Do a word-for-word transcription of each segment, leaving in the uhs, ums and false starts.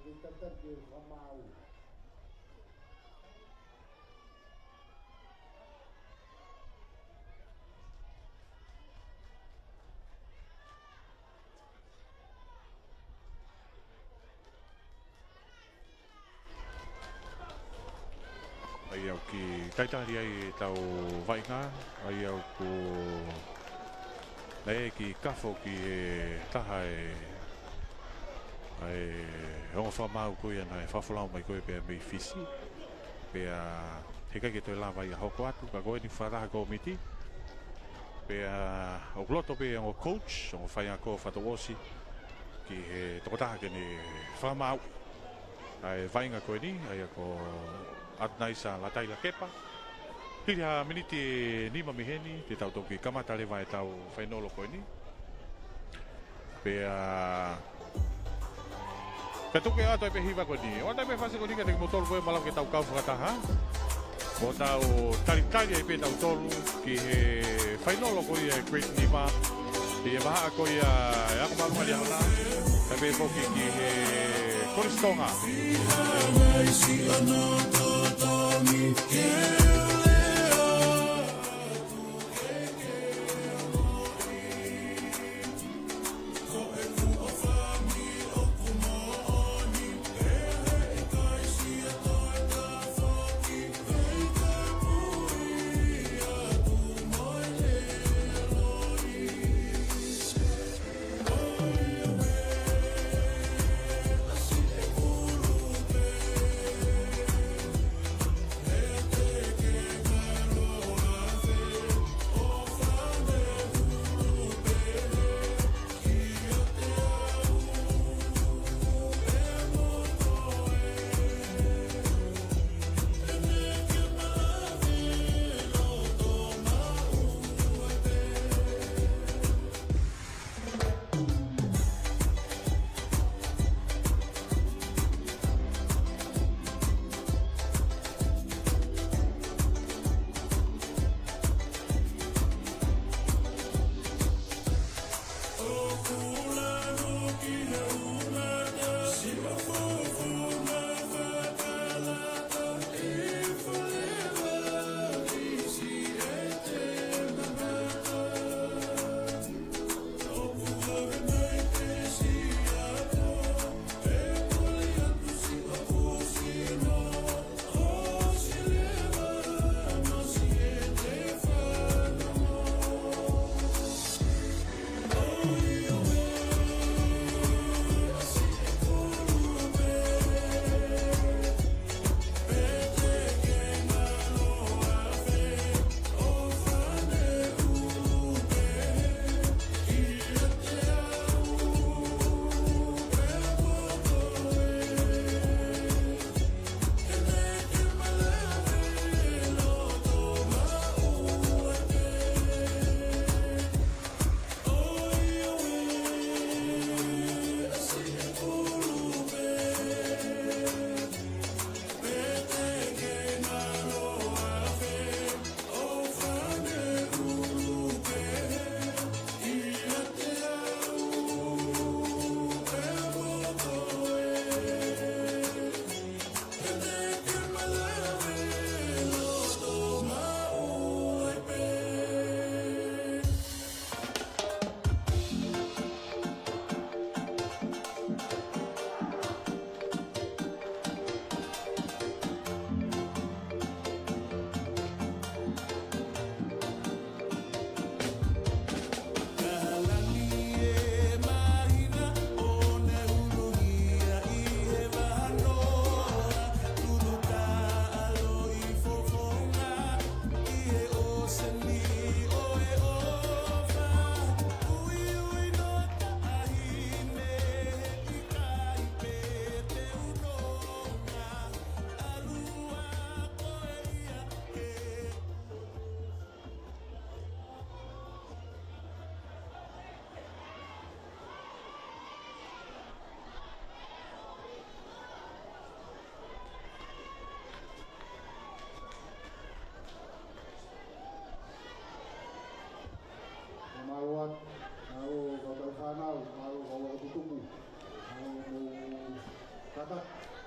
Ke tataki e fakamaau. ʻA ia ʻoku talitali ai ʻetau vaʻinga, ʻa ia ʻoku naʻe kiʻi kafo ki he taha e, ʻa e ongo fakamaau ko ia naʻe fakafolau mai ko ia pea mei Fisi. Pea heʻikai ke toe lava ia ʻo hoko atu, ka ko eni fakataha kōmiti. Pea ʻoku loto pē ongo coach, ongo faiako fakatouʻosi ki he tokotaha ke ne fakamaau ʻa e vaʻinga ko eni, ʻa ia ko ʻAtunaisa Lataila Kepa. Hili ha miniti ʻe nima mei heni, te tau toki kamata leva ʻetau fainolo ko eni. Pea, pea tuku atu ai pē hiva ko eni. ʻOatu ai pē fasi ko eni kiate kimoutolu ko ē malava ke tau kau fakataha. Mo tau talitali ai pē tautolu ki he fainolo ko ia e Grade nima. ʻI he vahaʻa ko ia ʻe ako māʻolunga ʻi he ʻaho na. Kae pehē foki ki he Kolisi Tonga.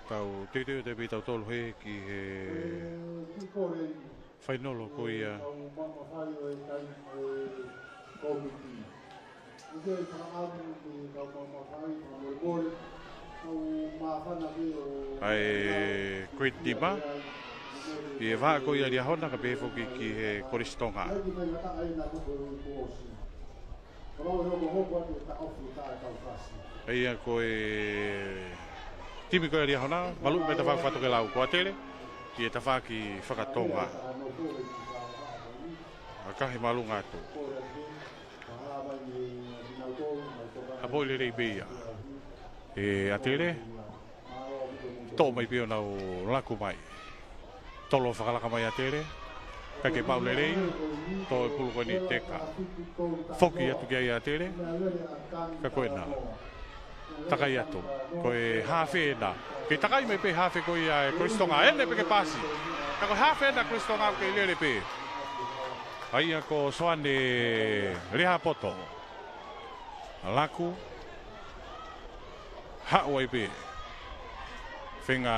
Tau teuteu atu pē tautolu hē ki he fainolo ko ia. ʻA e grade nima, ʻi he vahaʻa ko ia Liahona, ka pehē foki ki he Kolisi Tonga. ʻA ia ko e timi ko ia Liahona, maluʻi mai tafaʻaki fakatokelau ko ʻAtele, ʻi he tafaʻaki fakatonga. ʻA e kahi māʻolunga atu. ʻA, pō lelei pē ia. ʻE ʻAtele, toʻo mai pē ʻo nau laku mai. Tolo fakalaka mai ʻAtele. Ka ke pau lelei, tō e pulu ko eni teka. Foki atu ki ai ʻAtele. Ka ko ena. Takai atu. Ko e hafe ena. Ke takai mai pē hafe ko ia ʻa e Kolisi Tonga. ʻEne pē ke pasi. Ka ko e hafe ena Kolisi Tonga ke lele pē. ʻA ia ko Soane Lehapoto. Laku. Haʻu ai pē. Feinga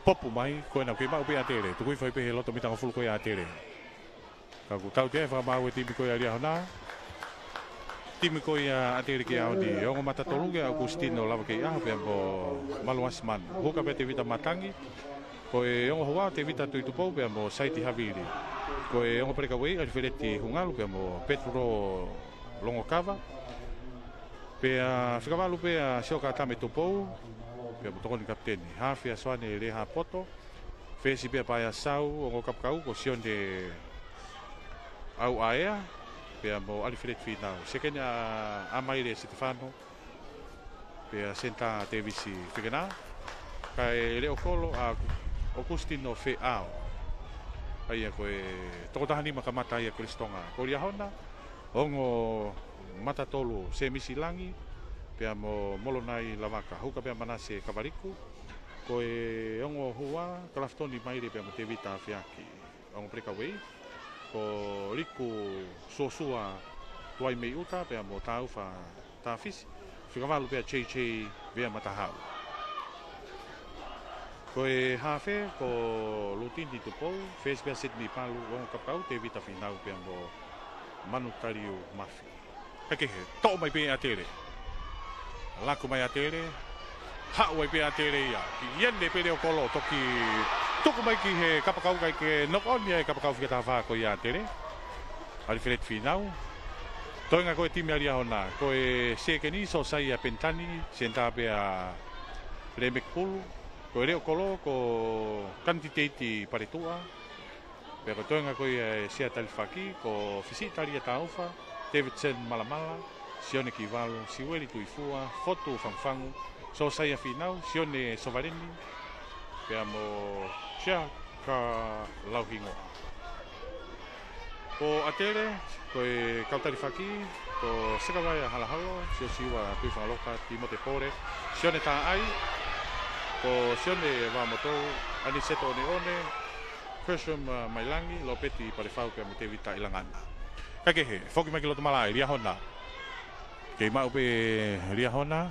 popu mai, ko ena ke maʻu pē ʻAtele. Tuku hifo ai pē he loto mita hongofulu ko ia ʻAtele. Ka ʻoku tautea e fakamaau e timi ko ia Liahona. Timi ko ia ʻAtele ki he ʻaho ni. Ongo mata tolu ko ia ʻa ʻOkusitino Lavakeiʻaho pea mo Malu Asimanu. Huka pē Tevita Matangi. Ko e ongo hua Tevita Tuitupou pea mo Saiti Havili. Ko e ongo peleka ueʻi ʻAlifeleti Hungalu pea mo Petro Longokava. Pea fika valu pē ʻa Sioka Tame Tupou, pea mo tokoni kapiteni. Hafe ʻa Soane Lehapoto, fesi pē ʻa Paea Sau, ongo kapakau ko Sione ʻAuʻaea, pea mo ʻAlifeleti Finau. Sekeni ʻa Amaile Sitefano, pea senitā Tevisi Fekena. Kae leʻo kolo ʻa ʻOkusitino Feʻao. ʻA ia ko e tokotaha nima kamata ia Kolisi Tonga. Ko Liahona, ongo mata tolu Semisi Langi, pea mo Molonai Lavaka, huka pē ʻa Manase Kavaliku, ko e ongo hua Kalafitoni Maile pea mo Tevita Afiaki, ongo peleka ueʻi, ko Liku Suosua Tuaimeiʻuta pea mo Taufa Tafisi, fika valu pē ʻa J J Vea Matahau. Ko e hafe, ko Lutini Tupou, fesi pē ʻa Sidney Palu, ongo kapakau, Tevita Finau pea mo Manu Taliu Mafi. Ka kehe, toʻo mai pē ʻAtele. Laku mai ʻAtele, haʻu ai pē ʻAtele ia. Ki ʻEne pē leʻo kolo, toki tuku mai ki he kapakau kae ke nokoʻoni ʻa e kapakau fika taha fā ko ia ʻAtele. ʻAlifeleti Finau. Toenga ko e timi ʻa Liahona, ko e sekeni Sosaia Penitani, senitā pē ʻa Lemeki Pulu. Ko e leʻo kolo, ko Kanititeiti Paletuʻa. Pea ko e toenga ko ia e sea talifaki, ko Fisi Talia Taufa, Davidson Malamala, Sione Kivalu, Siueli Tuifua, Fotu Fangufangu, Sosaia Finau, Sione Sovaleni, pea mo Siaka Lauhingoa. Ko ʻAtele, ko e kau talifaki, ko Sekavaea Halahalo, Siosiua Tuifangaloka, Timote Pole, Sione Taʻai, ko Sione Vamotou, ʻAniseto ʻOneʻone, Gresham, uh, Mailangi, Lopeti Palefau pea mo Tevita ʻIlangana. Ka kehe, foki mai ki loto malaʻe, Liahona. Kei maʻu pē Liahona.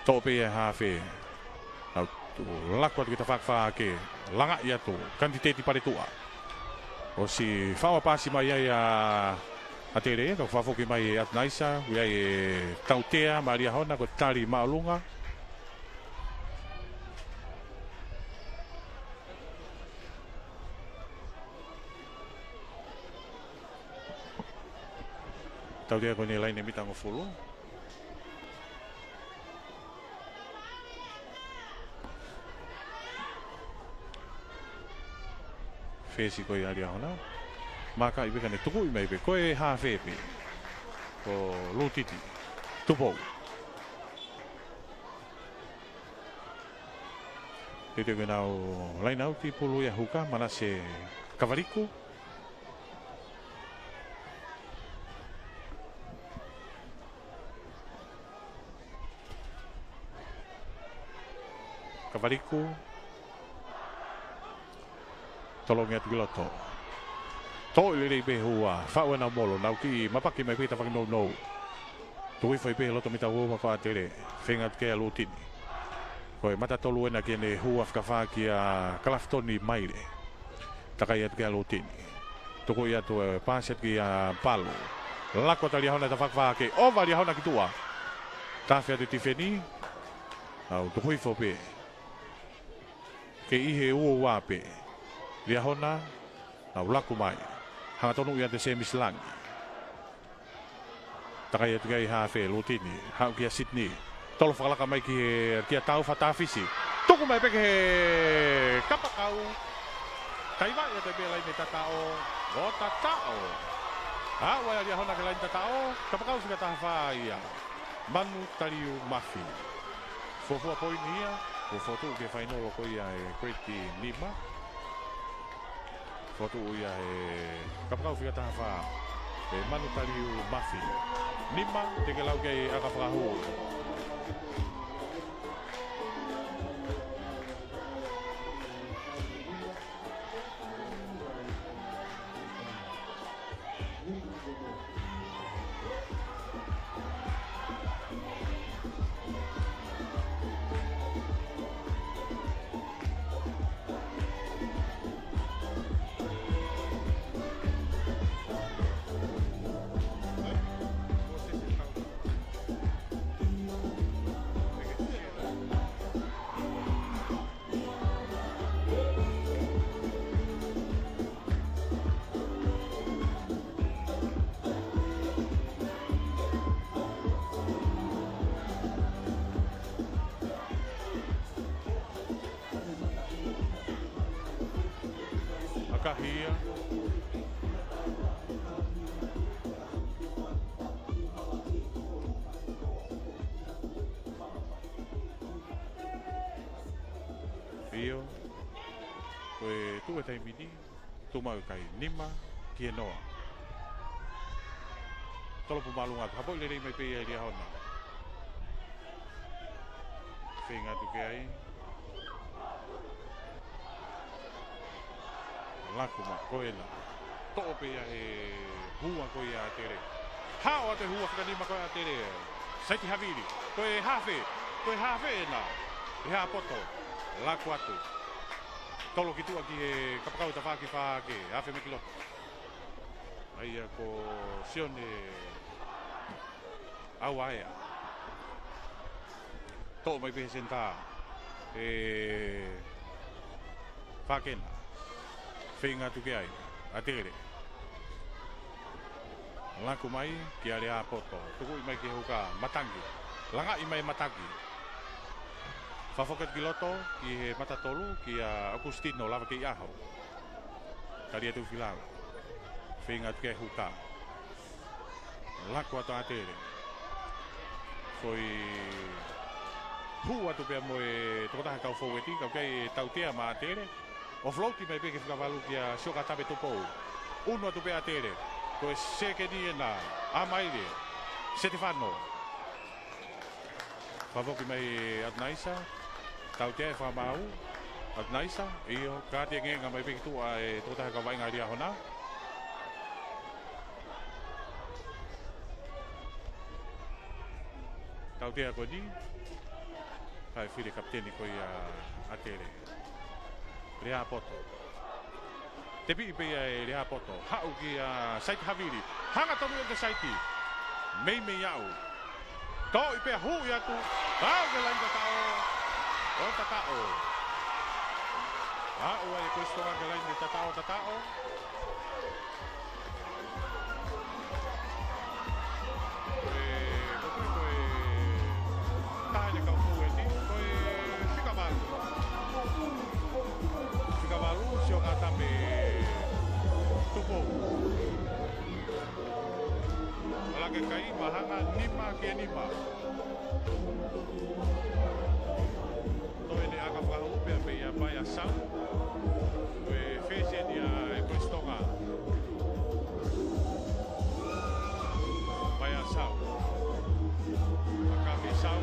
Toʻo pē ia hafe. Nau laku atu ki he tafaʻaki fā ke langaʻi atu. Kanititeiti Paletuʻa. ʻOsi faʻo pasi mai ai ʻa ʻAtele, ka fakafoki mai ʻe ʻAtunaisa, ʻoku ʻi ai e tautea maʻa Liahona, ko e tali māʻolunga. Tautea ko eni laine mita hongofulu. Fesi ko ia Liahona. Maka i peka ne tukuʻi mai pē. Ko e hafe pē. Ko Lutiti Tupou. Teuteu ke nau laine ʻauti pulu ia huka, Manase Kavaliku. Kavaliku. Tolongi atu ki loto. Toʻo lelei pē hua, faʻu ʻena molo, nau kiʻi mapaki mai pē tafaʻaki nounou. Tuku hifo pē he loto mita ua ua ko ʻAtele. Feinga atu ki ai ʻa Lutini. Ko e mata tolu ena ki heʻene hua fika fā kia Kalafitoni Maile. Takai atu ki ai ʻa Lutini. Tuku atu e paasi atu kia Palu. Laku atu ʻa Liahona he tafaʻaki fā hake. ʻOva ʻa Liahona ki tuʻa. Tafe atu e tifeni. ʻAu tuku hifo pē. Kei ʻi he ua ua pē. Liahona, ʻalu laku mai. Hanga tonu ia ʻe Semisi Langi. Takai atu ki ai hafe, Lutini, haʻu kia Sitini. Tolo fakalaka mai ki he, kia Taufa Tafisi. Tuku mai pē ki he kapakau. Taivaʻi atu pē laine tataʻo. ʻO tataʻo. Aʻu ai ʻa Liahona ki he laine tataʻo. Kapakau fika taha fā ia. Manu Taliu Mafi. Fuofua poini ia, ʻoku fokotuʻu ki he fainolo ko ia ʻe Kueti nima. Fokotuʻu ia he kapakau fika taha fā ʻe Manu Taliu Mafi. Nima, te ke lau ki ai ʻa e fakahū. ʻAkahi ia. ʻIo. Ko e tuʻu e taimi ni, tuʻu mai e kai nima ki he noa. Tolo pē māʻolunga atu, hapoʻi lelei mai pē ia ʻe Liahona. Feinga atu ki ai. Laku mai, ko ena. Toʻo pē ia he hua ko ia ʻa ʻAtele. Haʻu atu e hua fika nima ko ia ʻa ʻAtele. Saiti havili. Ko e hafe. Ko e hafe ena. Lehāpoto. Laku atu. Tolo ki tuʻa ki he kapakau tafaʻaki fā hake. Hafe mei ki loto. ʻA ia ko Sione ʻAuaea. Toʻo mai pē he senitā ʻe Fakena. Feinga atu ki ai ʻa ʻAtele. Laku mai kia Lehāpoto. Tukuʻi mai ki he huka, Matangi. Langaʻi mai Matangi. Fakafoki atu ki loto, ki he mata tolu, kia ʻOkusitino Lavakeʻiaho. Tali atu Filau. Feinga atu ki he huka. Laku atu ʻa ʻAtele. Foʻi hū atu pea mo e tokotaha kau foueti, kau ki ai e tautea maʻa ʻAtele. ʻO float mai pē ki he fika valu kia Siokatame Tupou. ʻUnu atu pē ʻa ʻAtele. Ko e sekeni ena, ʻa Maile. Setefano. Fakafoki mai ʻa Tunaisa. Tautea e fakamaau. ʻA Tunaisa. ʻIo, kātaki e ngeenga mai pē ki tuʻa e tokotaha kau vaʻinga ʻa Liahona. Tautea ko eni. Kae fili e kapiteni ko ia ʻa ʻAtele. Lehāpoto. Tepiʻi pē ia ʻe Lehāpoto. Haʻu kia Saiti Havili. Hanga tonu ʻe Saiti. Meimei aʻu. Toʻi pea huʻi atu. Aʻu ki he laine tataʻo. ʻO tataʻo. Aʻu ai e Kolisi Tonga ki he laine tataʻo, tataʻo. Ko e, ko e, ko e, taha ʻene kau foueti, ko e fika valu. Fika valu, Siokatame Tupou. Laka e kai, Mahanga, nima ki he nima. Toe ʻene ʻaka fakahū pea mei a Paiasau. Ko e fesi eni ʻa e Kolisi Tonga. Paiasau. ʻAka mei Sau.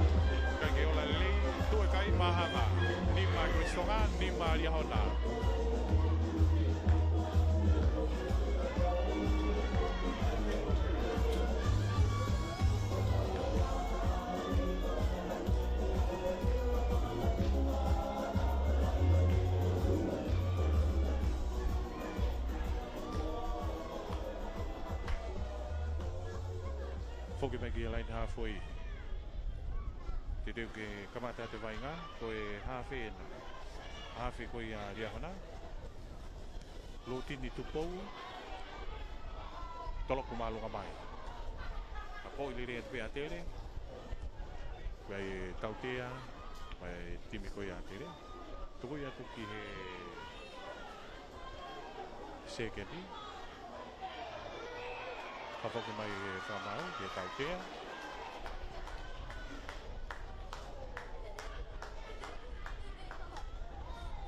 Kai ke ola lelei. Toe kai Mahanga. Nima Kolisi Tonga, nima Liahona. Foki mai ki he laine haafe. Teuteu ke kamata atu e vaʻinga, ko e haafe ena. Haafe ko ia ʻa Liahona. Lutini Tupou. Toloku māʻolunga mai. Ka ko e lele atu pē ʻa Tele. Ko e tautea, ko e timi ko ia ʻa Tele. Tuku ia atu ki he sekeni. Fakafoki mai e fakamaau ki he tautea.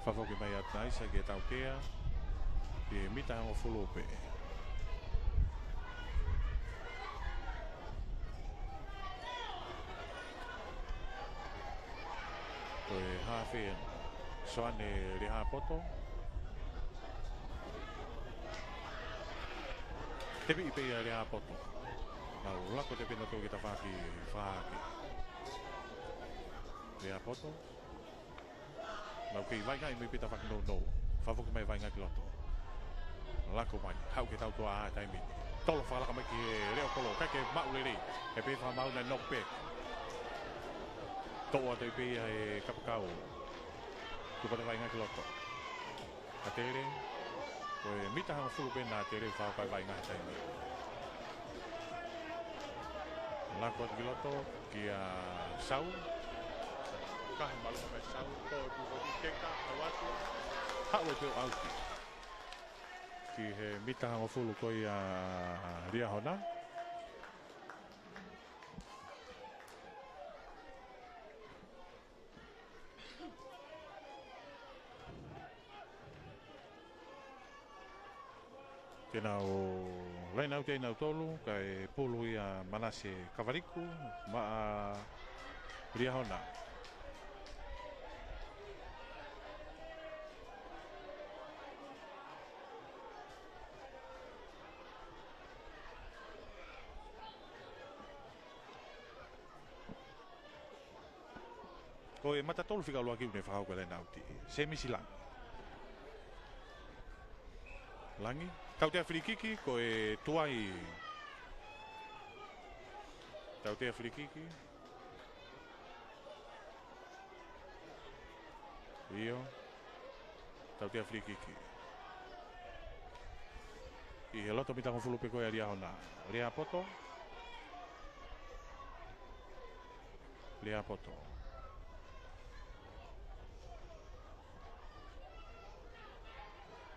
Fakafoki mai atu naʻe ʻi ai e tautea. ʻI he mita hongofulu pē. Ko e haafe ena. Soane Lehapoto. Tepiʻi pē ia ʻe Lehapoto. Nau lako atu pē nautolu ki he tafaʻaki fakahahake. Lehapoto. Nau kei vaʻingaʻi mai pē tafaʻaki nounou. Fakafoki mai vaʻinga ki loto. Lako mai. Haʻu ki he tautea ʻa e taimi ni. Tolo fakalaka mai ki he leʻo kolo. ʻIkai ke maʻu lelei. He pē fakamaau naʻe knock back. Toʻo atu pē ia ʻe Kapakau. Tuku atu e vaʻinga ki loto. ʻA Tele, ko e mita hongofulu pē ena ʻa Tele fakaʻosi e vaʻinga he taimi. Lako atu ki loto, kia Sau. Kahe māʻolunga mai Sau, ko e tuku atu teka, ʻalu atu. Haʻu ai pē ʻo ʻauti. Ki he mita hongofulu ko ia ʻa Liahona. Te nau laine ʻauti ʻe nautolu, kae pulu ia ʻa Manase Kavaliku maʻa Liahona. Ko e mata tolu fika ʻuluaki ʻoku ne fakahoko e laine ʻauti. Semisi Langi. Langi. Tautea filikiki, ko e tuai. Tautea filikiki. ʻIo. Tautea filikiki. ʻI he loto mita hongofulu pē ko ia ʻa Liahona. Lehapoto. Lehapoto.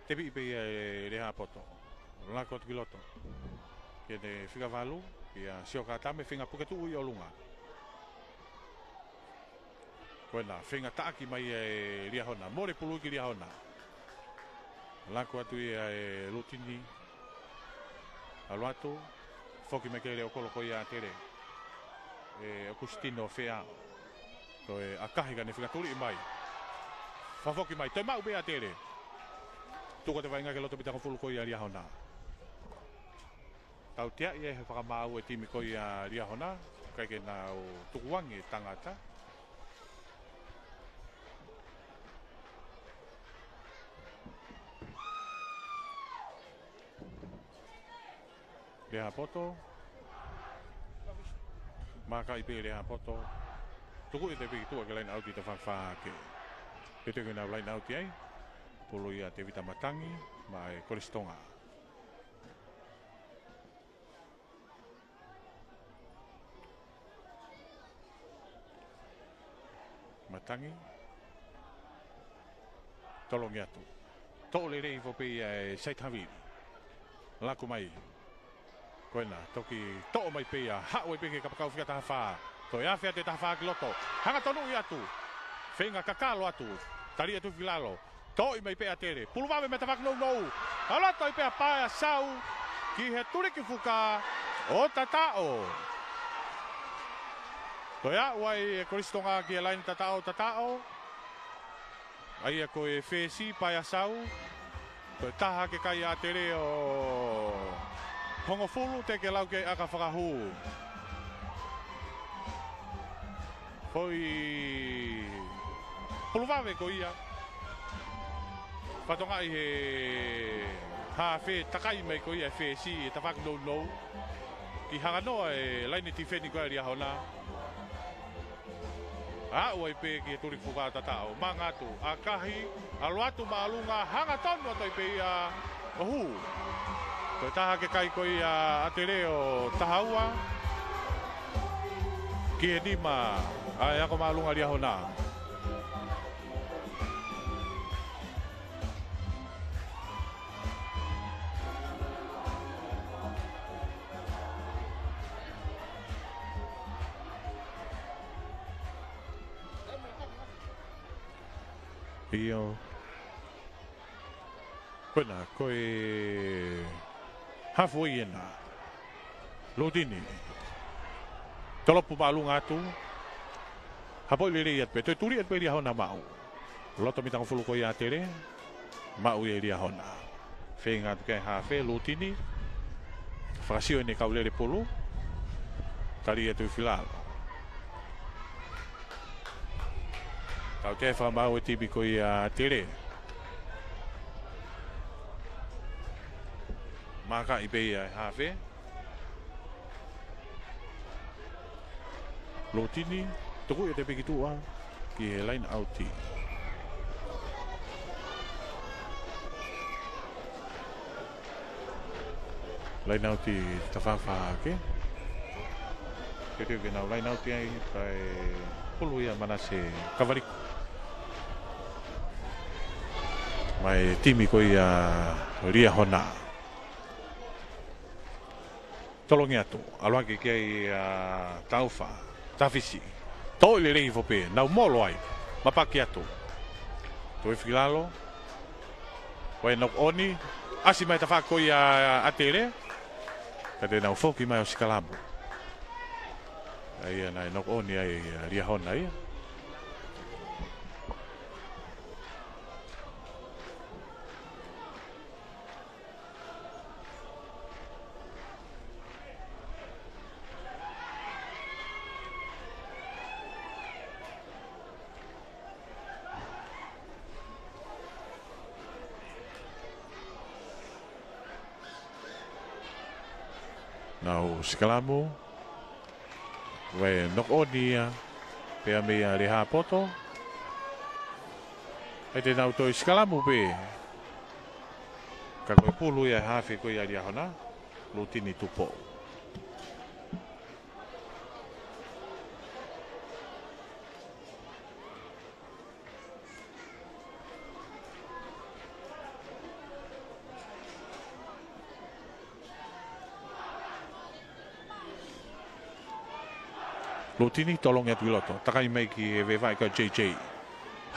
Tepiʻi pē ia ʻe Lehapoto. Lako atu ki loto. Ki he fika valu, ʻa Sio Katame, feinga puke tuʻu ʻi ʻolunga. Ko ena, feinga taʻaki mai ʻe Liahona. Mole pulu ki Liahona. Lako atu ia ʻe Lutini. ʻAlu atu. Foki mai ki he leʻo kolo ko ia ʻa Tele. ʻE ʻOkusitino Feao. Ko e ʻakahi ka ne feinga tuliʻi mai. Fakafoki mai. Toe maʻu pē ʻa Tele. Tuku atu e vaʻinga ki loto mita hongofulu ko ia ʻa Liahona. Tauteaʻi ʻe he fakamaau e timi ko ia ʻa Liahona, ʻikai ke nau tukuange e tangata. Lehapoto. Mākaʻi pē ʻe Lehapoto. Tuku ʻi he tepi ki tuʻa ki he laine ʻauti tafaʻaki fakahahake. Pete ke nau laine ʻauti ai. Pulu ia ʻa Tevita Matangi, maʻa e Kolisi Tonga. Matangi. Tolongi atu. Toʻo lelei foki pē ia ʻe Saitavili. Lako mai. Ko ena, toki toʻo mai pē ia, haʻu ai pē ki he kapakau fika taha fā. Toe afe atu e taha fā ki loto. Hanga tonuʻi atu. Feinga kakalo atu. Tali atu ki lalo. Toʻo mai pē ʻa Tele. Pulu vave mei he tafaʻaki nounou. ʻAlu atu ai pē ʻa Paea Sau. Ki he tuliki fuka ʻo Tataʻo. Toe aʻu ai e Kolisi Tonga ki he laine Tataʻo, Tataʻo. ʻA ia ko e fesi Paea Sau. Ko e taha ke kai ʻa Tele ʻo hongofulu te ke lau ke ʻaka fakahū. Foʻi pulu vave ko ia. Fatongia ʻi he haafe takai mai ko ia e fesi e tafaʻaki nounou. ʻI hanganoa e laine tifeni ko ia ʻa Liahona. Aʻu ai pē ki he tuli fuka tataʻo. Manga atu, ʻakahi, ʻalu atu māʻolunga, hangatonu atu ai pē ia ʻo hū. Toe taha ke kai ko ia ʻa ʻAtele ʻo taha ua. Ki he nima, ʻa e ako māʻolunga ʻa Liahona. ʻIo. Ko ena, ko e hafu ʻena. Lutini. Tolopu māʻolunga atu. Hapoʻi lelei atu pē. Toe tuli atu pē Liahona maʻu. Loto mitangofulu ko ia ʻa ʻAtele. Maʻu ia ʻe Liahona. Feinga atu ki he hafe, Lutini. Fakasio ʻene kau lele pulu. Tali atu ʻi filalo. Tautea e fakamaau e timi ko ia ʻa ʻAtele. Mākaʻi pē ia ʻe he hafe. Lutini, tuku ia ʻo tepeki tuʻa ki he laine ʻauti. Laine ʻauti tafaʻaki hake. Teuteu ke nau laine ʻauti ai, kae pulu ia ʻa Manase Kavaliku. Mei he timi ko ia ʻa Liahona. Tolongi atu, ʻalu hake ki ai ʻa Taufa, Tafisi. Toʻo lelei hifo pē, nau molo ai. Mapaki atu. Toe filalo. Ko e knock on, ʻasi mai tafaʻaki ko ia ʻa ʻAtele. Ka te nau foki mai ʻo sikalamu. ʻA ia naʻe knock on ai ʻa Liahona ia. Nau sikalamu. Ko e knock on ia, pea mei a Lehapoto. ʻE te nau toe sikalamu pē. Ka ko e pulu ia ʻa e hafe ko ia ʻa Liahona, Lutini Tupou. Lutini, tolongi atu ʻi loto. Takai mai ki he veʻe vaʻe ko ia ʻa J J.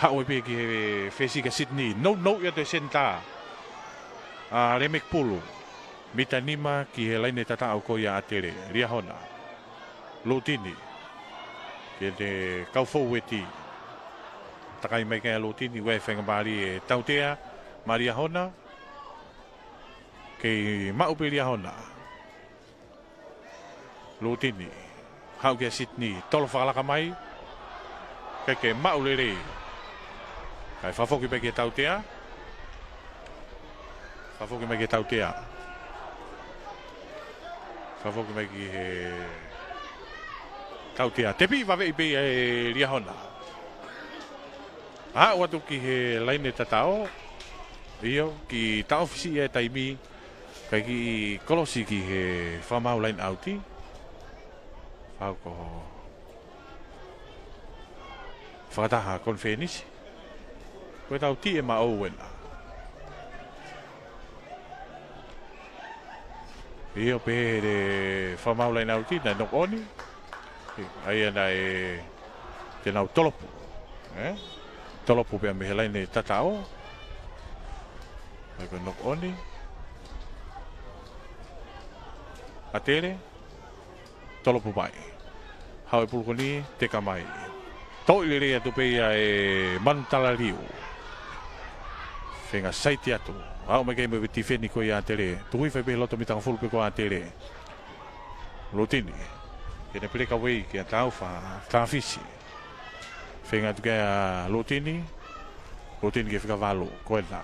Haʻu ai pē ki he fesi kia Sydney. Nounou ia ʻa e senitā ʻa Lemek Pulu. Mita nima ki he laine tataʻo ko ia ʻa ʻAtele. Liahona. Lutini. Ki he kau foueti. Takai mai ki ai ʻa Lutini, ʻoku ʻi ai e faingamālie ʻe tautea maʻa Liahona. Kei maʻu pē Liahona. Lutini. Haʻu kia Sydney. Tolo fakalaka mai. Kae kei maʻu lelei. Kae fakafoki mai ki he tautea. Fakafoki mai ki he tautea. Fakafoki mai ki he tautea. Tepi vaveʻi pē ia ʻe Liahona. Aʻu atu ki he laine tataʻo. ʻIo, kiʻi taʻofisi ia e taimi. Kae kiʻi kolosi ki he fakamaau laine ʻauti. Fakako fakataha konifenisi. Ko e tau T M O ʻena. ʻIo, pehē ʻe he fakamaau laine ʻauti, naʻe knock on. ʻA ia naʻe te nau tolopu. ʻE? Tolopu pea mei he laine tataʻo. ʻA ia ko e knock on. ʻAtele. Tolopu mai. Haʻu e pulu ko eni, teka mai. Toʻo lelei atu pē ia ʻe Manu Talaliu. Feinga saiti atu. Aʻu mai ki ai mo e tifeni ko ia ʻa ʻAtele. Tuku hifo pē he loto mitangofulu pē ko ia ʻa ʻAtele. Lutini. Ke ne peleka vei kia Taufa, Tafisi. Feinga atu ki ai ʻa Lutini. Lutini ki he fika valu. Ko ena.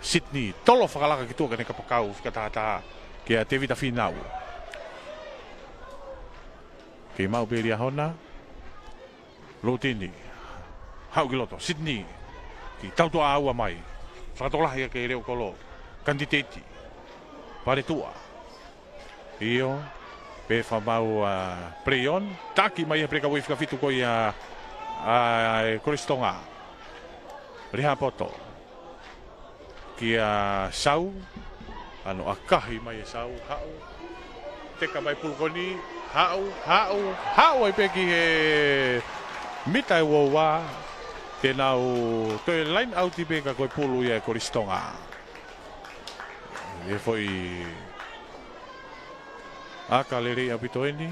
Sydney. Tolo fakalaka ki tuʻa ki heʻene kapakau. Fika taha taha. Kia Tevita Finau. Kei maʻu pē Liahona. Lutini. Haʻu ki loto. Sydney. Ki tautua aua mai. Fakatokolahi ʻa e leʻo kolo. Kanititeiti. Paletuʻa. ʻIo. Pea fakamaau ʻa Pleion. Taki mai ʻa Peleka Wei fika fitu ko ia ʻa e Kolisi Tonga. Lehāpoto. Kia Sau, ʻa hono ʻakahi mai ʻe Sau, haʻu. Teka mai pulu ko eni, haʻu, haʻu, haʻu ai pē ki he mita ʻe ua ua, te nau toe line out pē ka ko e pulu ia ʻa e Kolisi Tonga. ʻI he foʻi ʻaka lelei ʻaupito eni.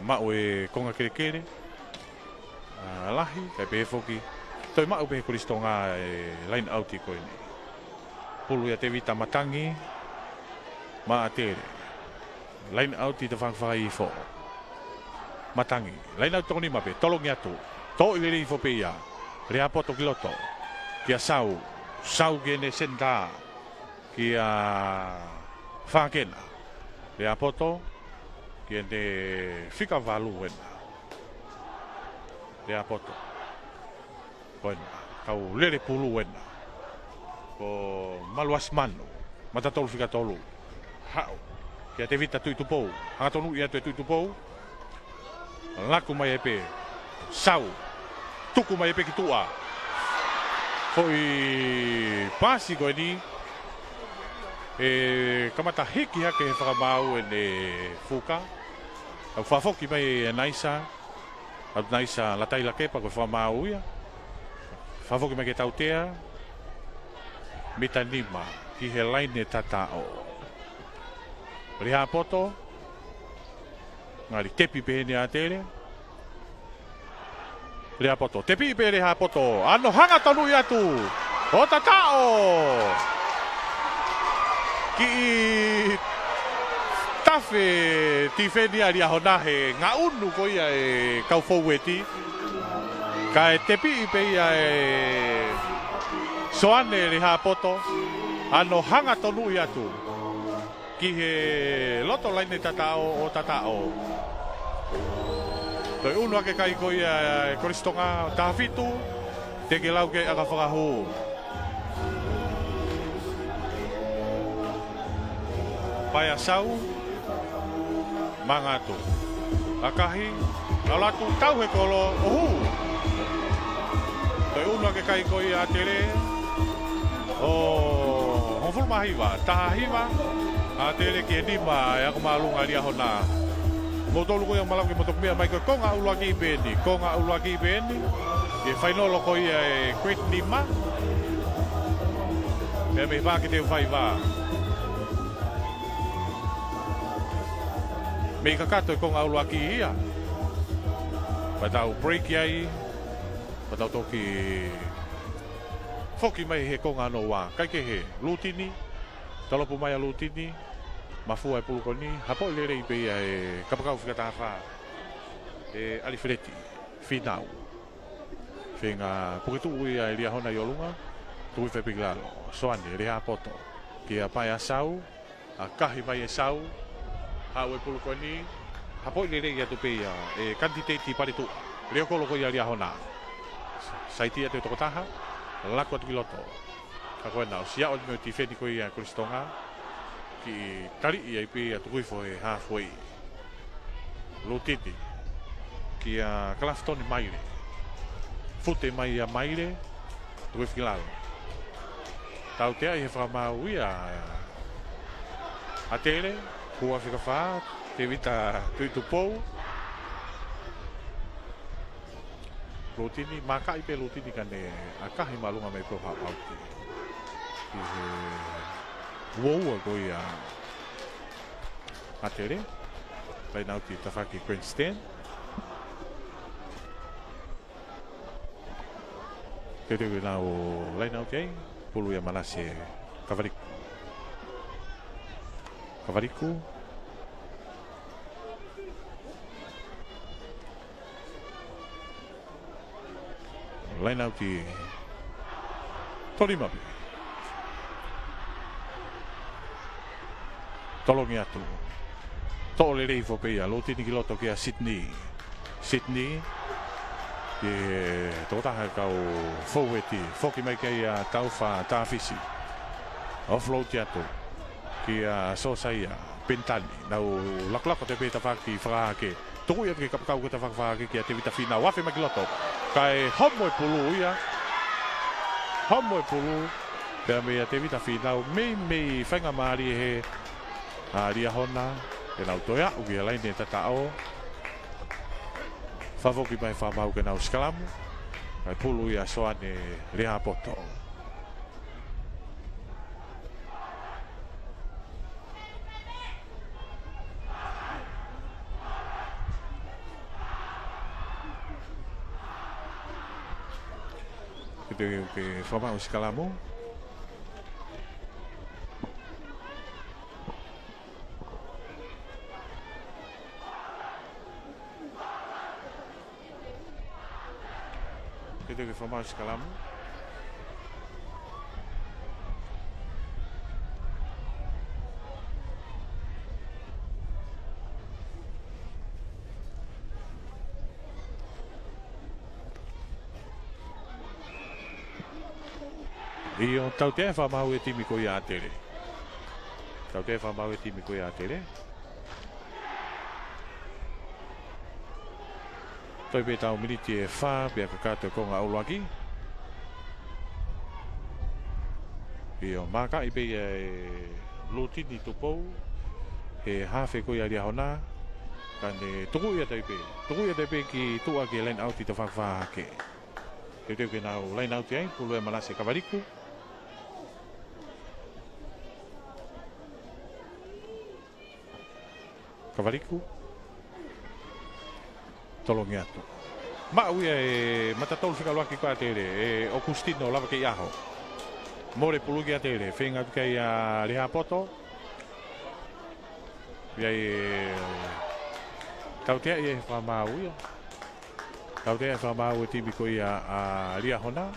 Maʻu e konga kelekele. ʻA, lahi, kae pehē foki. Toe maʻu pē he Kolisi Tonga e line out ko eni. Pulu ia Tevita Matangi. Maʻa Tele. Line out ʻi he fanga fakaifo. Matangi. Line out toko nima pē. Tolongi atu. Toʻo lelei foki pē ia. Lehāpoto ki loto. Kia Sau. Sau ki heʻene senitā. Kia Fakena. Lehāpoto. Ki heʻene fika valu ena. Lehāpoto. Ko ena. Kau lele pulu ena. Ko Maluasimanu. Mata tolu fika tolu. Haʻu. Kia Tevita Tuʻitupou. Hangatonu ia ʻa Tuʻitupou. Laku mai ʻe pē. Sau. Tuku mai ʻe pē ki tuʻa. Foʻi pasi ko eni. ʻE kamata hiki hake he fakamaau ʻene fuka. ʻOku fakafoki mai ʻe Naisa. ʻA Naisa Lataila Kepa ko e fakamaau ia. Fakafoki mai ki he tautea. Mita nima. Ki he laine tataʻo. Lehāpoto. Ngali tepi pē eni ʻa Tele. Lehāpoto. Tepi pē Lehāpoto. ʻA hono hangatonu atu. ʻO tataʻo. Kiʻi tafe tifeni ʻa Liahona he ngaʻunu ko ia e kau foueti. Kae tepi pē ia ʻe Soane Lehāpoto. ʻA hono hangatonu atu. Ki he loto laine tataʻo ʻo tataʻo. Toe ʻunu hake kai ko ia e Kolisi Tonga taha fitu, te ke lau ke ʻaka fakahū. Paea Sau, mangatu. ʻAkahi, ʻalu atu tau he kolo, ʻo hū. Toe ʻunu hake kai ko ia ʻa Tele. ʻO hongofulu mā hiva, taha hiva. ʻA Tele ki he nima ʻe ako māʻolunga Liahona. Mou tolu ko ia ʻoku malava ke mou toki meʻa mai ko e konga ʻuluaki pē eni. Konga ʻuluaki pē eni. ʻI he fainolo ko ia e grade nima. Meʻa mei he vā ke teu faiva. Mei kakato e konga ʻuluaki ia. Pea tau break ai. Pea tau toki foki mai he konga hono ua. Kaikehe, Lutini. Talopu mai ʻa Lutini. Mafua e pulu ko eni. Hapoʻi lelei pē ia ʻe Kapakau fika taha fā. ʻE ʻAlifeleti. Finau. Feinga puke tuʻu ia ʻe Liahona ʻi ʻolunga. Tuku hifo pē ki lalo. Soane, Lehāpoto. Kia Paea Sau. ʻAkahi mai ʻe Sau. Haʻu e pulu ko eni. Hapoʻi lelei atu pē ia ʻe kanititeiti Paletuʻa. Leʻo kolo ko ia ʻa Liahona. Saiti atu e tokotaha. Laku atu ki loto. Ka ko ena ʻosi ʻalu ʻo tifeni ko ia Kolisi Tonga. Kiʻi taliʻi ai pē ia tuku hifo he halfway. Lutini. Kia Kalafitoni Maile. Fute mai ʻa Maile. Tuku hifo ki lalo. Tautea ʻi he fakamaau ia ʻa Tele, Hua fika fā, Tevita Tuʻitupou. Lutini, makaʻi pē Lutini ka ne ʻakahi māʻolunga mai pē ʻo haʻu ʻauti. ʻI he ua ua ko ia ʻa Tele, laine ʻauti tafaʻaki grandstand. Teuteu ke nau laine ʻauti ai, pulu ia Manase Kavaliku. Kavaliku. Laine ʻauti. Tolima pē. Tolongi atu. Toʻo lelei foki pē ia, lutini ki loto kia Sydney. Sydney, ʻe tokotaha kau foueti, foki mai kia Taufa Tafisi. Offload atu kia Sosaia Penitani, nau lakolako atu pē tafaʻaki fakahahake. Tuku ia ki he kapakau ko e tafaʻaki fakahahake kia Tevita Finau, afe mai ki loto. Kae homo e pulu ia. Homo e pulu. Pea meia Tevita Finau, meimei faingamālie ʻe he ʻa Liahona, ʻenau toe aʻu ki he laine tataʻo. Fakafoki mai fakamaau ke nau sikalamu. Kae pulu ia ʻa Soane Lehapoto. Ke toe ke fakamaau sikalamu. Ke toe ke fakamaau sikalamu. ʻIo, tautea e fakamaau e timi ko ia ʻa ʻAtele. Tautea e fakamaau e timi ko ia ʻa ʻAtele. Toe pē ʻetau miniti ʻe fā, pea kakato e konga ʻuluaki. ʻIo, maaka ai pē ia ʻe Lutini Tupou, he hafe ko ia ʻa Liahona, ka ne tuku ia atu pē. Tuku ia atu pē ki tuʻa ki he line out ʻi he tafaʻaki fakahahake. Teuteu ke nau line out ai, pulu ʻe Manase Kavaliku. Kavaliku. Tolongi atu. Maʻu ia ʻe matatolu fika ʻuluaki ko ʻAtele, ʻe ʻOkusitino Lavakeiʻaho. Mole pulu ki ʻAtele, feinga atu ki ai ʻa Lehapoto. ʻI ai e tautea ia he fakamaau ia. Tautea e fakamaau e timi ko ia ʻa Liahona.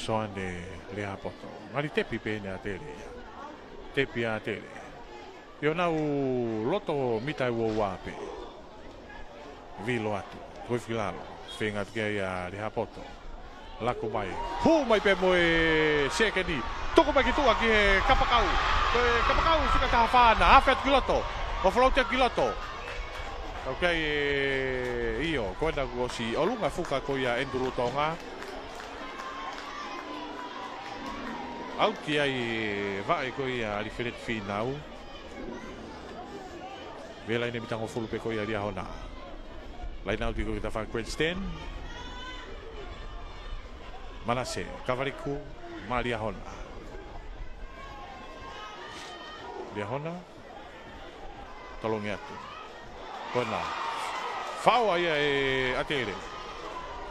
Soane Lehapoto. Ngali tepi pē ʻe ʻAtele ia. Tepi ʻa ʻAtele. ʻI honau loto mita ʻe ua ua pē. Vilo atu. Toe filalo. Feinga atu ki ai ʻa Lehapoto. Lako mai. Hū mai pē mo e sekeni. Tuku mai ki tuʻa ki he kapakau. Ko e kapakau fika taha fā na. Afe atu ki loto. Offload atu ki loto. ʻOku ʻi ai e, ʻio, ko ena kuo ʻosi ʻolunga fuka ko ia ʻa Andrew Tonga. ʻAuti ai e vaʻe ko ia ʻa Alifeleti Finau. Mei he laine mitangofulu pē ko ia ʻa Liahona. Line out ko ia ki he tafaʻaki grandstand. Manase Kavaliku maʻa Liahona. Liahona. Tolongi atu. Ko ena. Faʻo ia ʻe ʻAtele.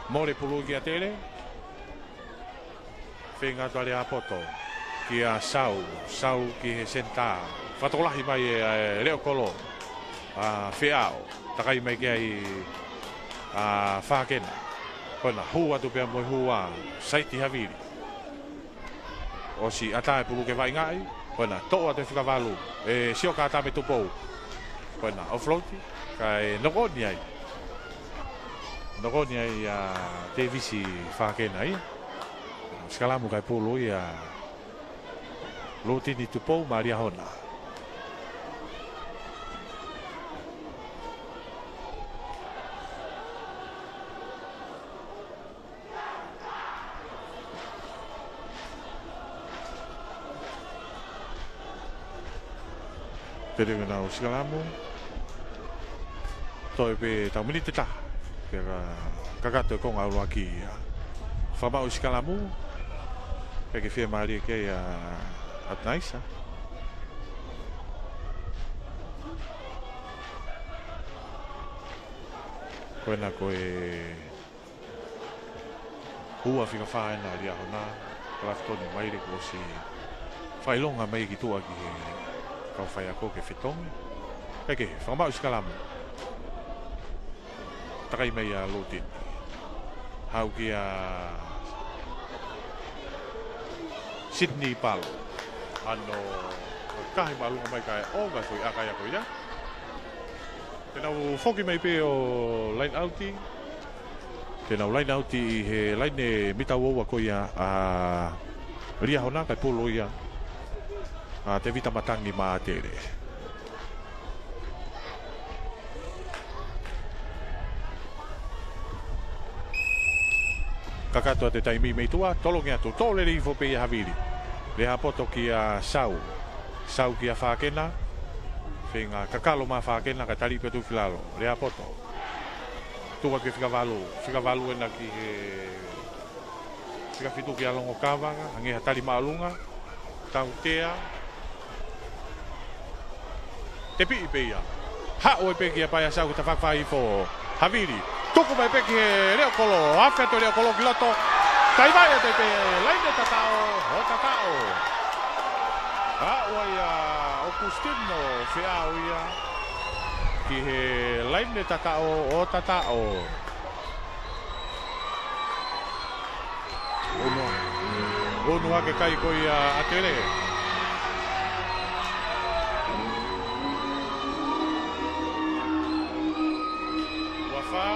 Mole pulu ki ʻAtele. Feinga atu ʻa Lehapoto kia Sau, Sau ki he senitā. Fakatokolahi mai ʻe, ʻe Leʻokolo ʻa Feʻao. Takai mai ki ai ʻa Fakena. Ko ena, hū atu pea mo e hū ʻa Saiti Havili. ʻOsi ʻatā e pulu ke vaʻingaʻi. Ko ena, toʻo atu e fika valu ʻe Sioka Tame Tupou. Ko ena, offload, kae nokoni ai. Nokoni ai ʻa Tevisi Fakena ia. Sikalamu kae pulu ia ʻa Lutini Tupou maʻa Liahona. Teuteu ke nau sikalamu. Toe pē ʻetau miniti ʻe taha. Ke ka, kakato e konga ʻuluaki ia. Fakamaʻu sikalamu. Pea ke fiemālie ki ai ʻa ʻAtunaisa. Ko ena ko e ua fika fā ena ʻa Liahona, Kalafitoni Maile kuo ʻosi fakaʻilonga mai ki tuʻa ki he kau faiako ke fetongi. Peke, fakamaʻu sikalamu. Takai mai ʻa Lutini. Haʻu kia Sydney Palo. Hano kakahi māʻolunga mai kae ʻoange foʻi ʻaka ia ko ia. Te nau foki mai pē ʻo line out. Te nau line out ʻi he laine mita ua ua ko ia ʻa Liahona kae pulu ia ʻa Tevita Matangi mā Tele. Kakato atu e taimi mei tuʻa, tolongi atu, tō lelei hifo pē ia Havili. Lea poto kia Sau. Sau kia Fākena. Feinga kakalo mai Fākena kae tali pē atu ki lalo. Lea poto. Tuku ki he fika valu, fika valu ena ki he fika fitu kia Longokava, hangē ha tali māʻolunga, tautea. Tepiʻi pē ia. Haʻu ai pē kia Paea Sau ke ta fakafai hifo. Havili. Tuku mai pē ki he leʻo kolo, afe atu leʻo kolo ki loto. Taimi ʻe taha pē, laine tataʻo, ʻo tataʻo. Haʻu ai ʻa ʻOkusitino Feau ia ki he laine tataʻo, ʻo tataʻo. Unu, unu hake kai ko ia ʻa Tele. Ua fā.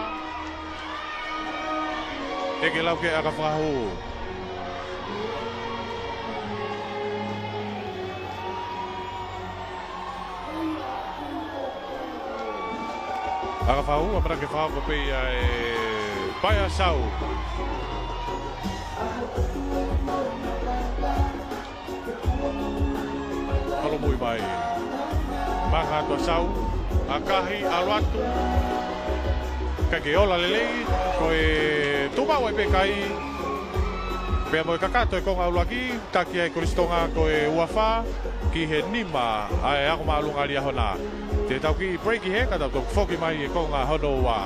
Teke lau ke ʻaka fakahū. ʻAka fau, ʻa mana ke fau ko pē ia ʻe Paea Sau. Kolo mui mai. Manga atu ʻa Sau, ʻakahi, ʻalu atu. Kae ke ola lelei, ko e tuʻu maʻu ai pē kai. Pea mo e kakato e konga ʻuluaki, taki ai Kolisi Tonga ko e ua fā ki he nima ʻa e ako māʻolunga Liahona. Te tau kiʻi break he ka tau toki foki mai e konga hono ua.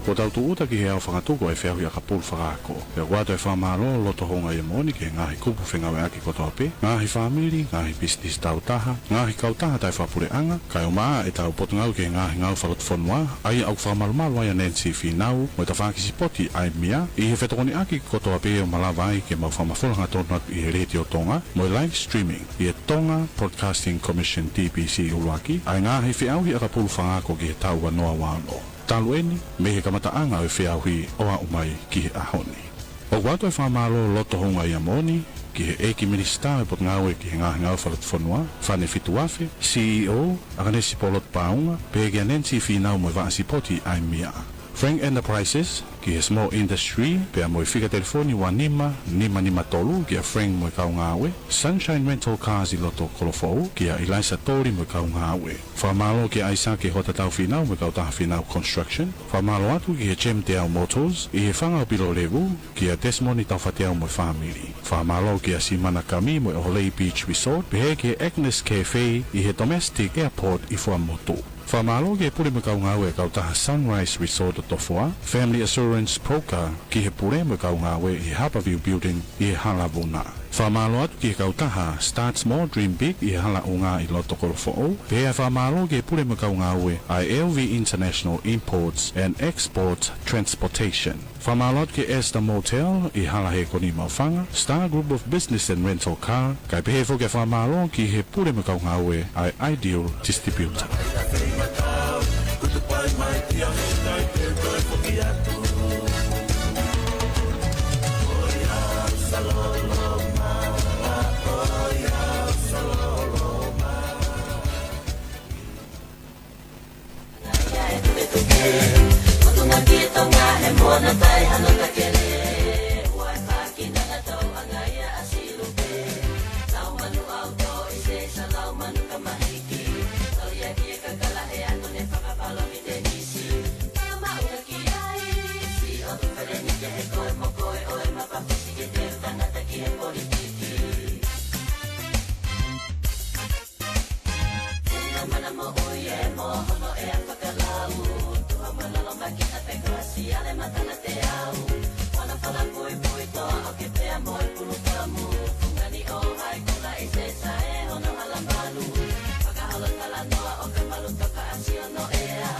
Kuo tau tūʻuta ki he ʻaho fakatuku ʻa e feʻauhi ʻakapulu fakaako. Pea ʻoku ʻoatu e fakamālō loto houngaʻia moʻoni ki he ngaahi kupu fengāueʻaki kotoa pē, ngaahi fāmili, ngaahi pisinisi tāutaha, ngaahi kautaha taʻefakapuleʻanga, kae ʻumaʻā ʻetau potungāue ki he ngaahi ngāue fakalotofonua, ʻa ia ʻoku fakamalumalu ai ʻa Nancy Fīnau mo e tafaʻaki sipoti ʻa e mia, ʻi he fetokoniʻaki kotoa pē ʻo malava ai ke mau fakamafola hangatonu atu ʻi he Letiō Tonga, mo e live streaming ʻi he Tonga Broadcasting Commission, T B C ʻuluaki, ʻa e ngaahi feʻauhi ʻakapulu fakaako ki he taʻu ua noa ua ono. Talu eni, mei he kamataʻanga ʻo e feʻauhi ʻo aʻu mai ki he ʻaho ni. ʻOku ʻoatu e fakamālō loto houngaʻia moʻoni ki he ʻEiki Minisitā ʻo e Potungāue ki he Ngaahi Ngāue Fakalotofonua, Fane Fituafe, C E O, ʻAkanesi Polotu Paunga, pehē kia Nancy Fīnau mo e vaʻa sipoti ʻa e mia. Frank Enterprises, ʻi he Small Industry, pea mo e fika telefoni ua nima nima nima tolu kia Frank mo e kau ngāue. Sunshine Rental Cars ʻi loto Kolofoʻou, kia ʻIlaisa Toli mo e kau ngāue. Fakamālō kia ʻAisake Hotatau Fīnau mo e kautaha Fīnau Construction. Fakamālō atu ki he Jim Teau Motors, ʻi he Fanga ʻo Pilolevu, kia Tesimoni Taufateau mo e fāmili. Fakamālō kia Simana Kami mo e Olei Beach Resort, pehē ki he Agnes Cafe ʻi he Domestic Airport ʻi Fuaʻamotu. Fakamālō ki he pule mo e kau ngāue ʻa e kautaha Sunrise Resort ʻo Tofoa, Family Assurance Broker ki he pule mo e kau ngāue ʻi he Harbour View Building ʻi he Hala Vuna. Fakamālō atu ki he kautaha Start Small Dream Big ʻi he Hala ʻUnga ʻi loto Kolofoʻou, pea fakamālō ki he pule mo e kau ngāue ʻa e L V International Imports and Exports Transportation. Fakamālō atu ki he Esta Motel ʻi Hala Hekoni Maʻufanga, Star Group of Business and Rental Car, kae pehē foki e fakamālō ki he pule mo e kau ngāue ʻa e Ideal Distributor. Tena mana moʻui e mo hono ʻea fakalau. Tuha mana loma ki ta pe kosi ale matana te au. Wana fala pui pui toa o ke pea mo e pulu kamu. Fungani o hai kula i se sa e hono hala malu. Fakaholo tala noa o ka malu toka asi o no ea.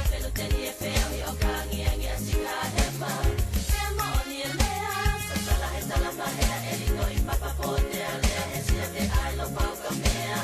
Pelu teni e fea hi o ka angi angi asi ka hema. Pea mo o ni e lea, sa tala he tala mahea e lino i mapa po te alea he sia te ai lo pau ka mea.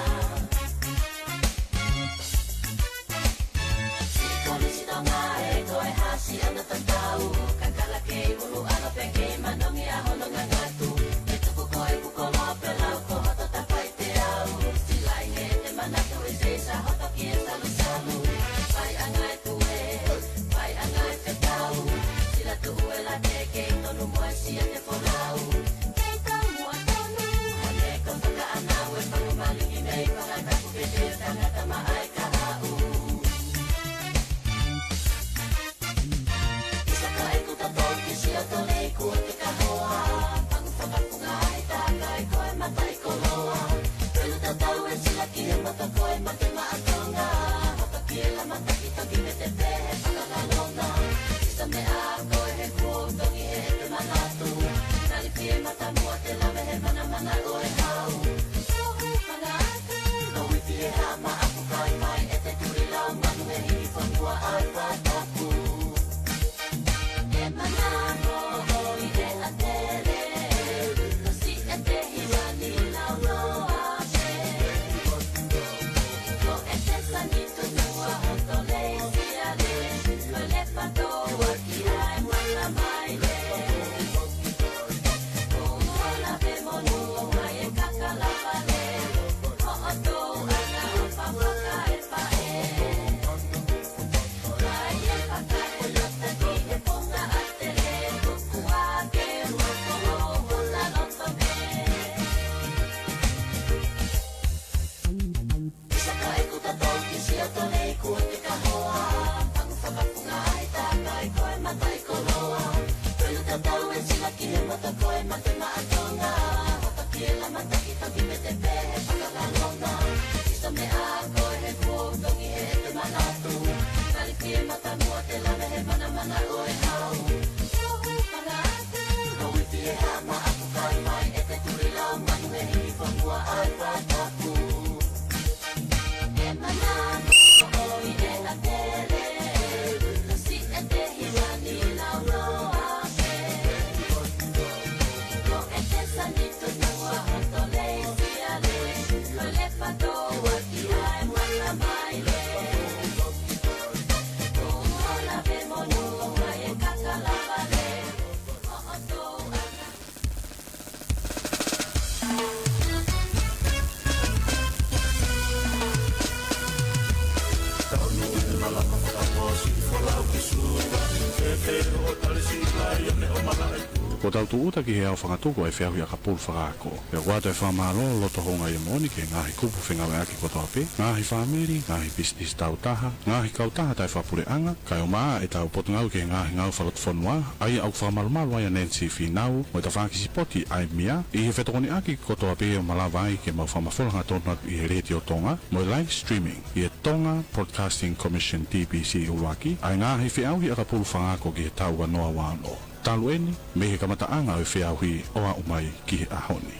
Tau tūʻuta ki he ʻaho fakatuku ʻa e feʻauhi ʻakapulu fakaako. Pea ʻoku ʻoatu e fakamālō loto houngaʻia moʻoni ki he ngaahi kupu fengāueʻaki kotoa pē, ngaahi fāmili, ngaahi pisinisi tāutaha, ngaahi kautaha taʻefakapuleʻanga, kae ʻumaʻā ʻetau Potungāue ki he Ngaahi Ngāue Fakalotofonua, ʻa ia ʻoku fakamalumalu ai ʻa Nancy Fīnau mo e tafaʻaki sipoti ʻa e EMEA, ʻi he fetokoniʻaki kotoa pē ʻo malava ai ke mau fakamafola hangatonu atu ʻi he Letiō Tonga, mo e live streaming ʻi he Tonga Broadcasting Commission, T B C ʻUluaki, ʻa e ngaahi feʻauhi ʻakapulu fakaako ki he taʻu ua noa ua ono. Talu eni, mei he kamataʻanga ʻo e feʻauhi ʻo aʻu mai ki he ʻaho ni.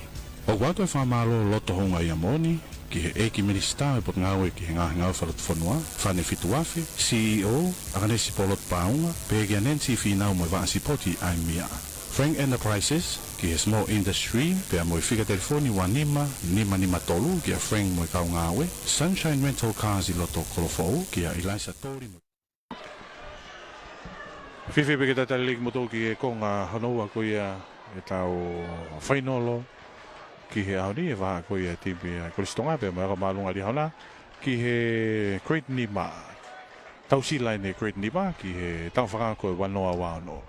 ʻOku ʻoatu e fakamālō loto houngaʻia moʻoni ki he ʻEiki Minisitā ʻo e Potungāue ki he Ngaahi Ngāue Fakalotofonua, Fane Fituafe, C E O, ʻAkanesi Polotu Paunga, pehē kia Nancy Fīnau mo e vaʻa sipoti ʻa e EMEA. Frank Enterprises, ki he Small Industry, pea mo e fika telefoni ua nima nima nima tolu, kia Frank mo e kau ngāue, Sunshine Rental Cars ʻi loto Kolofoʻou, kia ʻIlaisa Toli mo Fifi pē ke talitali lelei kimoutolu ki he konga hono ua ko ia ʻetau fainolo ki he ʻaho ni, ʻa e vahaʻa ko ia ʻa e timi ʻa Kolisi Tonga pea mo e ako māʻolunga Liahona ki he grade nima. Tau sila eni grade nima ki he taʻu fakaako ʻo e ua noa ua ono.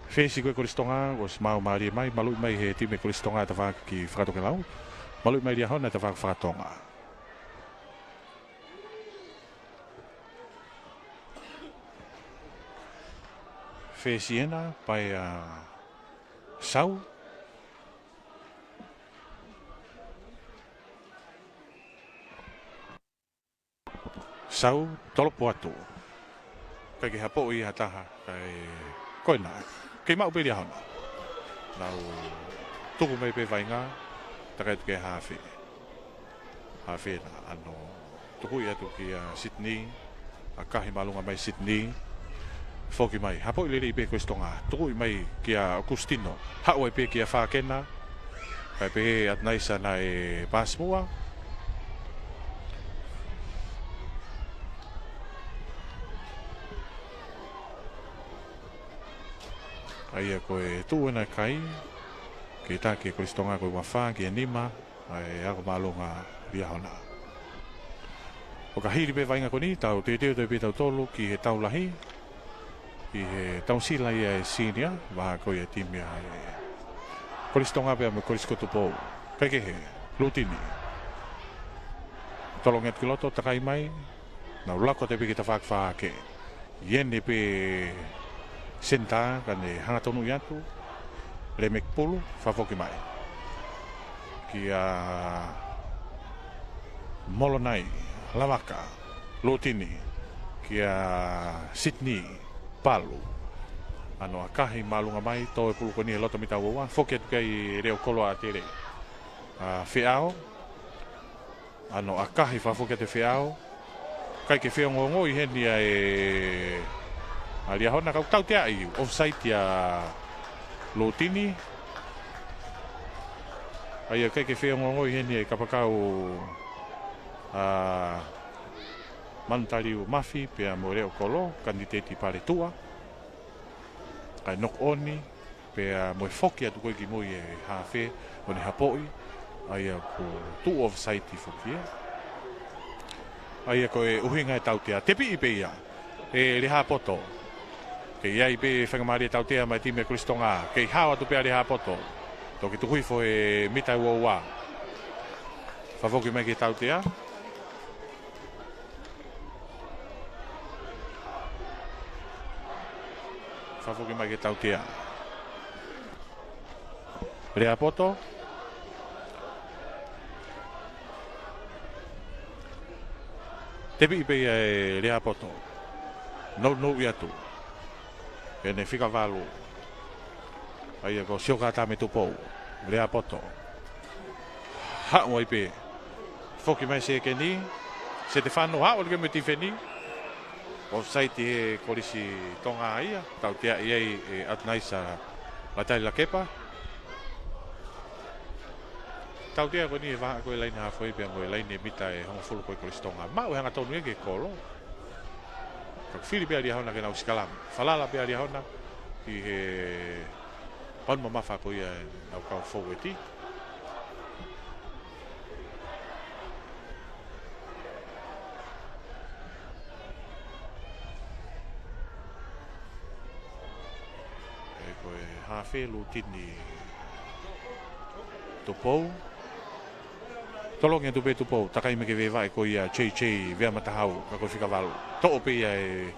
Fesi ko ē Kolisi Tonga, kuo ʻosi maumālie mai, maluʻi mai he timi Kolisi Tonga tafaʻaki fakatokelau, maluʻi mai Liahona tafaʻaki fakatonga. Fesi ena, paea Sau. Sau, tolopo atu. ʻIkai ke hapoʻi ha taha, kae ko ena. Kei maʻu pē Liahona. Nau tuku mai pē vaʻinga, takai atu ki he hafe. Hafe ena, ʻa ʻAno. Tukuʻi atu kia Sydney, ʻakahi māʻolunga mai Sydney. Foki mai, hapoʻi lelei pē Kolisi Tonga. Tukuʻi mai kia ʻOkusitino. Haʻu ai pē kia Fākena. Kae pehē ʻe ʻAtunaisa naʻe paasi muʻa. ʻA ia ko e tuʻu ena e kai. Ke taki ʻe Kolisi Tonga ko e ua fā ki he nima. ʻA e ako māʻolunga Liahona. ʻO ka hili pē vaʻinga ko eni, tau teuteu atu pē tautolu ki he tau lahi, ʻi he tau sila ia ʻa e senior, vahaʻa ko ia ʻa e timi ʻa e Kolisi Tonga pea mo e Kolisi ko Tupou. Kaikehe, Lutini. Tolongi atu ki loto, takai mai, nau lako atu pē ki he tafaʻaki fā hake. ʻI heni pē senitā, ka ne hanga tonuʻi atu, Lemeki Pulu, fakafoki mai. Kia Molonai, Lavaka, Lutini, kia Sydney, Palu. ʻAno ʻakahi māʻolunga mai, tō e pulu ko eni he loto mita ua ua, foki atu ki ai Leokolo ʻAtele. ʻA Feʻao, ʻAno ʻakahi fakafoki atu ʻe Feʻao. ʻIkai ke feongoongoʻi heni ʻa e, ʻa Liahona, ka ʻoku tauteaʻi, offside ʻa Lutini. ʻA ia ʻikai ke feongoongoʻi heni ʻa e kapakau ʻa Manutaliu Mafi pea mo Leokolo, kaniteti Paletua. Kae knock on, pea mo e foki atu ko ē ki mui ʻa e hafe, ʻo ne hapoʻi, ʻa ia ko e tuʻu offside foki ia. ʻA ia ko e ʻuhinga e tautea, tepiʻi pē ia ʻe Lehāpoto. Kei ʻi ai pē faingamālie tautea maʻa e timi ʻa Kolisi Tonga, kei hao atu pē ʻa Lehāpoto. Toki tuku hifo he mita ua ua. Fakafoki mai ki he tautea. Fakafoki mai ki he tautea. Lehāpoto. Tepiʻi pē ia ʻe Lehāpoto. Nounou atu. ʻEne fika valu. ʻA ia ko Siokatame Tupou. Lehāpoto. Haʻu ai pē. Foki mai sekeni. Setefano, haʻu atu ki mui tifeni. Offside ʻe he Kolisi Tonga ia. Tauteaʻi ai ʻe ʻAtunaisa Latalilakepa. Tautea ko eni he vahaʻa ko ē laine halfway pea mo e laine mita ʻe hongofulu ko ē Kolisi Tonga. Maʻu e hangatonu ia ki he kolo. Ka ʻoku fili pē ʻa Liahona ke nau sikalami. Falala pē ʻa Liahona ʻi he panu mamafa ko ia ʻenau kau foueti. ʻE ko e Fē Lutini Tupou. Tolongi atu pē Tupou, takai mai ki he vaʻe ko ia J J Veamatahau, ka ko e fika valu. Toʻo pē ia ʻe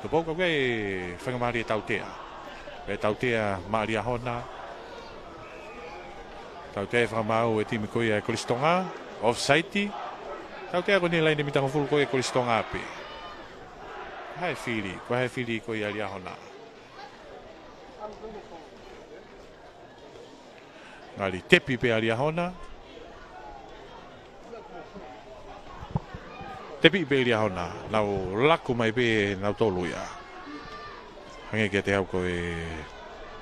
Tupou, ka ko e faingamālie ʻa Tautea. ʻE Tautea maʻa Liahona. Tautea ʻe fakamaau ʻe he timi ko ia ʻa Kolisi Tonga, offside. Tautea ko eni laine mitangofulu ko ia ʻa Kolisi Tonga pē. Ko e hā e fili, ko e hā e fili ko ia ʻa Liahona. Ngali tepi pē ʻa Liahona. Tepi pē ʻa Liahona. Nau laku mai pē nautolu ia. Hangē kiate au ko e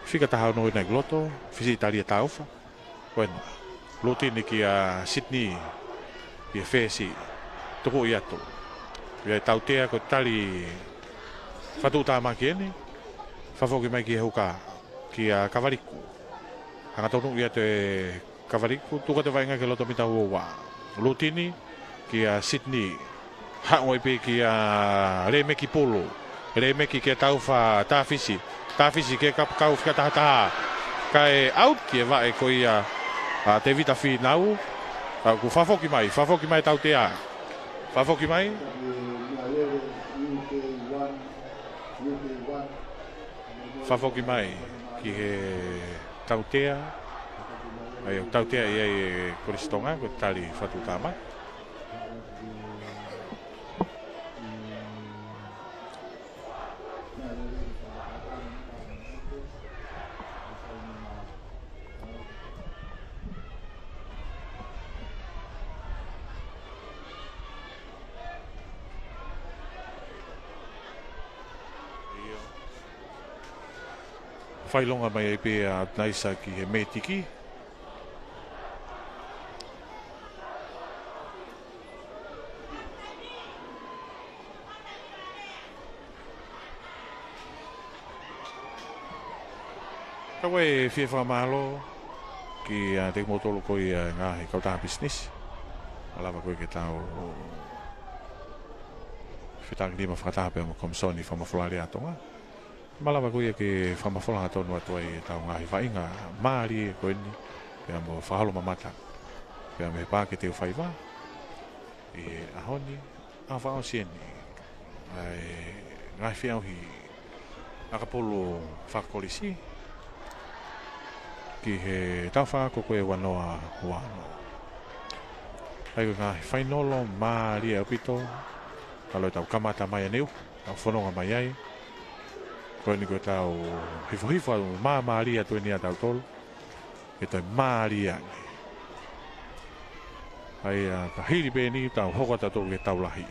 fika taha ono ʻi he loto, Fisitalia Taufa. Ko ena. Lutini kia Sydney, ʻi he fesi. Tuku atu. ʻA ia ʻe Tautea ko e tali fakatuʻutāmaki eni. Fakafoki mai ki he huka, kia Kavaliku. Hangatonu atu ʻe Kavaliku, tuku atu e vaʻinga ki he loto mita ua ua. Lutini, kia Sydney. Haʻu ai pē kia Lēmeki Pulu. Lēmeki kia Taufa Tafisi. Tafisi kia Kapukau fika taha taha. Kae out ki he vaʻe ko ia ʻa Tevita Fīnau. ʻA, ʻoku fakafoki mai, fakafoki mai Tautea. Fakafoki mai. Fakafoki mai ki he Tautea. ʻA ia ʻoku tautea ai ʻa Kolisi Tonga, ko e tali fakatuʻutāmaki. Fakaʻilonga mai ai pē ʻa Naisa ki he mētiki. Ka ʻoku ou fie fakamālō kiate kimoutolu ko ia ngaahi kautaha pisinisi. Malava ko ia ke tau fetākinima fakataha pē mo e Komisoni Fakamafola ʻa Tonga. Malava ko ia ke fakamafola hangatonu atu ai ʻetau ngaahi vaʻinga mālie ko eni, pea mo fakaholomamata, pea mo e paaki ʻetau faiva ʻi he ʻaho ni, ʻaho fakaʻosi eni ʻa e ngaahi feʻauhi ʻakapulu fakakolisi ki he taʻu fā ko ē ʻo e ua noa ua ono. ʻA ia ko e ngaahi fainolo mālie ʻaupito, ka ʻoku tau kamata mai ʻaneuhu, tau fononga mai ai. Ko eni ko ʻetau hifohifo atu māmālie atu eni ʻa tautolu. Ke toe mālie ange. ʻA ia, ka hili pē eni tau hoko atu ki he tau lahi.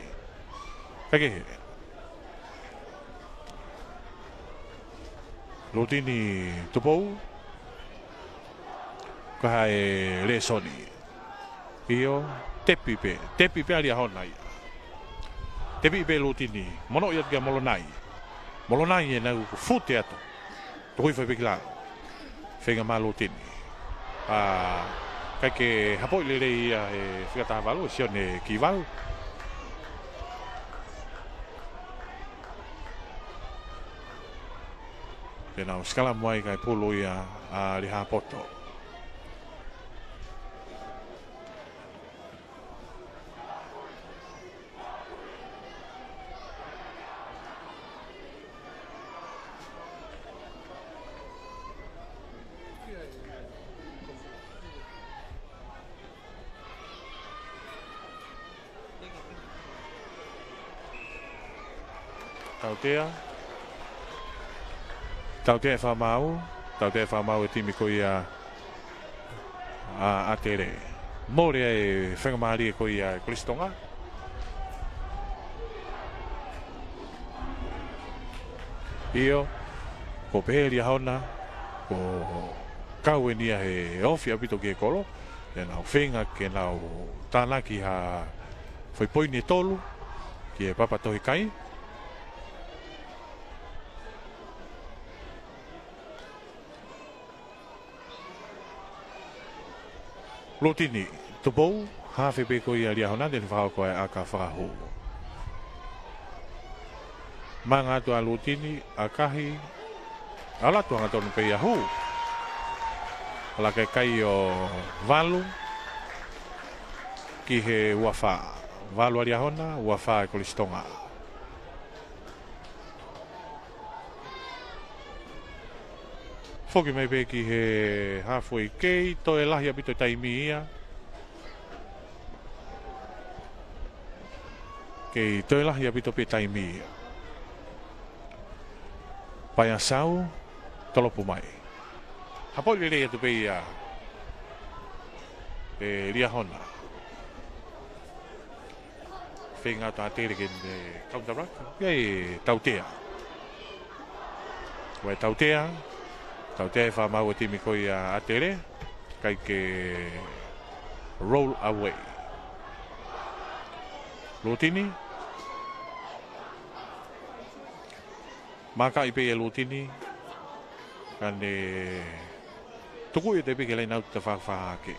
Kae kehe, Lutini Tupou, ka ʻi he lēsoni. ʻIo, tepi pē, tepi pē ʻa Liahona ia. Tepi pē Lutini, mono ia kia Molonai. Molonai ʻe nau fute atu. Tuku hifo pē ki lalo. Feinga mai Lutini. ʻA, ʻikai ke hapoʻi lelei ia ʻe he fika taha valu, ʻe Sione Kivalu. Te nau sikalamu ai kae pulu ia ʻa Lihapoto. Tautea. Tautea ʻe fakamaau. Tautea ʻe fakamaau ʻe he timi ko ia ʻa ʻAtele. Mole ai e faingamālie ko ia ʻa Kolisi Tonga. ʻIo, ko e pehē ʻa Liahona, ko e kau eni ia he ofi ʻaupito ki he kolo, ʻe nau feinga ke nau tānaki ha foʻi poini ʻe tolu ki he Papatohikai. Lutini Tupou, hafe pē ko ia ʻa Liahona, te ne fakahoko e ʻaka fakahū. Manga atu ʻa Lutini, ʻakahi, ʻalu atu hangatonu pē ia, hū. Laka e kai ʻo valu ki he ua fā. Valu ʻa Liahona, ua fā ʻa Kolisi Tonga. Foki mai pē ki he halfway, kei toe lahi ʻaupito taimi ia. Kei toe lahi ʻaupito pē taimi ia. Paea Sau, tolopu mai. Hapoʻi lelei atu pē ia ʻe Liahona. Feinga atu ʻa Tele ke ne counter ruck. ʻIo, Tautea. Ko e Tautea. Tautea ʻe fakamaau e timi ko ia ʻa Tele. Kai ke roll away. Lutini. Makaʻi pē ʻe Lutini. Ka ne tukuʻi atu pē ki he laine ʻauti tafaʻaki fakahahake.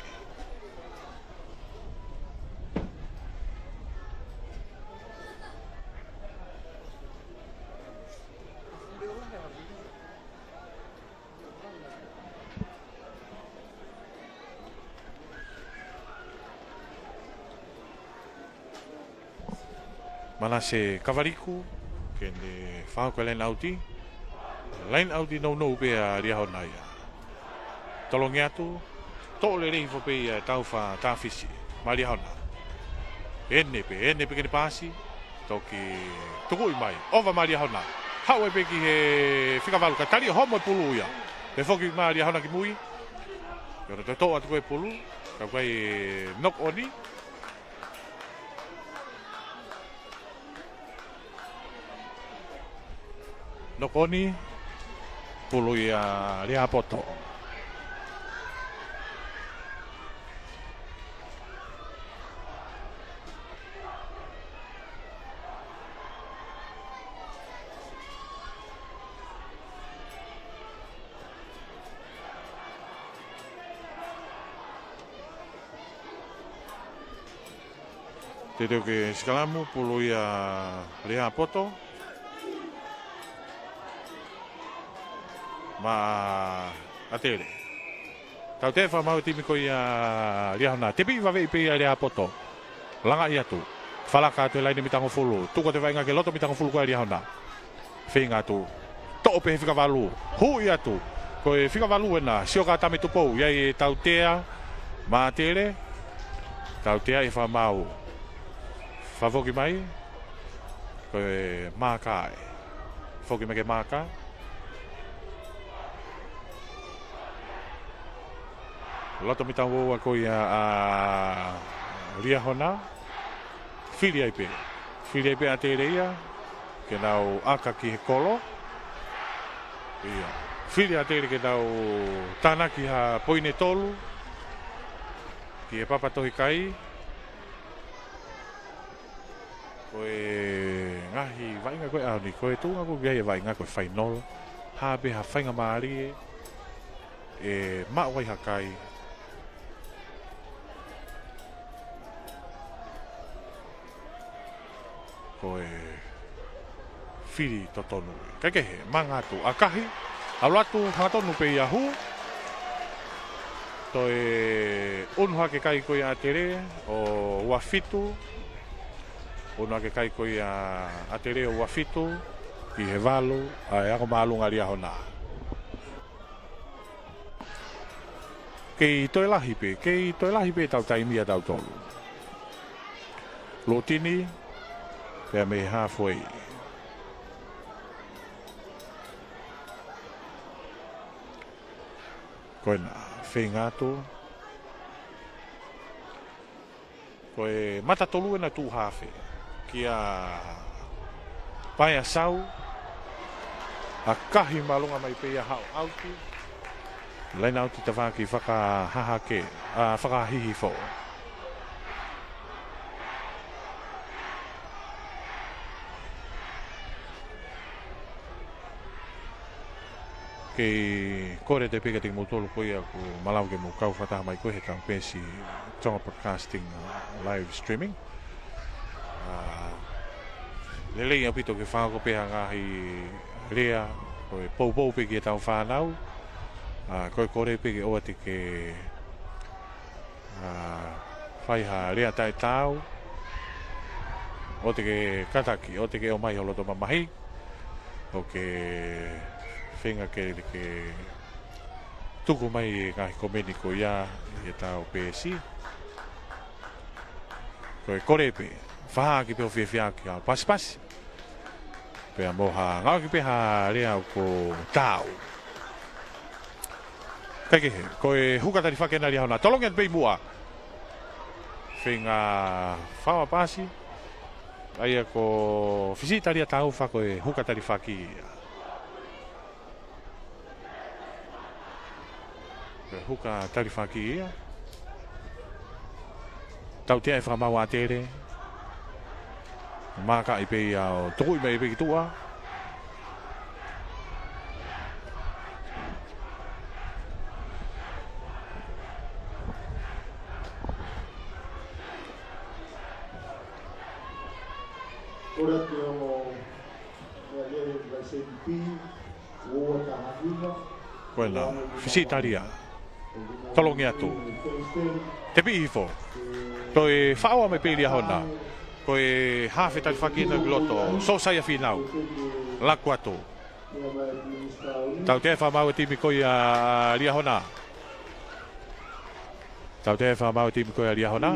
Manase Kavaliku, ke ne fakahoko e laine ʻauti. Laine ʻauti nounou pē ʻa Liahona ia. Tolongi atu, toʻo lelei hifo pē ia ʻe Taufa Tafisi, maʻa Liahona. ʻEne pē, ʻene pē ke ne paasi, toki tukuʻi mai. ʻOva maʻa Liahona. Haʻu ai pē ki he fika valu, ka tali ʻo homo e pulu ia. Pea foki maʻa Liahona ki mui. Ko hono toʻotoʻo atu ko ē pulu, ka ʻoku ʻi ai e knock on. Knock on, pulu ia ʻa Leapoto. Teuteu ke sikalamu, pulu ia ʻa Leapoto. Maʻa ʻa Tele. Tautea ʻe fakamaau e timi ko ia ʻa Liahona. Tepi vaveʻi pē ia ʻe Leapoto. Langaʻi atu. Falaka atu he laine mitangofulu. Tuku atu e vaʻinga ki he loto mitangofulu ko ia ʻa Liahona. Feinga atu. Toʻo pē he fika valu. Huʻi atu. Ko e fika valu ena. Sio ka Tame Tupou. ʻI ai e Tautea maʻa Tele. Tautea ʻe fakamaau. Fakafoki mai. Ko e maaka ē. Foki mai ki he maaka. Loto mitangofulu ko ia ʻa Liahona. Fili ai pē. Fili ai pē ʻa Tele ia. Ke nau ʻaka ki he kolo. ʻIo. Fili ʻa Tele ke nau tānaki ha poini ʻe tolu. Ki he papa tohi kai. Ko e ngaahi vaʻinga ko ē ʻaho ni, ko e tuʻunga ko ē ʻa e vaʻinga ko e fainolo. Hā pē ha faingamālie ʻe maʻu ai ha kai. Ko e fili totonu. Kaikehe, manga atu, ʻakahi, ʻalu atu, hangatonu pē ia hū. Toe unu hake kai ko ia ʻa Tele, ʻo ua fitu. Unu hake kai ko ia ʻa Tele ʻo ua fitu, ki he valu, ʻa e ako māʻolunga ʻa Liahona. Kei toe lahi pē, kei toe lahi pē ʻetau taimi ʻatautolu. Lutini, pea mei halfway. Ko ena, feinga atu. Ko e mata tolu ena tuʻu hafe. Kia Paea Sau. ʻAkahi māʻolunga mai pē ia haʻu ʻauti. Laine ʻauti tafaʻaki fakahahake, ʻa, fakahihifo. Kei kole atu pē kiate kimoutolu ko ia ʻoku malava ke mou kau fakataha mai ko ē heʻetau peesi Tonga Broadcasting, uh, live streaming. Uh, lelei ʻaupito ke fakahoko pē ha ngaahi lea, ko e poupou pē ki heʻetau fānau. ʻA, ko e kole pē ke ʻoua te ke, ʻa, fai ha lea taʻetaau, ʻoua te ke kātaki, ʻoua te ke ʻomai ho loto mamahi, ʻo ke feinga ke, ke tuku mai e ngaahi komeni ko ia ʻi heʻetau peesi. Ko e kole pē, fakahā ʻaki pē hoʻo fiefiaʻaki ʻo pasipasi. Pea mo ha, ngāueʻaki pē ha lea ʻoku taau. Kaikehe, ko e huka talifaki ʻena ʻa Liahona. Tolongi atu pē ʻi muʻa. Feinga fakapaasi. ʻA ia ko Fisitalia Taufa ko e huka talifaki ia. Ko e huka talifaki ia. Tautea e fakamaau ʻa ʻAtele. Mākaʻi pē ia ʻo tukuʻi mai pē ki tuʻa. Kole atu ki he ongo meʻalele ʻa e S N P. Ko ena, Fisitalia. Tolongi atu. Tepiʻi hifo. Toe faʻao mai pē ʻe Liahona. Ko e hafe talifaki ʻena ki loto. Sōsaia Fīnau. Laku atu. Tautea e fakamaau e timi ko ia ʻa Liahona. Tautea e fakamaau e timi ko ia ʻa Liahona.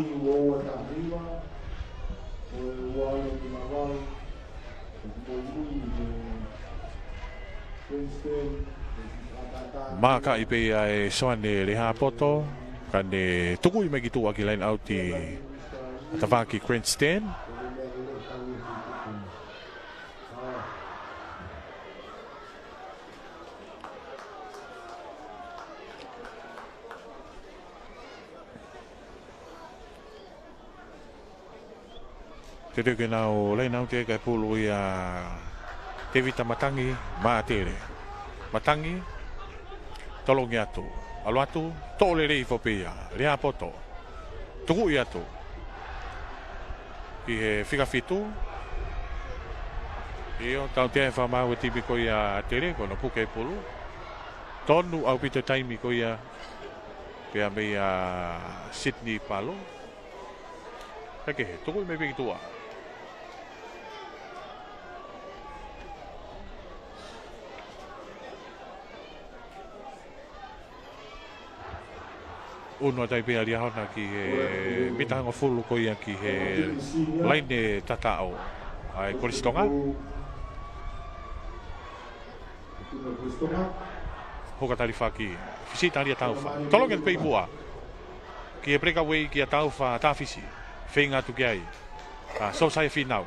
Mākaʻi pē ia ʻe Soane Lehapoto, ka ne tukuʻi mai ki tuʻa ki he laine ʻauti ʻa Tavaki Grandstand. Teuteu ke nau laine ʻauti ai kae pulu ia Tevita Matangi maʻa ʻAtele. Matangi, tolongi atu. ʻAlu atu, toʻo lelei hifo pē ia. Lehapoto. Tukuʻi atu. Ki he fika fitu. ʻIo, tautea e fakamaau e timi ko ia ʻa ʻAtele, ko hono puke e pulu. Tonu ʻaupito taimi ko ia. Pea meia Sydney Palo. Kaikehe, tukuʻi mai pē ki tuʻa. ʻUnu atu ai pē ʻa Liahona ki he mita hongofulu ko ia ki he laine tataʻo ʻa e Kolisi Tonga. Huka talifaki, Fisitalia Taufa. Tolongi atu pē ʻi muʻa. Ki he breakaway kia Taufa Tafisi. Feinga atu ki ai. ʻA, Sōsaia Fīnau.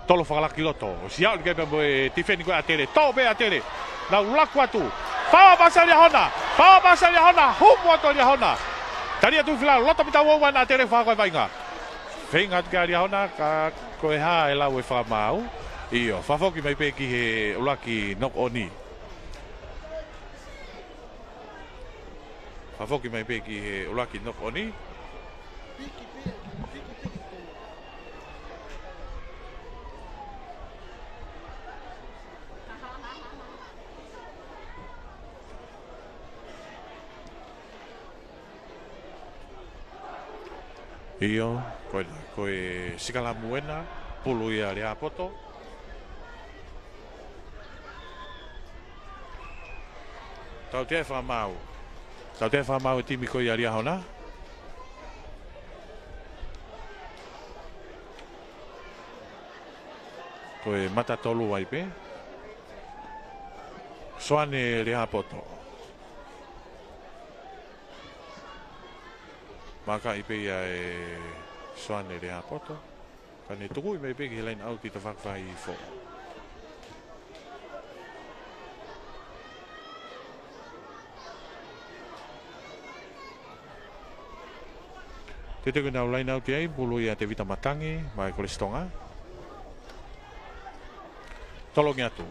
Tolo fakalaka ki loto. Siaʻu ki ai pea mo e tifeni ko ē ʻa ʻAtele. Toʻo pē ʻe ʻAtele. Nau laku atu. Fakapasi ʻa Liahona. Fakapasi ʻa Liahona. Humu atu ʻa Liahona. Tali atu fila. Loto mita ua ua ʻa ʻAtele fakakau e vaʻinga. Feinga atu ki ai ʻa Liahona. Ka ko e hā e lau e fakamaau. ʻIo. Fakafoki mai pē ki he ʻuluaki knock on. Fakafoki mai pē ki he ʻuluaki knock on. ʻIo, ko e, ko e sikalamu ʻena, pulu ia ʻa Lehapoto. Tautea e fakamaau. Tautea e fakamaau e timi ko ia ʻa Liahona. Ko e mata tolu ai pē. Soane Lehapoto. Mākaʻi pē ia ʻe Soane Lehapoto. Ka ne tukuʻi mai pē ki he laine ʻauti ʻa Tavaki Faifo. Teuteu ke nau laine ʻauti ai, pulu ia ʻa Tevita Matangi, maʻa e Kolisi Tonga. Tolongi atu.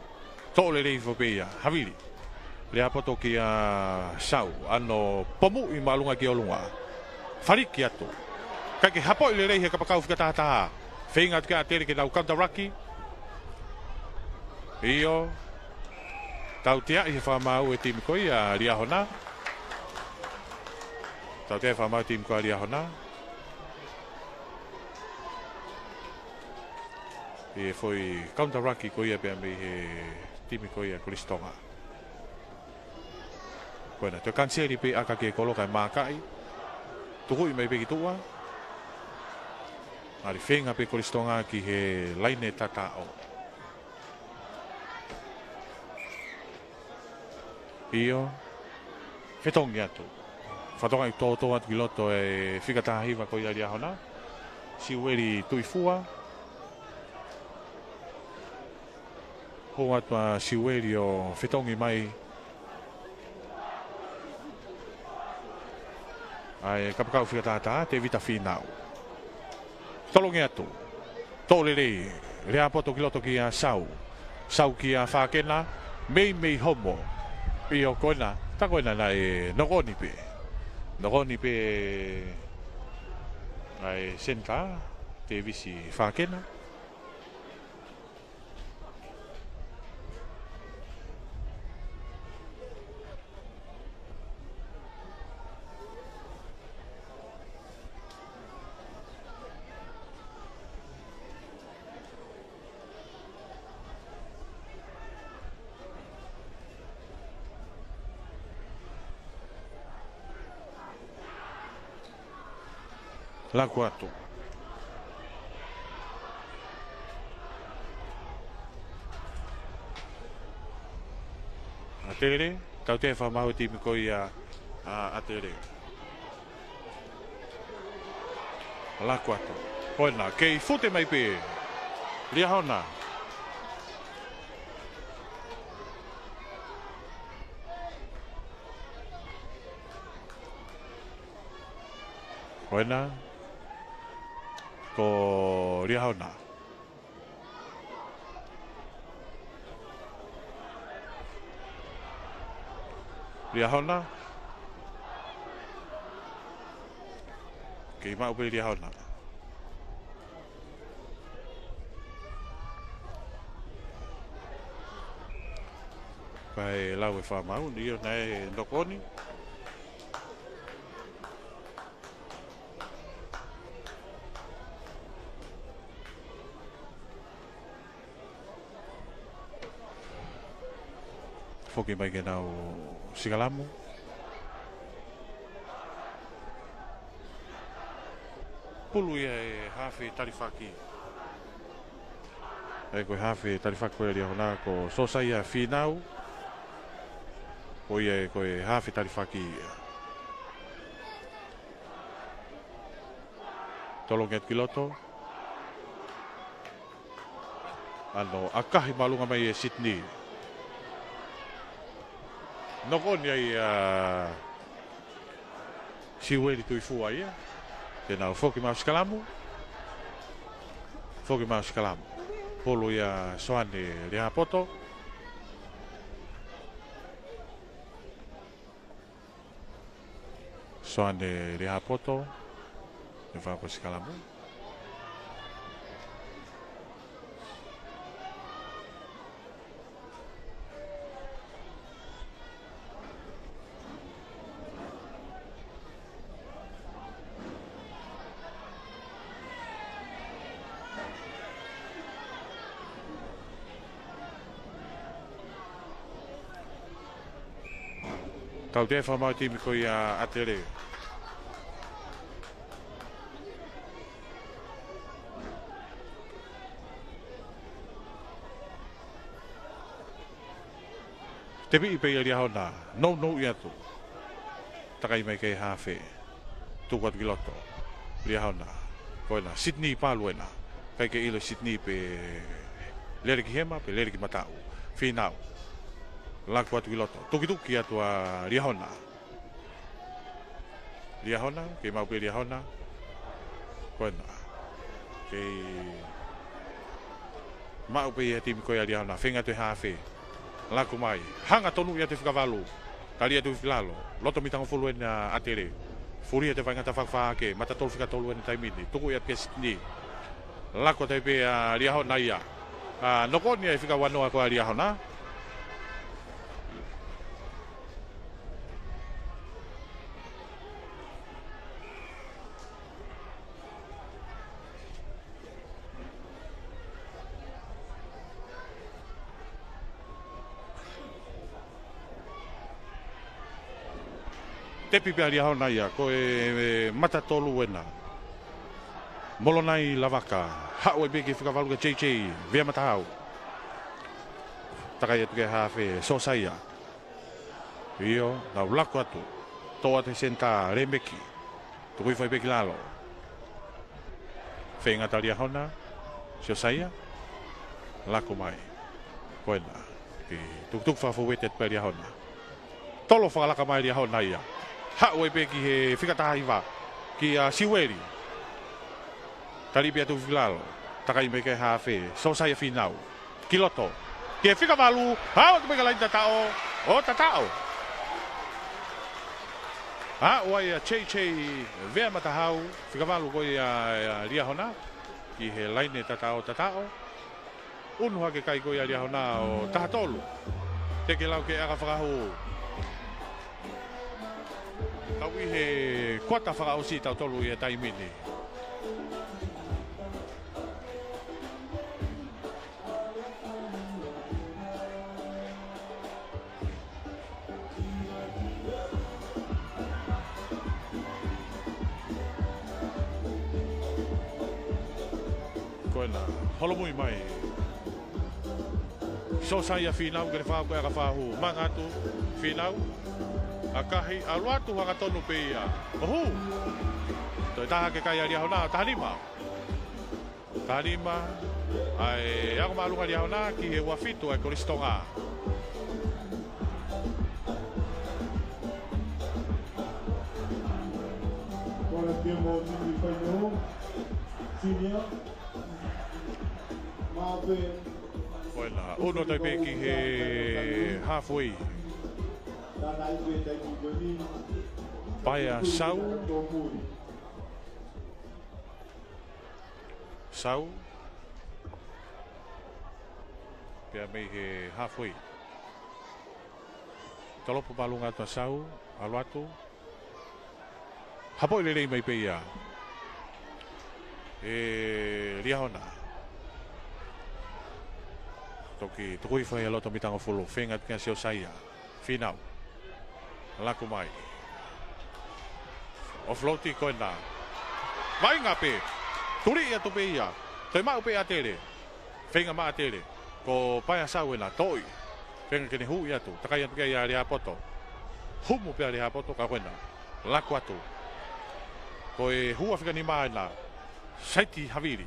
Toʻo lelei hifo pē ia. Havili. Lehapoto kia Sau. ʻAno pomuʻi māʻolunga ki ʻolunga. Faliki atu. Kae ke hapoʻi lelei he kapakau fika tahataha. Feinga atu ki ai ʻa ʻAtele ke nau counter-ʻaki. ʻIo. Tauteaʻi he fakamaau e timi ko ia ʻa Liahona. Tauteaʻi e fakamaau e timi ko ia ʻa Liahona. ʻI he foʻi counter ruck ko ia pea mei he timi ko ia Kolisi Tonga. Ko ena, toe kaniseli pē ʻa e koloka e mākaʻi. Tukuʻi mai pē ki tuʻa. Ngali feinga pē Kolisi Tonga ki he laine tataʻo. ʻIo. Fetongi atu. Fakatokangaʻi tōtō atu ki loto e fika taha hiva ko ia ʻa Liahona. Siueli Tuifua. Hou atu ʻa Siueli ʻo fetongi mai ʻa e kapakau fika taha taha, Tevita Fīnau. Tolongi atu. Toʻo lelei. Leapoto ki loto kia Sau. Sau kia Fakena. Meimei homo. ʻIo ko ena. Ta ko ena naʻe nokoni pē. Nokoni pē ʻa e senitā, Tevisi Fakena. Laku atu. ʻAtele, tauteaʻi e fakamaau e timi ko ia ʻa ʻAtele. Laku atu. Ko ena, kei fute mai pē. Liahona. Ko ena, ko Liahona. Liahona. Kei maʻu pē Liahona. Kae lau e fakamaau, ʻio naʻe nokoni. Foki mai ke nau sikalamu. Pulu ia e hafe talifaki. ʻE ko e hafe talifaki ko ia ʻa Liahona ko Sosaia Fīnau. Ko ia ʻe ko e hafe talifaki ia. Tolongi atu ki loto. ʻAno ʻakahi māʻolunga mai ʻe Sydney. Nokoni ai ʻa Siueli Tuifua ia. Te nau foki mai ʻo sikalamu. Foki mai ʻo sikalamu. Pulu ia Soane Leapoto. Soane Leapoto, ʻe fai ko e sikalamu. Tauteaʻi e fakamaau e timi ko ia ʻa ʻAtele. Tepiʻi pē ia ʻa Liahona, nounou atu. Takai mai ki he hafe. Tuku atu ki loto. Liahona. Ko ena, Sydney Palu ena. ʻIkai ke ʻilo Sydney pe lele ki hema, pe lele ki mataʻu. Fīnau. Laku atu ki loto. Tukituki atu ʻa Liahona. Liahona, kei maʻu pē Liahona. Ko ena. Kei maʻu pē ia he timi ko ia ʻa Liahona. Feinga atu e hafe. Laku mai. Hanga tonu ia ʻa e fika valu. Tali atu ki lalo. Loto mitangofulu ena ʻa ʻAtele. Fuli atu e faingataʻa fakafā hake. Mata tolu fika tolu ena taimi ni. Tuku ia kia Sydney. Laku atu ai pē ʻa Liahona ia. ʻA, nokoni ai e fika uanoa ko ia ʻa Liahona. Tepi pē ʻa Liahona ia, ko e, e mata tolu ena. Molonai Lavaka, haʻu ai pē ki he fika valu kia J J Veamatahau. Takai atu ki he hafe, Siosaia. ʻIo, nau laku atu. Toʻo atu he senitā, Lemeki. Tukui fai pē ki lalo. Feinga atu ʻa Liahona, Siosaia, laku mai. Ko ena, ke tukutuku fakafouete atu pē ʻa Liahona. Tolo fakalaka mai ʻa Liahona ia. Haʻu ai pē ki he fika taha hiva, kia Siueli. Tali pē atu ki lalo, takai mai ki he hafe, Siosaia Finau. Ki loto. Ki he fika valu, haʻu atu pē ki he laine tataʻo, ʻo tataʻo. Haʻu ai ʻa J J Veamatahau, fika valu ko ia ʻa Liahona, ki he laine tataʻo, tataʻo. Unu hake kai ko ia ʻa Liahona ʻo taha tolu. Teke lau ki he ʻakafakahū. Kau ʻi he kuata fakaʻosi ʻa tautolu ʻi he taimi ni. Ko ena, holomui mai. Siosaia Finau ke ne fakahū ko e ʻakafakahū. Manga atu, Finau. ʻAkahi, ʻalu atu hangatonu pē ia. ʻO hū. Toe taha hake kai ʻa Liahona, taha nima. Taha nima, ʻa e ako māʻolunga ʻa Liahona ki he ua fitu ʻa e Kolisi Tonga. Kole pia mo Jimmy Faino, Senior, Mape. Ko ena, unu atu ai pē ki he halfway. Paea Sau. Sau. Pea mei he halfway. Tolopo māʻolunga atu ʻa Sau, ʻalu atu. Hapoʻi lelei mai pē ia ʻe Liahona. Toki tukui fai ʻa loto mitangofulu, feinga atu kia Siosaia. Finau. Laku mai. Offload ko ena. Vaʻinga pē. Tuli atu pē ia. Toe maʻu pē ʻa ʻAtele. Feinga mai ʻa ʻAtele. Ko Paea Sau ena, toʻi. Feinga ke ne huʻi atu. Takai atu kia Lehapoto. Humu pē ʻa Lehapoto ka ko ena. Laku atu. Ko e hua fika nima ena. Saiti Havili.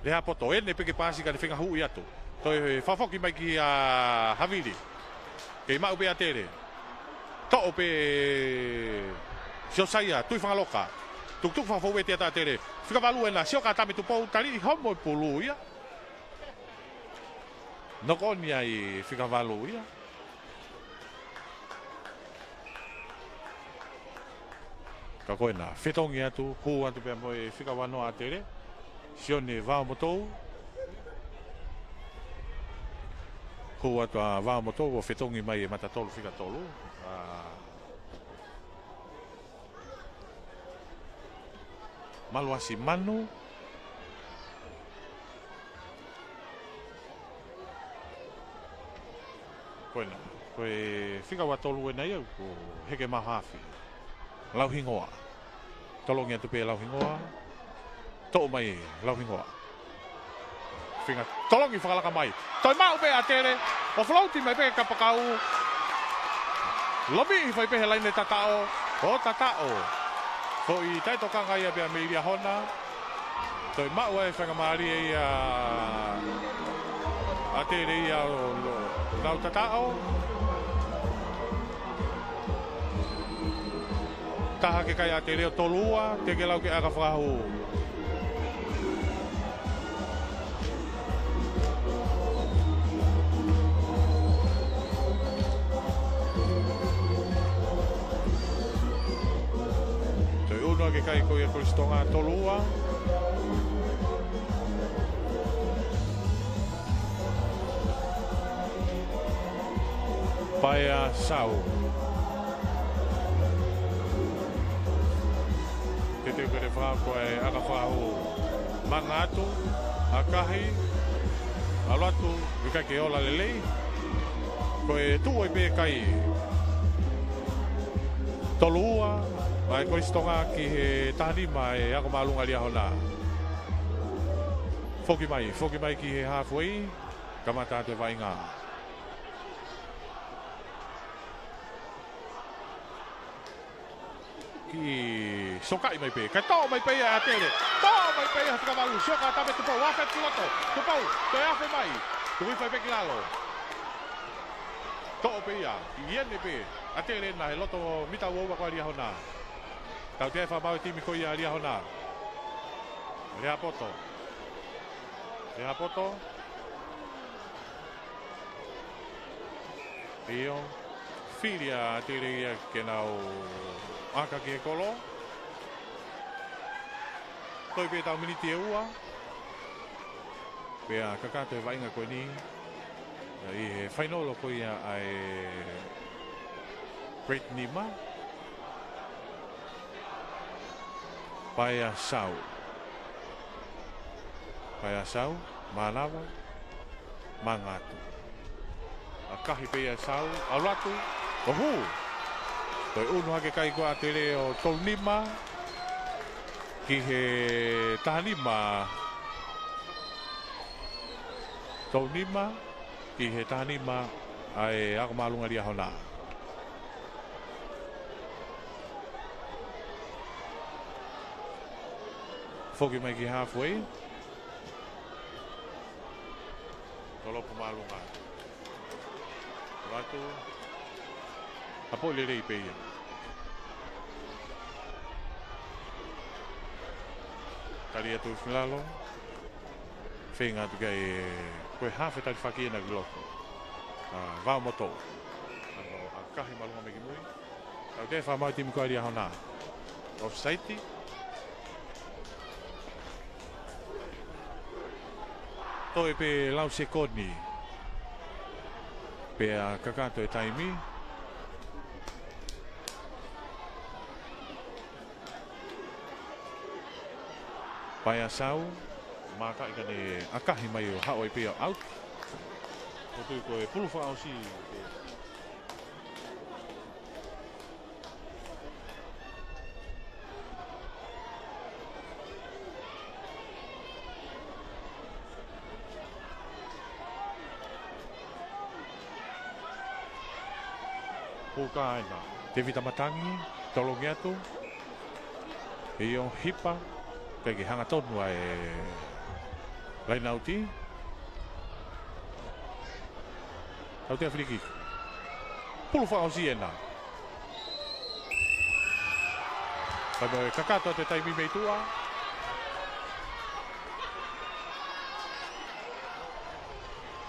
Lehapoto, ʻene pē ke paasi ka ne feinga huʻi atu. Toe fakafoki mai kia Havili. Kei maʻu pē ʻa ʻAtele. Toʻo pē Siosaia, tui fangaloka. Tukutuku fakafouete atu ʻa ʻAtele. Fika valu ena, Sioka Tame Tupou, tali ʻi homo e pulu ia. Knock on ia ʻi fika valu ia. Ka ko ena, fetongi atu, hū atu pea mo e fika ua noa ʻa ʻAtele. Sione Vaomotou. Hū atu ʻa Vaomotou, ʻo fetongi mai e mata tolu fika tolu. ʻA Maluasi Manu. Ko ena, ko e fika ua tolu ena ia, ko Heke Mahafi. Lauhingoa. Tolongi atu pē Lauhingoa. Toʻo mai Lauhingoa. Feinga tolongi fakalaka mai. Toe maʻu pē ʻa ʻAtele. Offload mai pē kapakau. Lomiʻi fai pē he laine tataʻo. ʻO tataʻo. Foʻi taʻetokanga ia pea mei Liahona. Toe maʻu ai faingamālie ia ʻa ʻAtele ia ʻo, ʻo, lau tataʻo. Taha ke kai ʻa ʻAtele ʻo tolu ua, teke lau ki he ʻakafakahū. Toe unu hake kai ko ia Kolisi Tonga tolu ua. Paea Sau. Teuteu ke ne fakahū ko e ʻakafakahū. Manga atu, ʻakahi, ʻalu atu, ʻikai ke ola lelei. Ko e tuʻu ai pē kai. Tolu ua, ʻa e Kolisi Tonga ki he taha nima ʻa e ako māʻolunga Liahona. Foki mai, foki mai ki he halfway, kamata atu e vaʻinga. Kiʻi sokaʻi mai pē, kae toʻo mai pē ia ʻe ʻAtele. Toʻo mai pē ia ʻe Hatukavau, sioka atu pē Tupou, afe ki loto, Tupou, toe afe mai, tuku hifo pē ki lalo. Toʻo pē ia, ʻi heni pē, ʻAtele ʻena he loto mita ua ua ko ē ʻa Liahona. Tautea e fakamaau e timi ko ia ʻa Liahona. Lea poto. Lea poto. ʻIo, fili ʻa ʻAtele ia ke nau ʻaka ki he kolo. Toe pē ʻetau miniti ʻe ua. Pea kakato e vaʻinga ko eni. ʻI he fainolo ko ia ʻa e grade nima. Paea Sau. Paea Sau, mānava, manga atu. ʻAkahi pē ia ʻe Sau, ʻalu atu, ʻo hū. Toe ʻunu hake kai ko ē ʻa ʻAtele ʻo tolu nima, ki he taha nima. Tolu nima, ki he taha nima, ʻa e ako māʻolunga Liahona. Foki mai ki halfway. Tolopu māʻolunga. Latu. Hapo lelei pē ia. Tali atu ki lalo. Feinga atu ki ai ko e hafe talifaki ʻena ki loto. ʻA, vao moto. ʻAkahi māʻolunga mai ki mui. Tautea e fakamaau e timi ko ē ʻa Liahona. Offside. Toe pē lau sekoni. Pea kakato e taimi. Paea Sau, maka ika ne ʻakahi mai ʻo haʻu ai pē ʻo out. ʻOku tui ko e pulu fakaʻosi. Puka ʻena. Tevita Matangi, tolongi atu. ʻIo, hipa, pea ke hangatonu ʻa e laine ʻauti. Tautea free kick. Pulu fakaʻosi ʻena. Kae kakato atu e taimi mei tuʻa.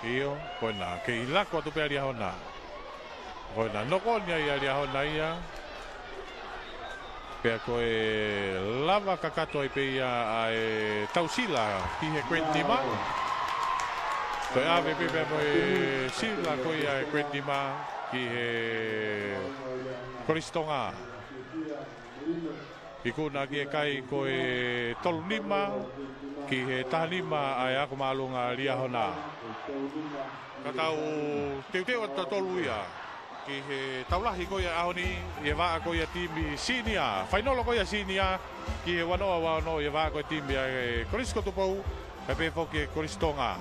ʻIo, ko ʻena, kei lako atu pē ʻa Liahona. Ko ʻena, noko ni ai ʻa Liahona ia. Pea ko e lava kakato ai pē ia ʻa e tau sila ki he grade nima. Ko e ʻave pē pea mo e sila ko ia ʻa e grade nima ki he Kolisi Tonga. Ikuna ki he kai ko e tolu nima ki he taha nima ʻa e ako māʻolunga Liahona. Ka tau teuteu atu tautolu ia ki he tau lahi ko ia ʻaho ni, ʻi he vaʻa ko ia timi sinia. Fainolo ko ia sinia, ki he ua noa ua ono ʻi he vaʻa ko ia timi ʻa e Kolisi ko Tupou, kae pehē foki e Kolisi Tonga.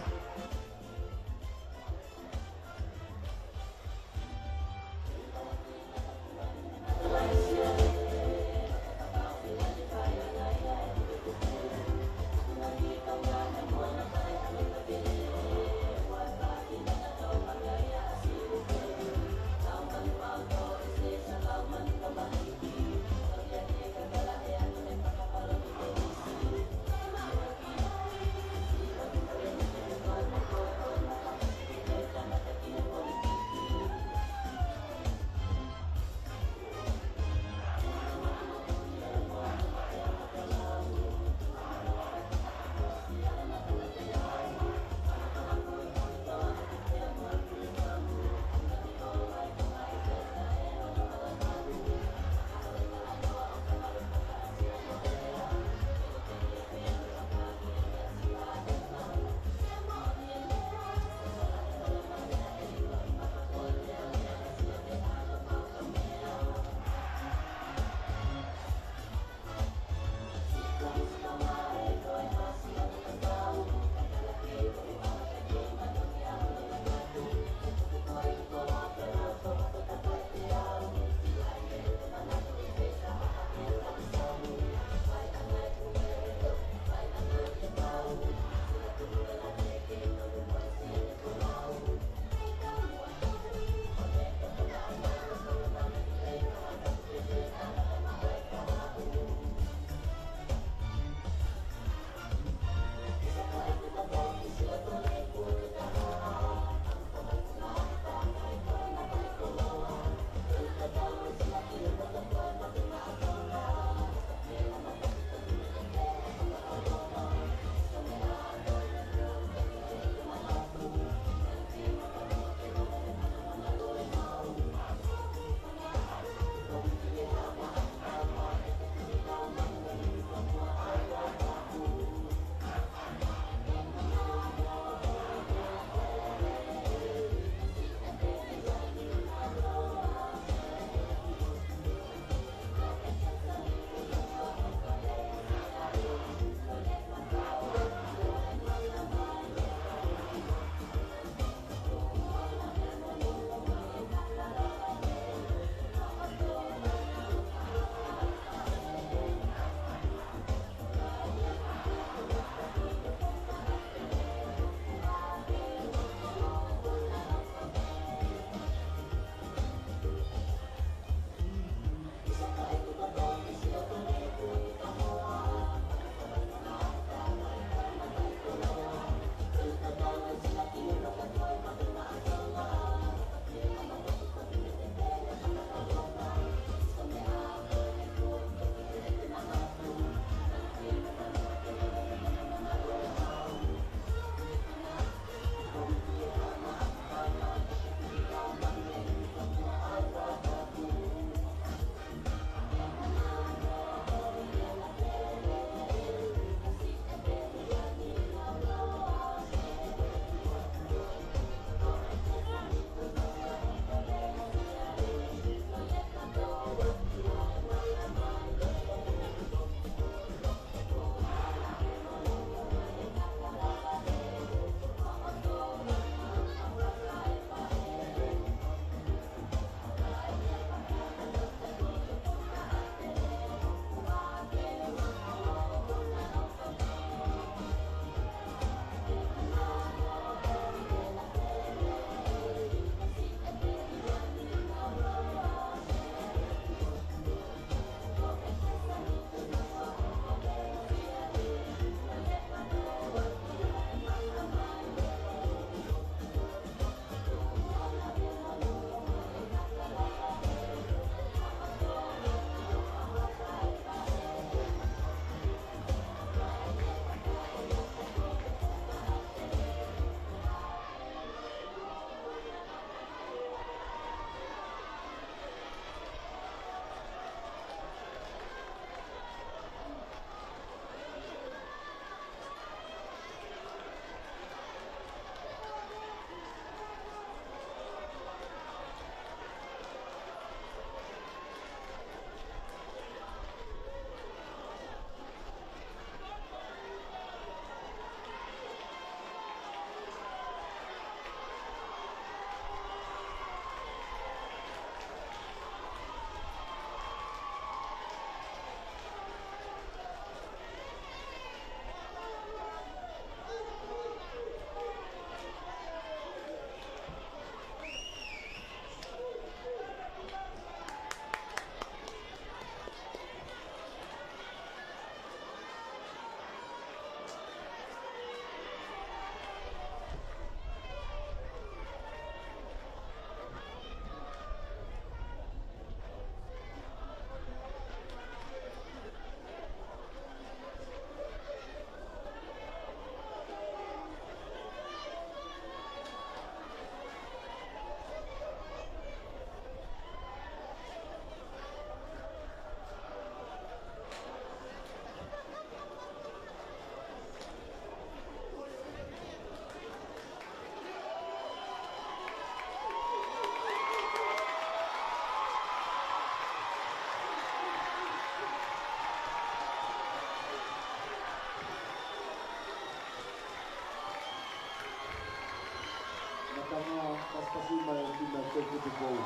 Kasi mai ki na Kau Tupou.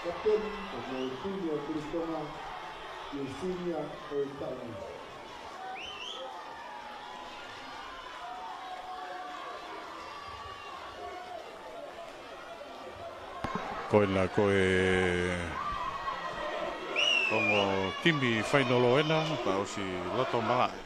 Kapiteni, ko e timi ʻa Kolisi Tonga, ʻi he senior ʻo e taʻu ni. Ko ena ko e ongo timi fainolo ena, ka ʻosi loto malaʻe.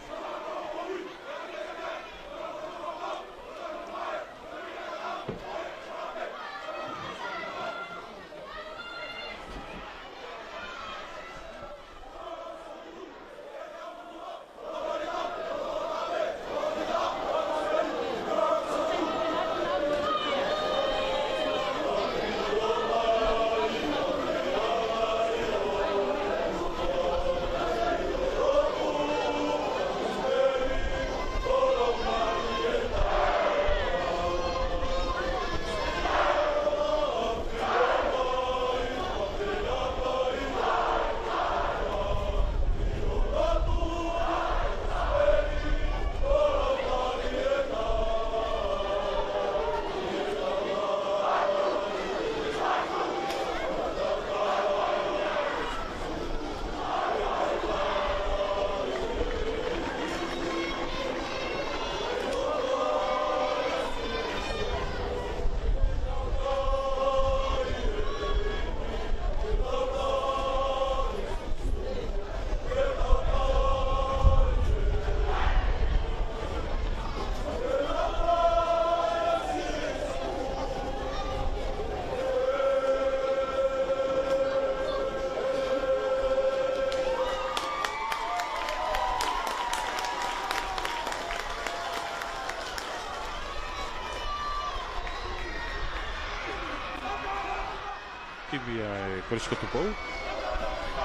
Timi ʻa e Kolisi ko Tupou.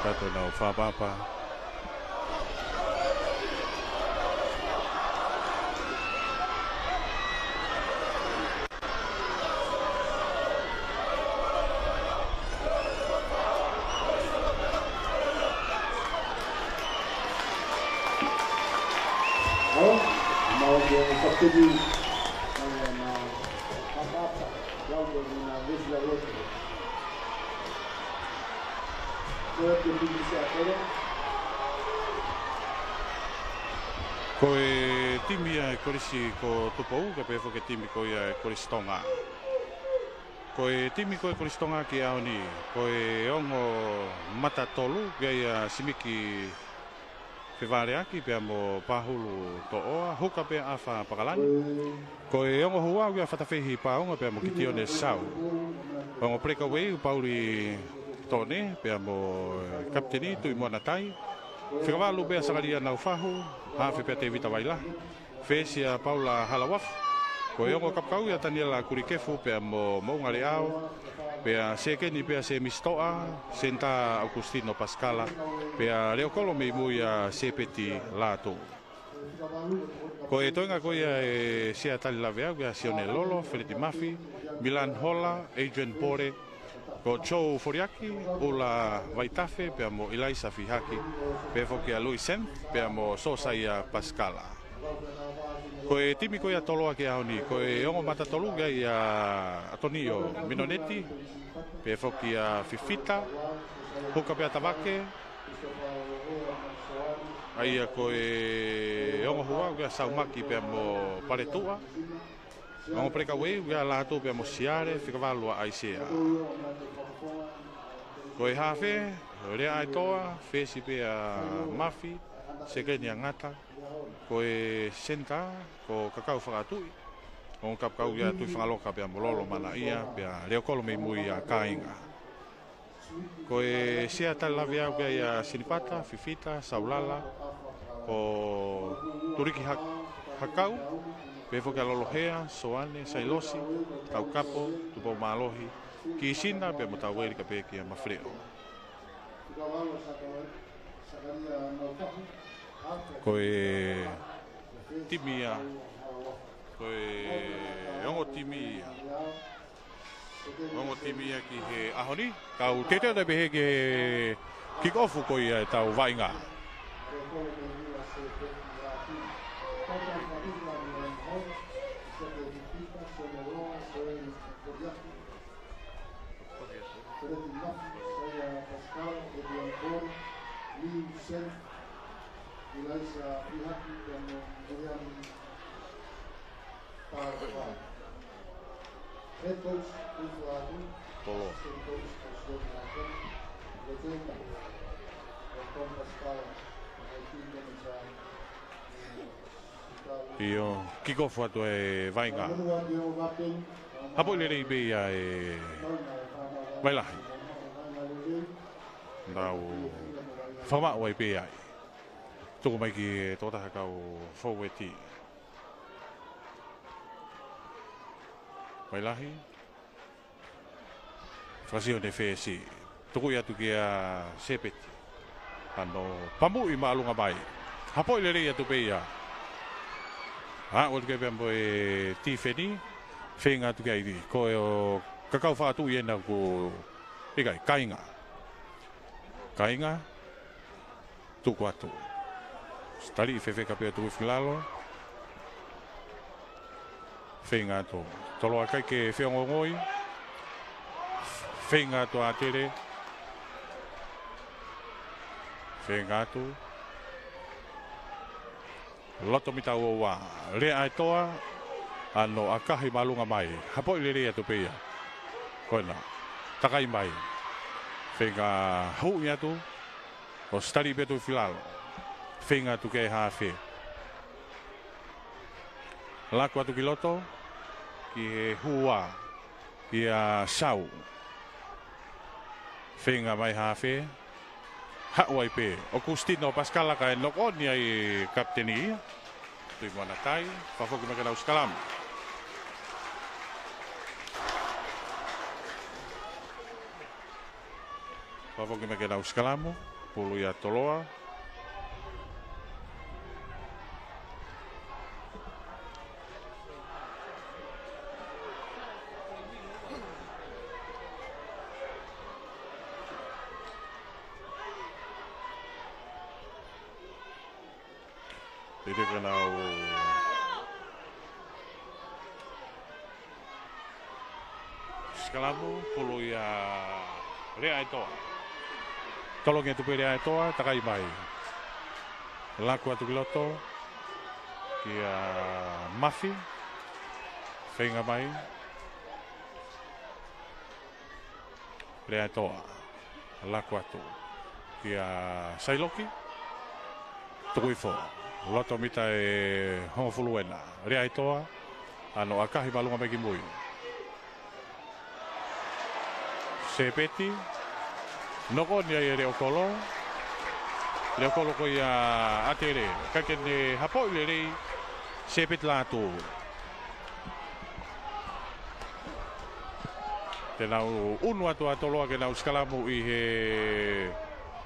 Kato nau fāpapa. ʻO, mau ke kapiteni, ʻa ia na, fāpapa, lau ko na vesi lau atu. Ko e timi Siaʻatele. Ko e timi ʻa e Kolisi ko Tupou, kae pehē foki e timi ko ia ʻa e Kolisi Tonga. Ko e timi ko e Kolisi Tonga ki he ʻaho ni, ko e ongo mata tolu, ʻa ia Simiki Fevaleaki pea mo Pahulu Toʻoa, Huka pea ʻAfa Pakalani. Ko e ongo huau ʻa Fatafehi Paonga pea mo Kitione Sau. Ongo breakaway ʻa Pauli Tone pea mo kapiteni Tuʻimoana Tai. Fika valu pea Sakalia Naufahu, hafe pea Tevita Vailahi. Fesi ʻa Paula Halauafu. Ko e ongo kapakau ʻa Taniela Kulikefu pea mo Moʻunga Leao. Pea sekeni pea Semisi Toʻa, senitā ʻAukusitino Pasikala, pea leʻo kolo mei mui ʻa Sepeti Lātū. Ko e toenga ko ia ʻa e sea tali laveʻau ʻa Sione Lolo, Feleti Mafi, Milan Hola, Adrian Pole, ko Joe Foliaki, ʻUla Vaitafe, pea mo ʻIlaisa Fihaki, pea foki ʻa Luisen, pea mo Sosaia Pasikala. Ko e timi ko ia Toloa ki he ʻaho ni, ko e ongo mata tolu ʻa ia ʻAtonio Minoneti, pea foki ʻa Fifita, Huka pea Tavake, ʻa ia ko e ongo huau ʻa Saumaki pea mo Paletuʻa, ongo breakaway ʻa Lātū pea mo Siale, fika valu ʻa ʻAisea. Ko e hafe, Lea ʻAetoa, fesi pea Mafi, sekeni ʻa Ngata, ko e senitā, ko Kakau Fakatuʻi, ongo kapakau ʻa Tui Fangaloka pea mo Lolo Manaʻia, pea leʻo kolo mei mui ʻa Kāinga. Ko e sea tali laveʻau ʻa ia Sinipata, Fifita, Saulala, ko Tuliki Hak-, Hakau, pea foki ʻa Lolohea, Soane, Sailosi, Taukapo, Tupoumālohi, Kisina, pea mo Taueli kae pehē kia Mafileʻo. Ko e timi ia, ko e ongo timi ia. Ongo timi ia ki he ʻaho ni, kau teuteu atu pē ki he kick off ko ia ʻetau vaʻinga. Tolo. ʻIo, kick off atu e vaʻinga. Hapoʻi lelei pē ia ʻe Vailahi. Nau fakamaʻu ai pē ai. Tuku mai ki he tokotaha kau foueti. Vailahi. Fakasio ne fesi. Tuku ia atu kia Sepeti. Ano pamuʻi māʻolunga mai. Hapoʻi lelei atu pē ia. Aʻu atu ki ai pea mo e tifeni. Feinga atu ki ai. Ko e ʻo Kakau Faʻatuʻi ena ko e kai, Kainga. Kainga. Tuku atu. Taliʻi fefeka pea tuku fakilalo. Feinga atu. Toloa ʻikai ke feongoongoi. Feinga atu ʻa Tele. Feinga atu. Loto mita ua ua. Lea ʻa e Toa. Ano ʻakahi māʻolunga mai. Hapoʻi lelei atu pē ia. Ko ena. Takai mai. Feinga huʻi atu. ʻOsi taliʻi pea tuku fakilalo. Feinga atu ki he hafe. Laku atu ki loto. Ki he hua. Kia Sau. Feinga mai hafe. Haʻu ai pē ʻOkusitino Pasikala kae knock on ia ʻe he kapiteni ia. Tui Moana Tai, fakafoki mai ke nau sikalamu. Fakafoki mai ke nau sikalamu, pulu ia Toloa. Pili ke nau sikalamu, pulu ia Lea ʻa e Toa. Tolongi atu pē Lea ʻa e Toa, takai mai. Laku atu ki loto, kia Mafi, feinga mai. Lea ʻa e Toa. Laku atu. Kia Sailoki. Tuku hifo. Loto mita ʻe hongofulu ena. Lea ʻa e Toa. Ano ʻakahi māʻolunga mai ki mui. Sepeti. Knock on ia ʻe Leokolo. Leokolo ko ia ʻa Tele. ʻIkai ke ne hapoʻi lelei. Sepeti Lātū. Te nau ʻunu atu ʻa Toloa ke nau sikalamu ʻi he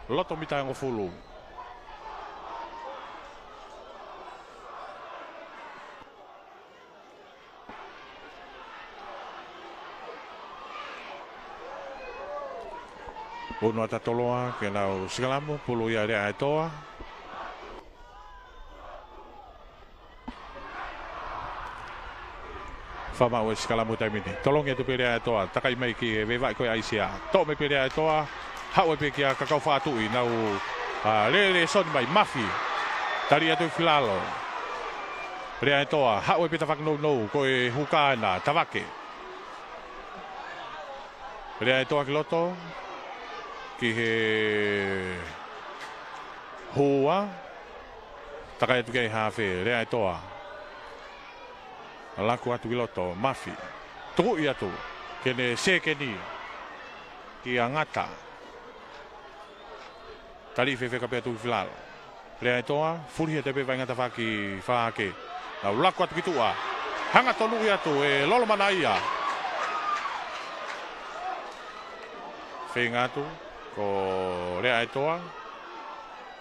loto mita ʻe hongofulu. ʻUnu atu ʻa Toloa ke nau sikalamu, pulu ia Lea ʻa e Toa. Fakamaʻu e sikalamu taimi ni. Tolongi atu pē Lea ʻa e Toa, takai mai ki he veʻe vaʻe ko e ʻaisiā. Toʻo mai pē Lea ʻa e Toa, haʻu ai pē kia Kakau Fatuʻi, nau, ā, lele soni mai, Mafi. Tali atu ki lalo. Lea ʻa e Toa, haʻu ai pē Tavake nounou, ko e huka ena, Tavake. Lea ʻa e Toa ki loto, ki he hua, takai atu ki ai hafe, Lea ʻa e Toa. Laku atu ki loto, Mafi. Tukuʻi atu, ke ne sekeni, kia Ngata. Tali fefeka pea tuku ki lalo. Lea ʻa e Toa, fulihi atu pē Vainga Tavake, Fake. Nau laku atu ki tuʻa. Hanga tonuʻi atu ʻe Lolomanaia. Feinga atu, ko Lea ʻa e Toa.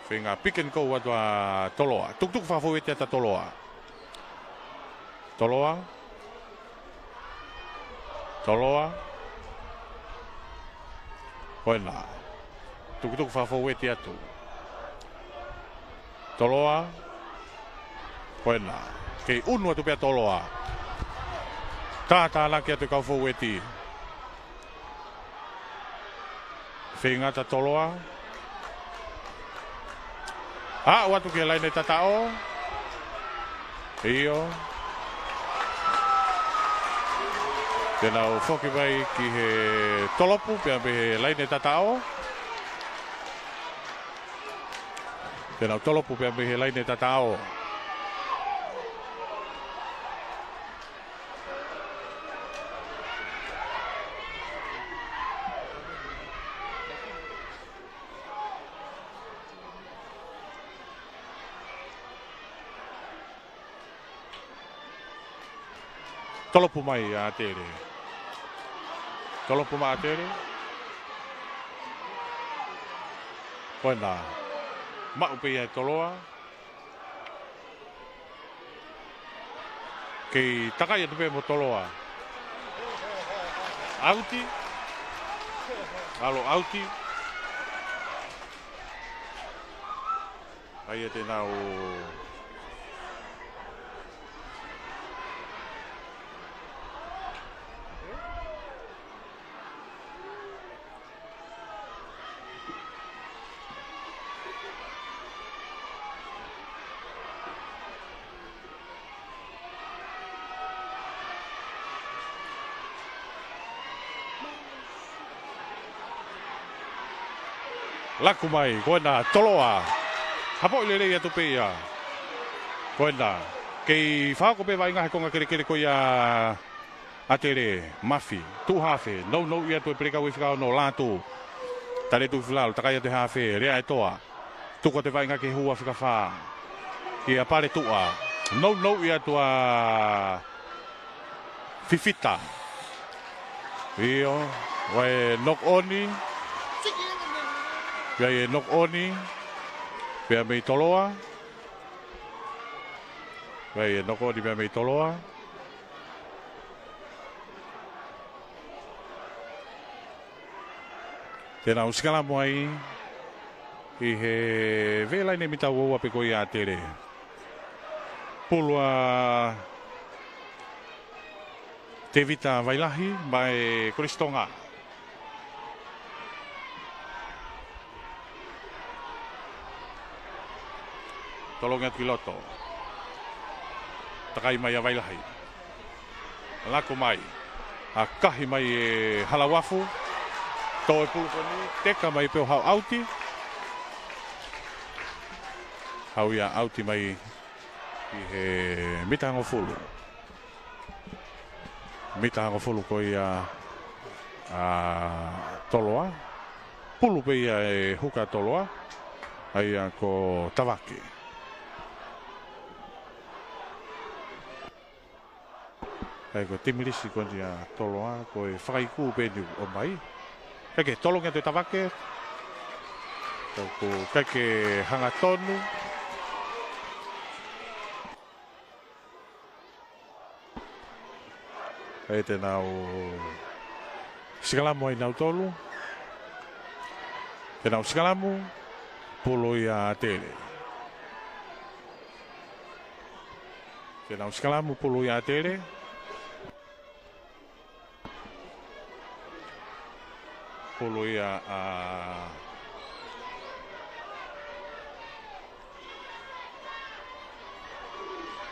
Feinga pick and go atu ʻa Toloa. Tukutuku fakafoʻou ʻe Toloa. Toloa. Toloa. Ko ena. Tukutuku fakafoueti atu. Toloa. Ko ena. Kei ʻunu atu pē ʻa Toloa. Tātānaki atu e kau foueti. Feinga ʻa Toloa. Aʻu atu ki he laine tataʻo. ʻIo. Te nau foki mai ki he tolopu, pea mei he laine tataʻo. Te nau tolopu pea mei he laine tataʻo. Tolopu mai ʻa ʻAtele. Tolopu mai ʻa ʻAtele. Ko ena. Maʻu pē ia ʻe Toloa. Kei takai atu pē mo Toloa. ʻAuti. ʻAlu ʻauti. ʻA ia te nau Laku mai, ko ena Toloa. Hapoʻi lelei atu pē ia. Ko ena. Kei fakahoko pē vaʻinga he konga kelekele ko ia ʻa ʻAtele, Mafi, tuʻu hafe, nounou atu e pelekau e fika ono, Lātū. Tale atu ki lalo, takai atu e hafe, Leaʻaetoa. Tuku atu e vaʻinga ki he hū ʻa fika fā. Kia Paletuʻa. Nounou atu ʻa Fifita. ʻIo, ʻoku ʻi ai e knock on. ʻOku ʻi ai e knock on. Pea mei Toloa. ʻOku ʻi ai e knock on pea mei Toloa. Te nau sikalamu ai ʻi he laine mita ua ua pē ko ia ʻa ʻAtele. Pulu ʻa Tevita Vailahi, mai Kolisi Tonga. Tolongi atu ki loto. Takai mai ʻa Vailahi. Laku mai. ʻAkahi mai ʻe Halauafu. Tō e pulu ko eni. Teka mai pē ʻo haʻu ʻauti. Haʻu ia ʻauti mai ʻi he mita hongofulu. Mita hongofulu ko ia ʻa Toloa. Pulu pē ia e huka Toloa. ʻA ia ko Tavake. ʻA ia ko e timilisi ko eni ʻa Toloa, ko e fakaikū pē eni ʻoku ʻomai. ʻIkai ke tolongi atu e Tavake. ʻOku ʻikai ke hangatonu. ʻE te nau sikalamu ai nautolu. Te nau sikalamu, pulu ia ʻa ʻAtele. Te nau sikalamu, pulu ia ʻa ʻAtele. Pulu ia ʻa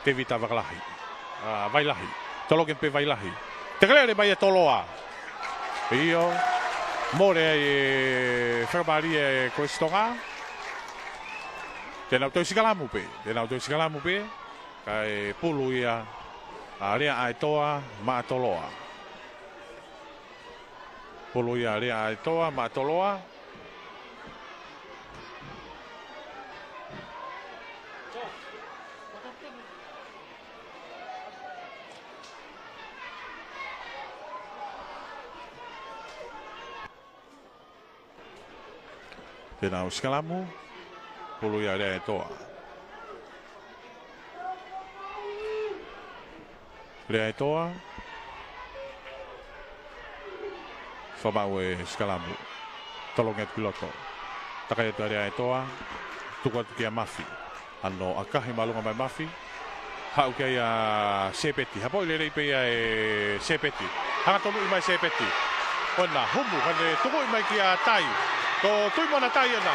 Tevita Vakalahi. ʻA, Vailahi. Tolongi pē Vailahi. Tekelele mai ʻa Toloa. ʻIo. Mole ai e fakamālie ʻa Kolisi Tonga. Te nau toe sikalamu pē. Te nau toe sikalamu pē. Kae pulu ia ʻa Leaʻaetoa maʻa Toloa. Pulu ia ʻa Leaʻaetoa maʻa Toloa. Te nau sikalamu, pulu ia ʻa Leaʻaetoa. Leaʻaetoa. Fakamaʻu e sikalamu. Tolongi atu ki loto. Takai atu ʻa Leaʻaetoa. Tuku atu kia Mafi. ʻAno ʻakahi māʻolunga mai Mafi. Haʻu ki ai ʻa Sepeti. Hapoʻi lelei pē ia ʻe Sepeti. Hanga tonuʻi mai Sepeti. ʻOna humu, ka ne tukuʻi mai kia Tai. Ko Tuʻimona Tai ʻena.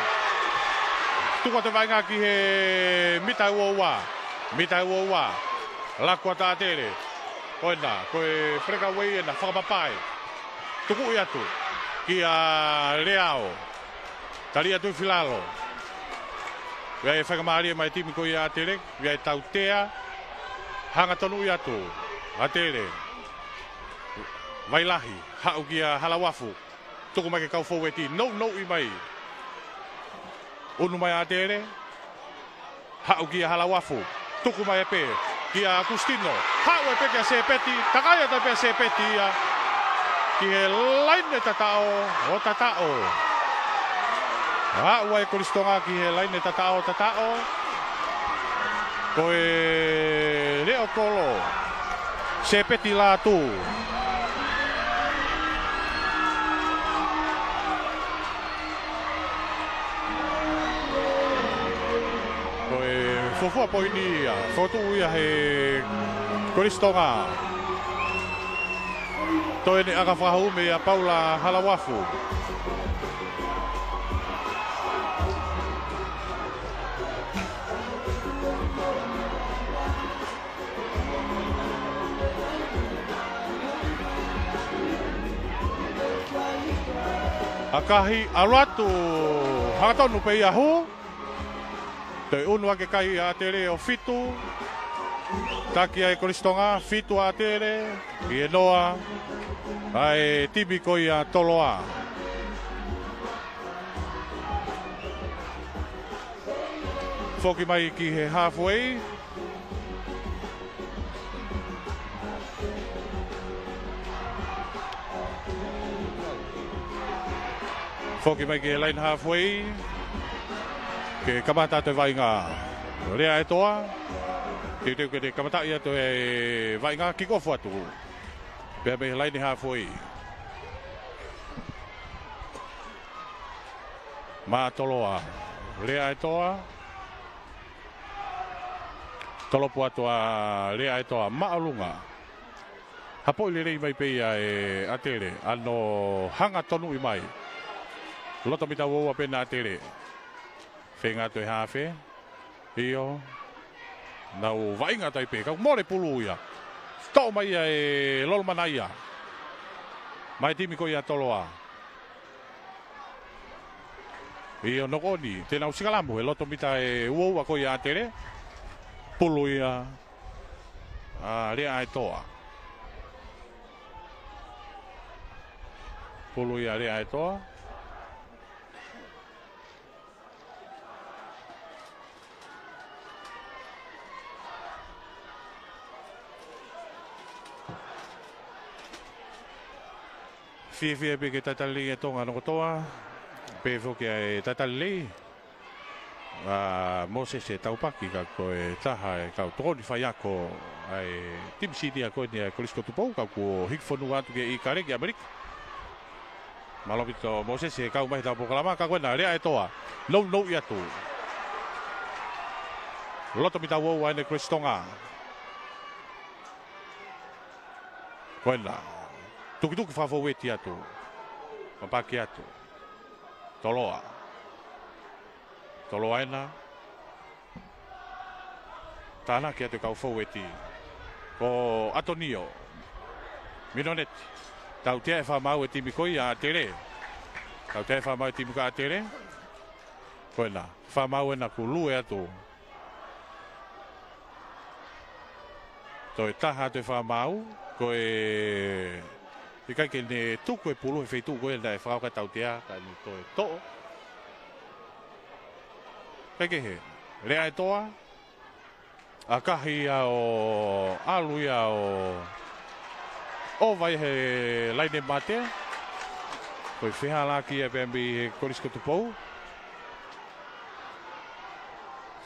Tuku atu e vaʻinga ki he mita ua ua. Mita ua ua. Laku atu ʻa ʻAtele. ʻOna, ko e breakaway ʻena, fakapapai. Tukuʻi atu kia Leao. Tali atu ʻi filalo. ʻOku ʻi ai e faingamālie mai timi ko ia ʻa ʻAtele, ʻoku ʻi ai e tautea. Hanga tonuʻi atu ʻa ʻAtele. Vailahi, haʻu kia Halauafu. Tuku mai ki he kau foueti, nounou ʻi mai. ʻUnu mai ʻa ʻAtele. Haʻu kia Halauafu. Tuku mai ʻe pē kia Agustino. Haʻu ʻe pē kia Sepeti. Takai atu pē Sepeti ia ki he laine tataʻo ʻo tataʻo. Haʻu ai Kolisi Tonga ki he laine tataʻo ʻo tataʻo. Ko e leʻo kolo. Sepeti Lātū. Ko e fuofua poini ia, fokotuʻu ia he Kolisi Tonga. Toe ne ʻaka fakahū meia Paula Halauafu. ʻAkahi, ʻalu atu, hangatonu pē ia hū. Toe ʻunu ake kai ʻa ʻAtele ʻo fitu. Taki ai Kolisi Tonga, fitu ʻa ʻAtele, ʻi he noa ʻa e timi ko ia Toloa. Foki mai ki he halfway. Foki mai ki he laine halfway. Ke kamata atu e vaʻinga. Leaʻaetoa. Teuteu ke ne kamataʻi atu e vaʻinga, kick off atu. Pea mei he laine halfway. Maʻa Toloa. Leaʻaetoa. Tolopu atu ʻa Leaʻaetoa māʻolunga. Hapoʻi lelei mai pē ia ʻe ʻAtele, ʻano hanga tonuʻi mai. Loto mita ua ua pē ʻa ʻAtele. Feinga atu e hafe. ʻIo. Nau vaʻinga atu ai pē, kau mole pulu ia. Toʻo mai ia ʻe Lolomana ia. Mai timi ko ia Toloa. ʻIo, nokoni, te nau sikalamu he loto mita ʻe ua ua ko ia ʻa ʻAtele. Pulu ia ʻa Leaʻaetoa. Pulu ia ʻa Leaʻaetoa. Fiefia pē ke talitali lelei ʻa Tonga hono kotoa, pehē foki ʻa e talitali lelei ʻa Mōsese Taupaki, ka ko e taha e kau tokoni faiako ʻa e timi sīnia ko eni ʻa e Kolisi ko Tupou, ka kuo hiki fonua atu ki ʻIkale ki ʻAmelika. Mālō ʻaupito Mōsese he kau mai he ʻetau polokalama, ka ko ena Leaʻaetoa. Nounouʻi atu. Loto mita ua ua ʻene Kolisi Tonga. Ko ena. Tukituki fakafoueti atu. Papaki atu. Toloa. Toloa ena. Tānaki atu e kau foueti. Ko ʻAtonio Minoneti. Tautea e fakamaau e timi ko ia ʻa ʻAtele. Tautea e fakamaau e timi ko ia ʻa ʻAtele. Ko ena. Fakamaau ena kuo lue atu. Toe taha atu e fakamaau, ko e ʻikai ke ne tuku e pulu he feituʻu ko ē naʻe fakaʻau ki ai e tautea, ka ne toe toʻo. Kae kehe, Leaʻaetoa, ʻakahi ia ʻo ʻalu ia ʻo ʻova ia he laine mate. Ko e fehālaaki ia pea mei he Kolisi ko Tupou.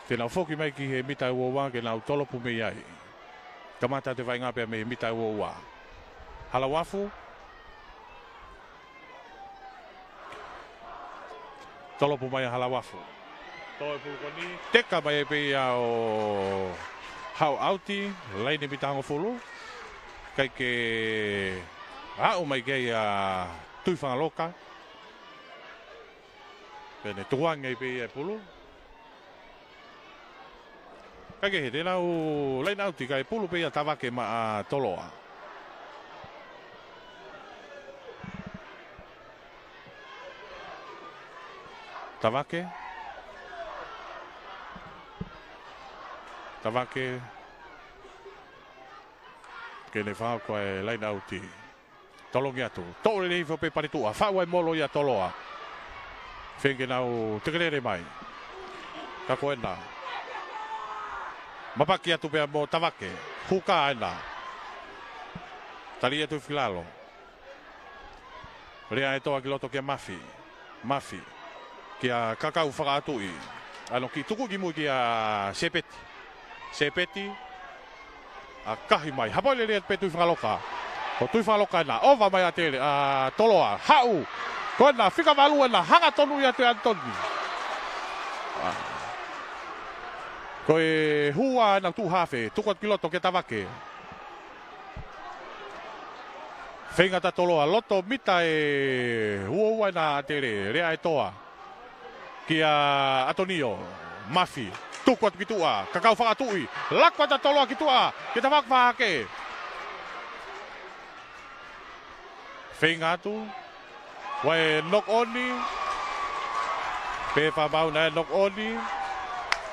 Te nau foki mai ki he mita ua ua ke nau tolopu mei ai. Kamata atu e vaʻinga pea mei he mita ua ua. Halauafu. Tolopu mai ʻa Halauafu. Toe pulu ko eni, teka mai pē ia ʻo Haʻu ʻauti, laine mita hongofulu. ʻIkai ke aʻu mai ki ai ʻa Tuʻifangaloka. Pea ne tukuange ai pē ia e pulu. ʻIkai ke he te nau laine ʻauti kae pulu pē ia Tavake maʻa Toloa. Tavake. Tavake. Ke ne fakahoko e laine ʻauti. Tolongi atu. Toʻo lelei hifo pē Paletuʻa. Faʻu ai molo ia Toloa. Feinga ke nau tekelele mai. Ka ko ena. Mapaki atu pea mo Tavake. Huka ena. Tali atu ki lalo. Lea ʻa ʻEtoa ki loto kia Mafi. Mafi. Kia Kakau Fakaʻatuʻi. ʻAno kiʻi tuku ki mui kia Sepeti. Sepeti. ʻAkahi mai. Hapoʻi lelei atu pē Tuʻifangaloka. Ko Tuʻifangaloka ena. ʻOva mai ʻa Tele. ʻA Toloa. Haʻu. Ko ena fika valu ena. Hanga tonu ia ʻa ʻAtoni. ʻA. Ko e hua ena tuʻu hafe. Tuku atu ki loto kia Tavake. Feinga ʻa Toloa, loto mita ʻe uaua ena ʻa Tele, lea ʻa ʻEtoa. Kia ʻAtonio, Mafi, tuku atu ki tuʻa, Kakau Fakaʻatuʻi, laku atu ʻa Toloa ki tuʻa, ke ta fakafahake. Feinga atu, ʻoua ʻe knock on, pea fakamaau naʻe knock on,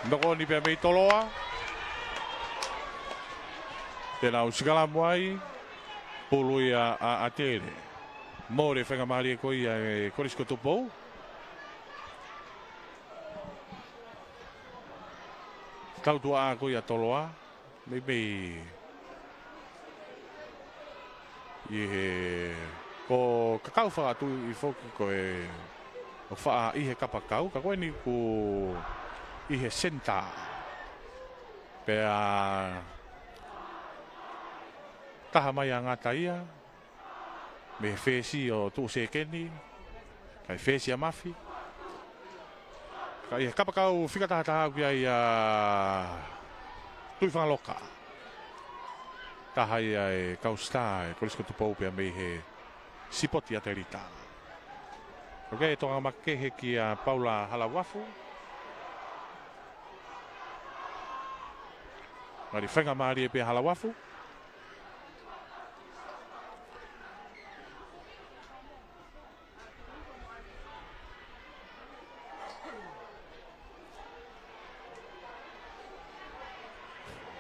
knock on pea mei Toloa. Te nau sikalamu ai, pulu ia ʻa, ʻa Tele. Mole faingamālie ko ia e Kolisi ko Tupou. Tautuʻa ko ia Toloa. Meimei ʻi he ko Kakau Fakaʻatuʻi foki ko e ʻoku faʻa ʻi he kapakau, ka ko eni ʻoku ʻi he senitā. Pea taha mai ʻa Ngata ia, mei he fesi ʻo tuʻu sekeni, kae fesi ʻa Mafi. Ka ʻi he kapakau fika taha taha ʻoku ʻi ai ʻa Tuʻifangaloka. Taha ia e kau sitā e Kolisi ko Tupou pea mei he sipoti ʻatelita. ʻOku ʻi ai e toʻonga makehe kia Paula Halauafu. Ngali faingamālie pē ʻa Halauafu.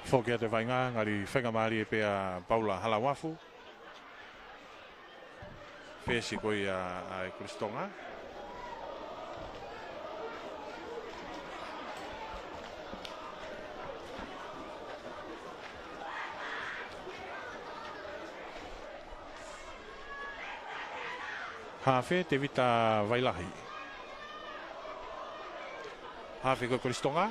Foki atu e vaʻinga, ngali faingamālie pē ʻa Paula Halauafu. Fesi ko ia ʻa e Kolisi Tonga. Hafe Tevita Vailahi. Hafe ko e Kolisi Tonga.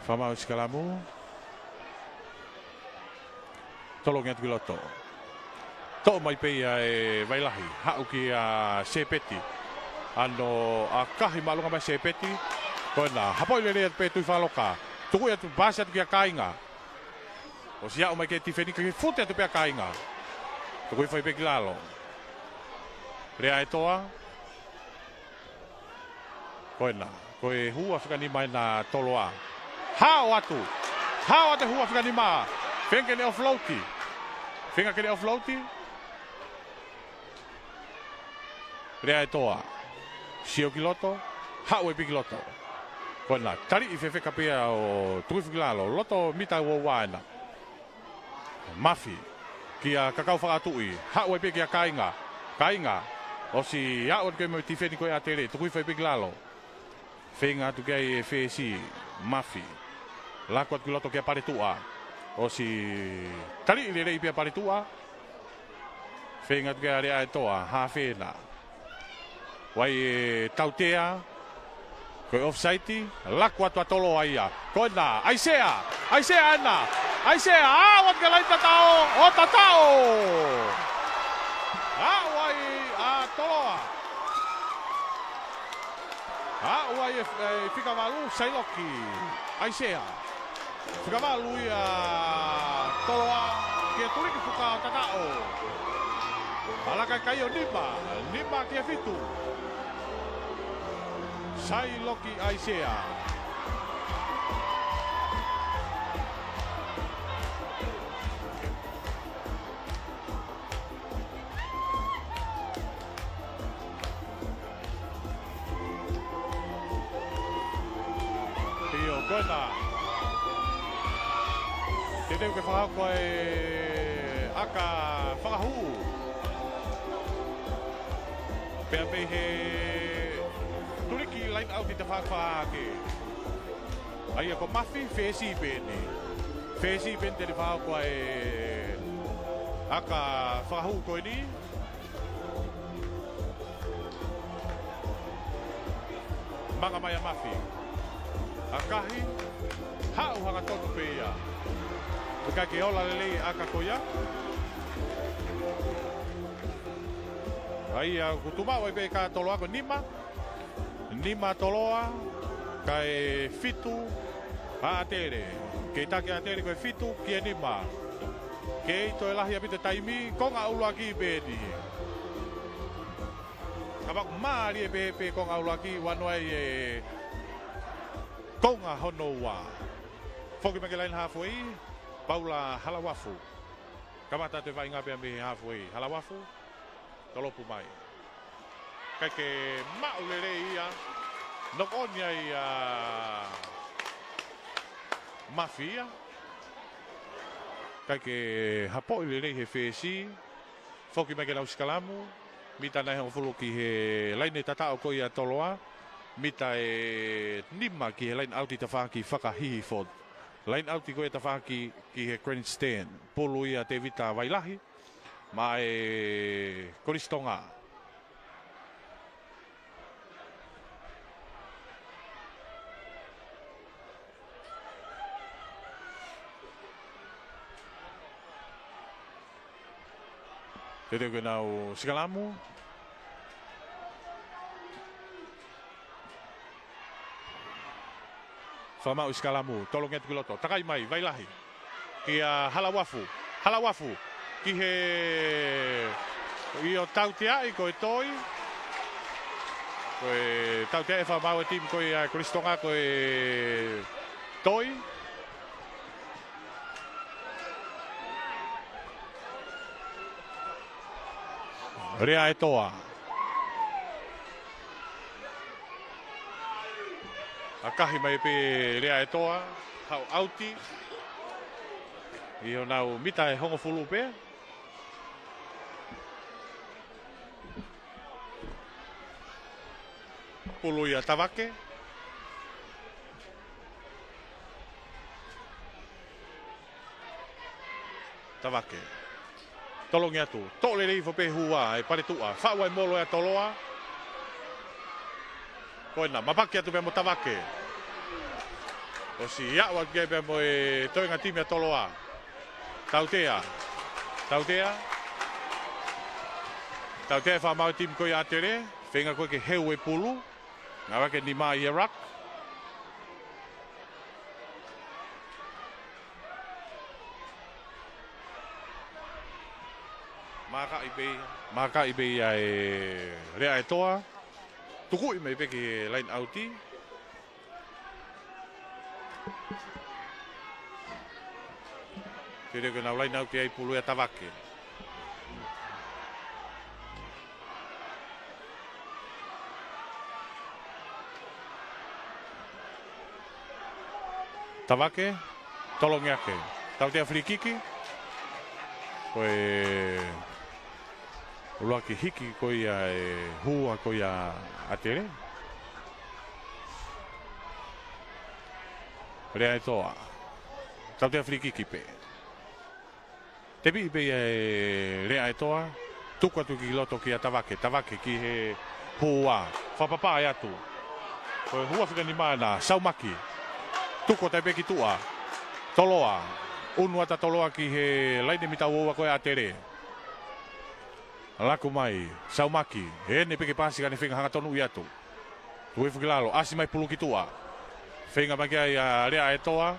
Fakamaau sikalamu. Tolongi atu ki loto. Toʻo mai pē ia ʻe Vailahi. Haʻu kia Sepeti. ʻAno ʻakahi māʻolunga mai Sepeti. Ko ena, hapoʻi lelei atu pē Tuʻifangaloka. Tuku atu, pasi atu kia Kāinga. ʻOsi aʻu mai ke tifeni, kae fute atu pē ʻa Kāinga. Tuku hifo ai pē ki lalo. Lea ʻa ʻEtoa. Ko ena, ko e hua fika nima ena ʻa Toloa. Hao atu. Hao atu e hua fika nima. Feinga ke ne offload. Feinga ke ne offload. Lea ʻa ʻEtoa. Sio ki loto. Haʻu ai pē ki loto. Ko ena, taliʻi fefeka pē ia ʻo tuku hifo ki lalo. Loto mita ʻe uaua ena. Mafi. Kia Kakau Fakaʻatuʻi. Haʻu ai pē kia Kāinga. Kāinga. ʻOsi aʻu atu ki ai mo e tifeni ko ia ʻa Tele. Tuku hifo ai pē ki lalo. Feinga atu ki ai e fesi. Mafi. Laku atu ki loto kia Paletuʻa. ʻOsi taliʻi lelei pē ʻa Paletuʻa. Feinga atu ki ai, lea ʻa ʻEtoa. Hafe ena. ʻOku ʻi ai e tautea. Ko e offside, laku atu ʻa Toloa ia. Ko ena, ʻAisea, ʻAisea ena. ʻAisea, ʻa, ua ke laine tataʻo, ʻo tataʻo. ʻA, ua ʻa Toloa. ʻA, ua ʻa e, e, fika valu, Sailoki. ʻAisea. Fika valu ia Toloa, kia Tuliki Fuka ʻo tataʻo. ʻAlaka kai ʻo nima, nima kia fitu. Sailoki ʻAisea. ʻIo, ko ena. Teuteu ke fakahoko e ʻaka fakahū. Pea mei he Tuliki, laine ʻauti tafaʻaki fakahake. ʻA ia ko Mafi, fesi pē eni. Fesi pē eni te ne fakahoko e ʻaka fakahū ko eni. Manga mai ʻa Mafi. ʻAkahi, haʻu hangatonu pē ia. ʻIkai ke ola lelei e ʻaka ko ia. ʻA ia, kuo tuʻu maʻu ai pē e ʻaka Toloa ko e nima. Nima Toloa, kae fitu ʻa ʻAtele. Kei taki ʻa ʻAtele ko e fitu ki he nima. Kei toe lahi ʻaupito e taimi, konga ʻuluaki pē eni. Kapau mālie pē, pē konga ʻuluaki, ua noa ai e konga hono ua. Foki mai ki he laine halfway, Paula Halauafu. Kamata atu e vaʻinga pea mei he halfway, Halauafu. Tolopu mai. ʻIkai ke maʻu lelei ia. Knock on ia ʻa Mafi ia. ʻIkai ke hapoʻi lelei he fesi. Foki mai ki heʻenau sikalamu. Mita nai hongofulu ki he laine tataʻo ko ia Toloa. Mita ʻe nima ki he laine ʻauti tafaʻaki fakahihifo. Laine ʻauti ko ia tafaʻaki ki he grandstand. Pulu ia Tevita Vailahi. Maʻa e Kolisi Tonga. Teuteu ke nau sikalamu. Fakamaʻu e sikalamu, tolongi atu ki loto, takai mai, Vailahi. Kia Halauafu, Halauafu. Ki he, ʻio tauteaʻi ko e Toi. Ko e tauteaʻi fakamaʻu e timi ko ia Kolisi Tonga ko e Toi. Leaʻaetoa. ʻAkahi mai pē Leaʻaetoa, haʻu ʻauti. ʻI honau mita ʻe hongofulu pē. Pulu ia Tavake. Tavake. Tolongi atu. Toʻo lelei hifo pē hua ʻe Paletuʻa. Faʻu ai molo ʻa Toloa. Ko ena, mapaki atu pea mo Tavake. ʻOsi aʻu atu ki ai pea mo e toenga timi ʻa Toloa. Tautea. Tautea. Tautea ʻe fakamaʻu e timi ko ia ʻAtele. Feinga ko ē ke heu e pulu. Ngāueʻaki e nima ʻi he ruck. Makaʻi pē ia, makaʻi pē ia ʻe Leaʻaetoa. Tukuʻi mai pē ki he laine ʻauti. Teuteu ke nau laine ʻauti ai pulu ia Tavake. Tavake, tolongi ake. Tautea filikiki. Ko e ʻuluaki hiki ko ia e hua ko ia ʻAtele. Leaʻaetoa. Tautea filikiki pē. Tepiʻi pē ia ʻe Leaʻaetoa. Tuku atu ki loto kia Tavake. Tavake ki he hua. Fakapapaʻi atu. Ko e hua fika nima ena. Saumaki. Tuku atu ai pē ki tuʻa. Toloa. ʻUnu ʻa Toloa ki he laine mita ua ua ko ē ʻa ʻAtele. Laku mai, Saumaki, ʻene piki pasi ka ne feinga hangatonu ʻi atu. Tuʻu hifo ki lalo, ʻasi mai pulu ki tuʻa. Feinga mai ki ai ʻa Lea ʻAetoa.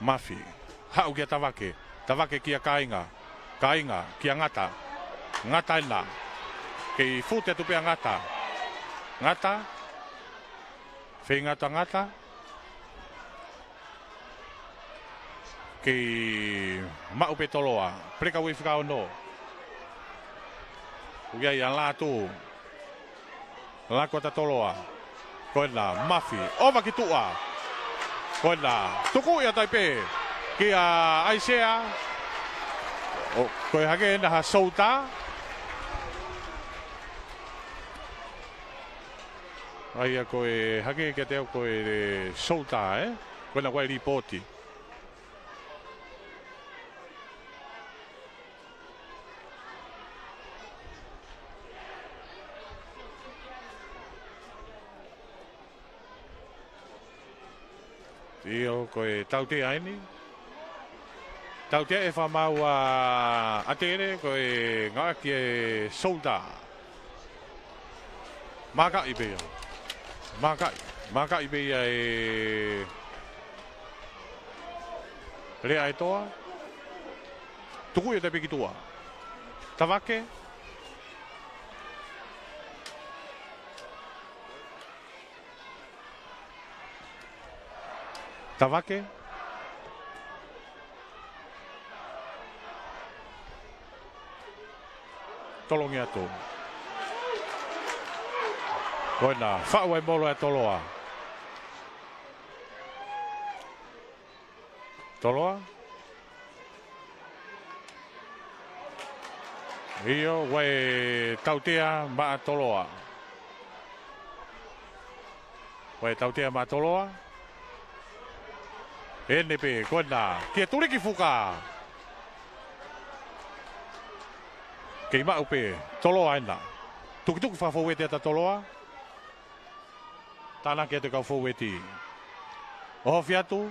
Mafi. Haʻu kia Tavake. Tavake kia Kāinga. Kāinga kia Ngata. Ngata ena. Kei fute atu pē ʻa Ngata. Ngata. Feinga atu ʻa Ngata. Kei maʻu pē Toloa. Peleka uei fika ono. Uki ai ʻa Lātū. Laku atu ʻa Toloa. Ko ena, Mafi. ʻOva ki tuʻa. Ko ena, tuku ia tai pē. Kia ʻAisea. ʻO, ko e hake ena ha soutā. ʻA ia ko e hake kiate au ko e soutā, ē? Ko ena ko e lipooti. ʻIo, ko e tautea eni. Tautea ʻe he fakamaau ʻa ʻAtele, ko e ngāueʻaki e soutā. Mākaʻi pē ia. Mākaʻi. Mākaʻi pē ia ʻe Lea ʻAetoa. Tuku ia tai pē ki tuʻa. Tavake. Tavake. Tolongi atu. Ko ena, faʻu ai molo ʻa Toloa. Toloa. ʻIo, ʻoku ʻi ai e tautea maʻa Toloa. ʻOku ʻi ai e tautea maʻa Toloa. ʻEne pē, ko ena, kia Tuliki Fuka. Kei maʻu pē, Toloa ena. Tukituki fakafoueti atu ʻa Toloa. Tānaki atu e kau foueti. Ofi atu.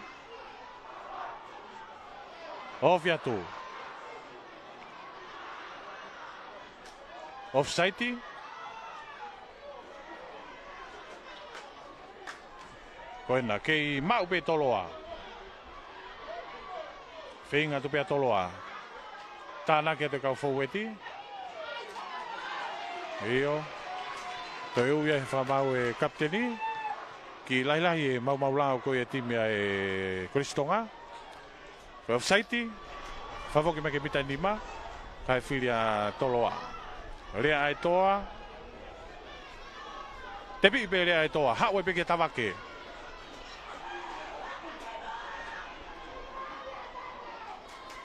Ofi atu. Offside. Ko ena, kei maʻu pē Toloa. Feinga atu pē ʻa Toloa. Tānaki atu e kau foueti. ʻIo. Toe ui ia ʻe he fakamaau e kapiteni. Kiʻi lahilahi e maumau lao ko ia e timi ʻa e Kolisi Tonga. Ko e offside, fakafoki mai ki he mita nima, kae fili ʻa Toloa. Lea ʻAetoa. Tepiʻi pē Lea ʻAetoa, haʻu ai pē kia Tavake.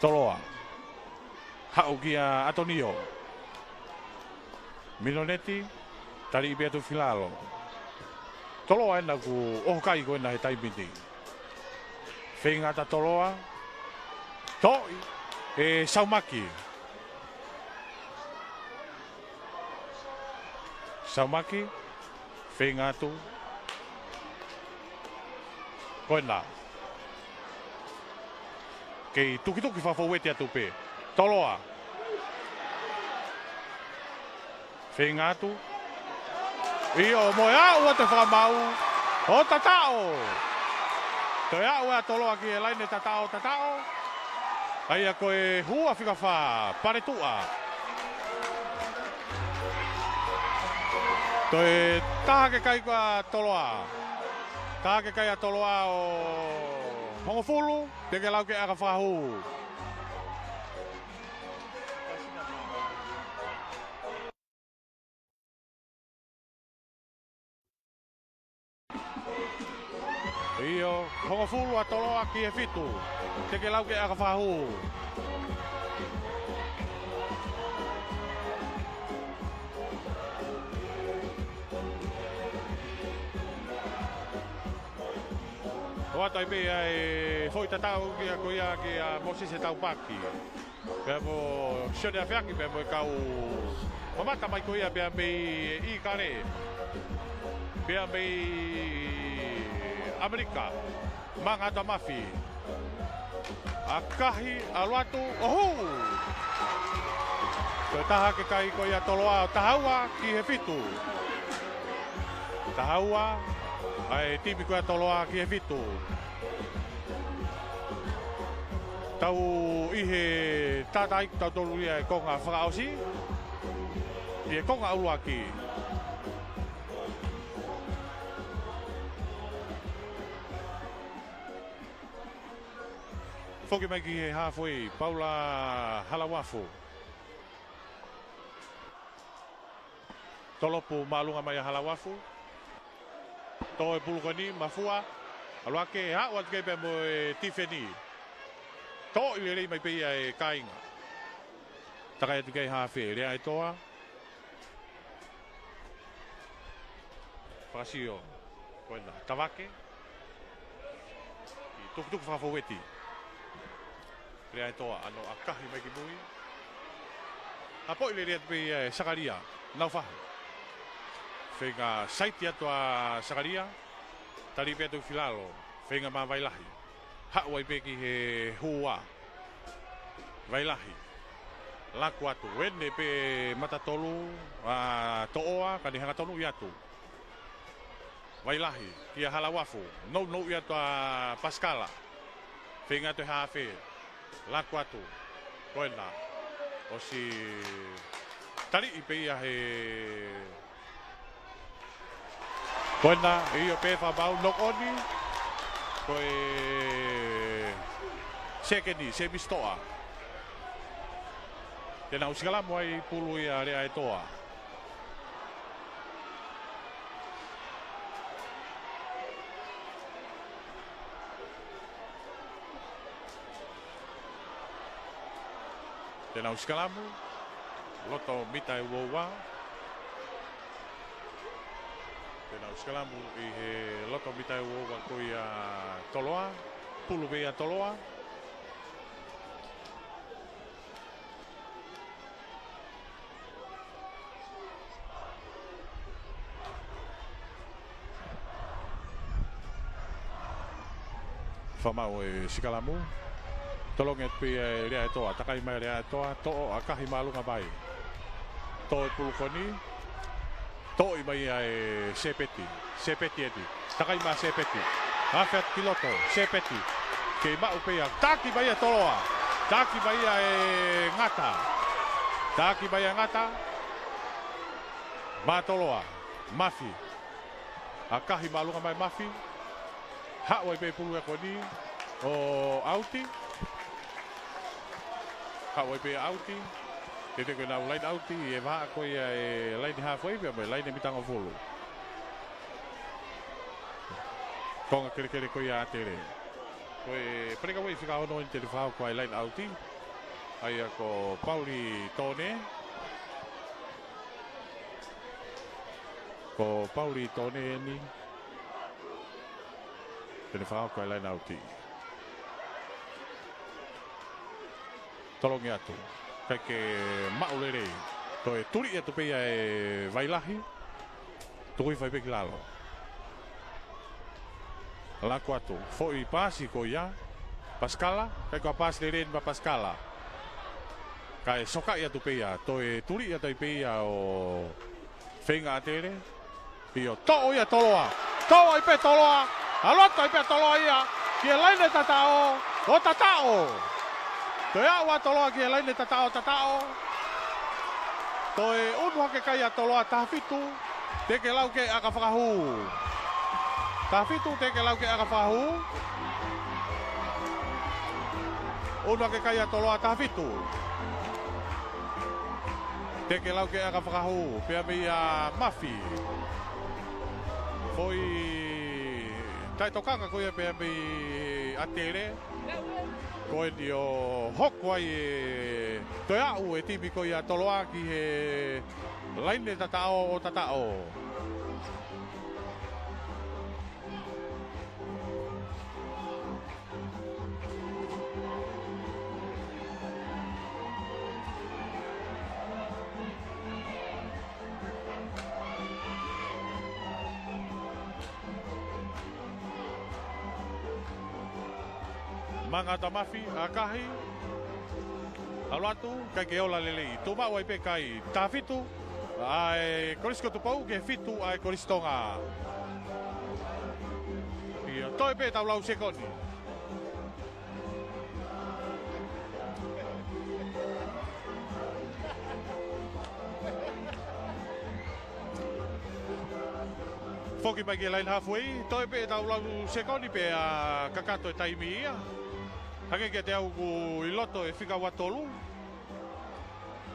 Toloa. Haʻu kia ʻAtonio. Miloneti, taliʻi pē atu ki lalo. Toloa ena ʻoku ʻohokai ko ena he taimi ni. Feinga atu ʻa Toloa. Toʻi, ʻe Saumaki. Saumaki, feinga atu. Ko ena. Kei tukituki fakafoueti atu pē. Toloa. Feinga atu. ʻIo, mo e aʻu atu e fakamaau. ʻO tataʻo. Toe aʻu ʻa Toloa ki he laine tataʻo, tataʻo. ʻA ia ko e hua fika fā, Paletuʻa. Toe taha ke kai ko ē ʻa Toloa. Taha ke kai ʻa Toloa ʻo hongofulu, teʻeki lau ke ʻaka fakahū. ʻIo, hongofulu ʻa Toloa ki he fitu. Teʻeki lau ke ʻaka fakahū. ʻOatu ai pē ʻa e foʻi tataʻo ko ia kia Mōsese Taupaki. Pea mo Sione Afeaki, pea mo e kau mamata mai ko ia, pea mei ʻIkale. Pea mei ʻAmelika. Manga atu ʻa Mafi. ʻAkahi, ʻalu atu, ʻo hū! Ko e taha hake kai ko ia ʻa Toloa, ʻo taha ua ki he fitu. Taha ua ʻa e timi ko ia ʻa Toloa ki he fitu. Tau ʻi he tātāʻi tautolu ia e konga fakaʻosi. ʻI he konga ʻuluaki. Foki mai ki he halfway, Paula Halauafu. Tolopu māʻolunga mai ʻa Halauafu. Tō e pulu ko eni, mafua. ʻAlu hake, haʻu atu ki ai pea mo e tifeni. Toʻo lelei mai pē ia e kāinga. Takai atu ki ai hafe, Leaʻaetoa. Fakasio. Ko ena, Tavake. ʻI tukutuku fakafoueti. Leaʻaetoa, ʻano ʻakahi mai ki mui. Hapoʻi lelei atu pē ia e Sakalia Naufahu. Feinga saiti atu ʻa Sakalia. Tali pē atu ki lalo. Feinga mai Vailahi. Haʻu ai pē ki he hua. Vailahi. Laku atu. Ene pē matatolu ʻa Toʻoa, ka ne hanga tonuʻi atu. Vailahi, kia Halauafu, nounou ia tua Pasikala. Feinga atu e hafe, laku atu, ko ena, ʻosi taliʻi pē ia he. Ko ena, ʻio pē fakapapau, knock on, ko e sekeni, Semisi Toʻa. Te nau sikalamu ai pulu ia Leaʻaetoa. Te nau sikalamu, loto mita ʻe ua ua. Te nau sikalamu ʻi he loto mita ʻe ua ua ko ia Toloa, pulu pē ia Toloa. Fakamaʻu e sikalamu. Tolongi atu pē ia ʻe Leaʻaetoa, takai mai Leaʻaetoa, toʻo ʻakahi māʻolunga mai. Tō e pulu ko eni. Toʻo mai ia ʻe Sepeti. Sepeti eni. Takai mai Sepeti. Hafe atu ki loto. Sepeti. Kei maʻu pē ia. Taki mai ia Toloa. Taki mai ia ʻe Ngata. Taki mai ia Ngata. Mā Toloa. Mafi. ʻAkahi māʻolunga mai Mafi. Haʻu ai pē pulu ia ko eni ʻo ʻauti. Haʻu ai pē ʻauti. Teuteu ke nau laine ʻauti ʻi he vahaʻa ko ia e laine hafoʻi pea mo e laine mitangofulu. Konga kelekele ko ia ʻa ʻAtele. Ko e paleka uei fika ono eni te ne fakahoko ai laine ʻauti. ʻA ia ko Pauli Tone. Ko Pauli Tone eni. Te ne fakahoko e laine ʻauti. Tolongi atu. Kae ke maʻu lelei. Toe tuliʻi atu pē ia ʻe Vailahi. Tuku hifo ai pē ki lalo. Laku atu. Foʻi paasi ko ia. Pasikala. Kae ko e paasi lelei eni maʻa Pasikala. Kae sokaʻi atu pē ia. Toe tuliʻi atu ai pē ia ʻo feinga ʻAtele. ʻIo, toʻo ia Toloa. Toʻo ai pē Toloa. ʻAlu atu ai pē Toloa ia ki he laine tataʻo ʻo tataʻo. Toe aʻu ʻa Toloa ki he laine tataʻo ʻo tataʻo. Toe unu hake kai ʻa Toloa, taha fitu. Teke lau ke ʻaka fakahū. Taha fitu, teke lau ke ʻaka fakahū. Unu hake kai ʻa Toloa, taha fitu. Teke lau ke ʻaka fakahū, pea mei ʻa Mafi. Foʻi taʻetokanga ko ia pea mei ʻAtele. Ko eni ʻo hoko ai e toe aʻu e timi ko ia Toloa ki he laine tataʻo ʻo tataʻo. Maʻanga ʻa Tamafi, ʻakahi. ʻAlu atu, ʻikai ke ola lelei. Tuʻu maʻu ai pē kai. Taha fitu ʻa e Kolisi ko Tupou ki he fitu ʻa e Kolisi Tonga. ʻIo, toe pē ʻetau lau sekoni. Foki mai ki he laine hafuei, toe pē ʻetau lau sekoni pea kakato e taimi ia. Hangē kiate au ʻoku ʻi loto e fika ua tolu.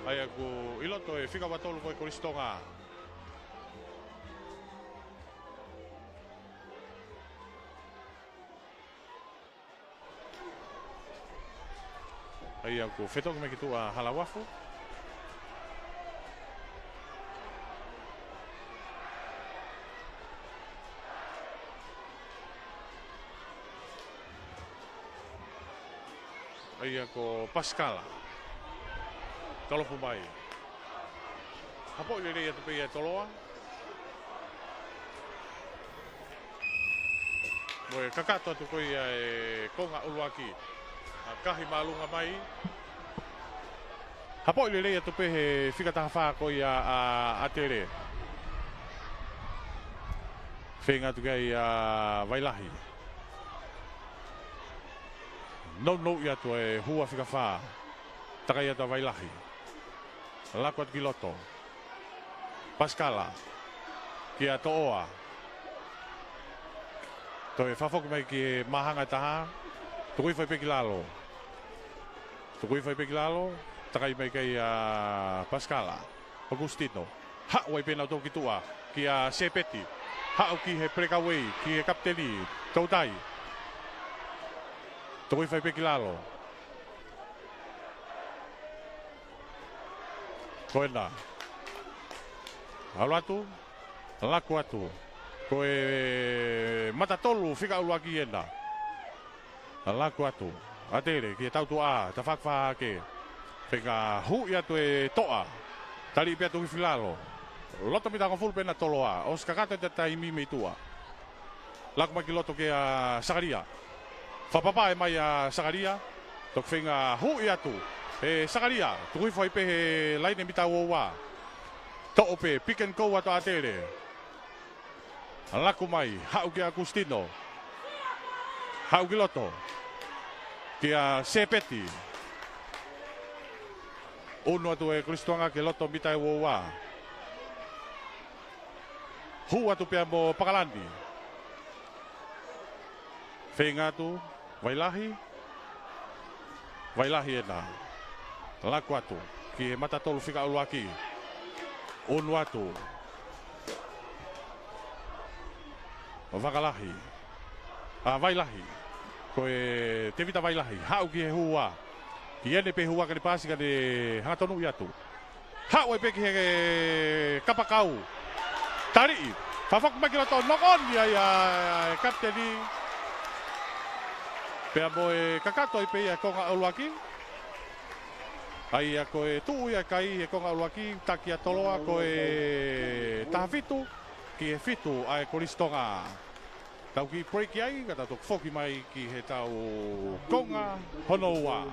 ʻA ia ʻoku ʻi loto e fika ua tolu ko e Kolisi Tonga. ʻA ia ʻoku fetoki mai ki tuʻa Halauafu. ʻA ia ko Pasikala. Tolopu mai. Hapoʻi lelei atu pē ia ʻe Toloa. Mo e kakato atu ko ia e konga ʻuluaki. ʻAkahi māʻolunga mai. Hapoʻi lelei atu pē he fika taha fā ko ia ʻa ʻAtele. Feinga atu ki ai ʻa Vailahi. Nounou atu e hua fika fā. Takai atu ʻa Vailahi. Laku atu ki loto. Pasikala. Kia Toʻoa. Toe fakafoki mai ki he māhanga ʻe taha. Tuku hifo ai pē ki lalo. Tuku hifo ai pē ki lalo. Takai mai ki ai ʻa Pasikala. ʻOkusitino. Haʻu ai pē nautolu ki tuʻa. Kia Sepeti. Haʻu ki he pelekauei. Ki he kapiteni. Toutai. Tuku hifo ai pē ki lalo. Ko ena. ʻAlu atu. Laku atu. Ko e mata tolu fika ʻuluaki ena. Laku atu. ʻAtele, ki he tautuʻa, tafaʻaki fā hake. Feinga huʻi atu e Toʻa. Taliʻi pea tuku hifo ki lalo. Loto mita hongofulu pē ena Toloa. ʻOsi kakato e taimi mei tuʻa. Laku mai ki loto kia Sakalia. Fakapapau ʻe mai ʻa Sakalia. Toki feinga huʻi atu. ʻE Sakalia, tuku hifo ai pē he laine mita ua ua. Toʻo pē, pick and go atu ʻa ʻAtele. Laku mai, haʻu kia ʻOkusitino. Haʻu ki loto. Kia Sepeti. ʻUnu atu e Kolisi Tonga ki loto mita ʻe ua ua. Hū atu pea mo Pakalani. Feinga atu, Vailahi. Vailahi ena. Laku atu, ki he mata tolu fika ʻuluaki. ʻUnu atu. Vakalahi. ʻA Vailahi. Ko e Tevita Vailahi. Haʻu ki he hua. Ki ʻene pē hua ka ne paasi ka ne hanga tonuʻi atu. Haʻu ai pē ki he kapakau. Taliʻi. Fakafoki mai ki loto nokoni ai ʻa e kapiteni. Pea mo e kakato ai pē ia konga ʻuluaki. ʻA ia ko e tuʻu ia kai he konga ʻuluaki, taki ʻa Toloa ko e taha fitu ki he fitu ʻa e Kolisi Tonga. Tau kiʻi break ai, ka tau toki foki mai ki he tau konga hono ua.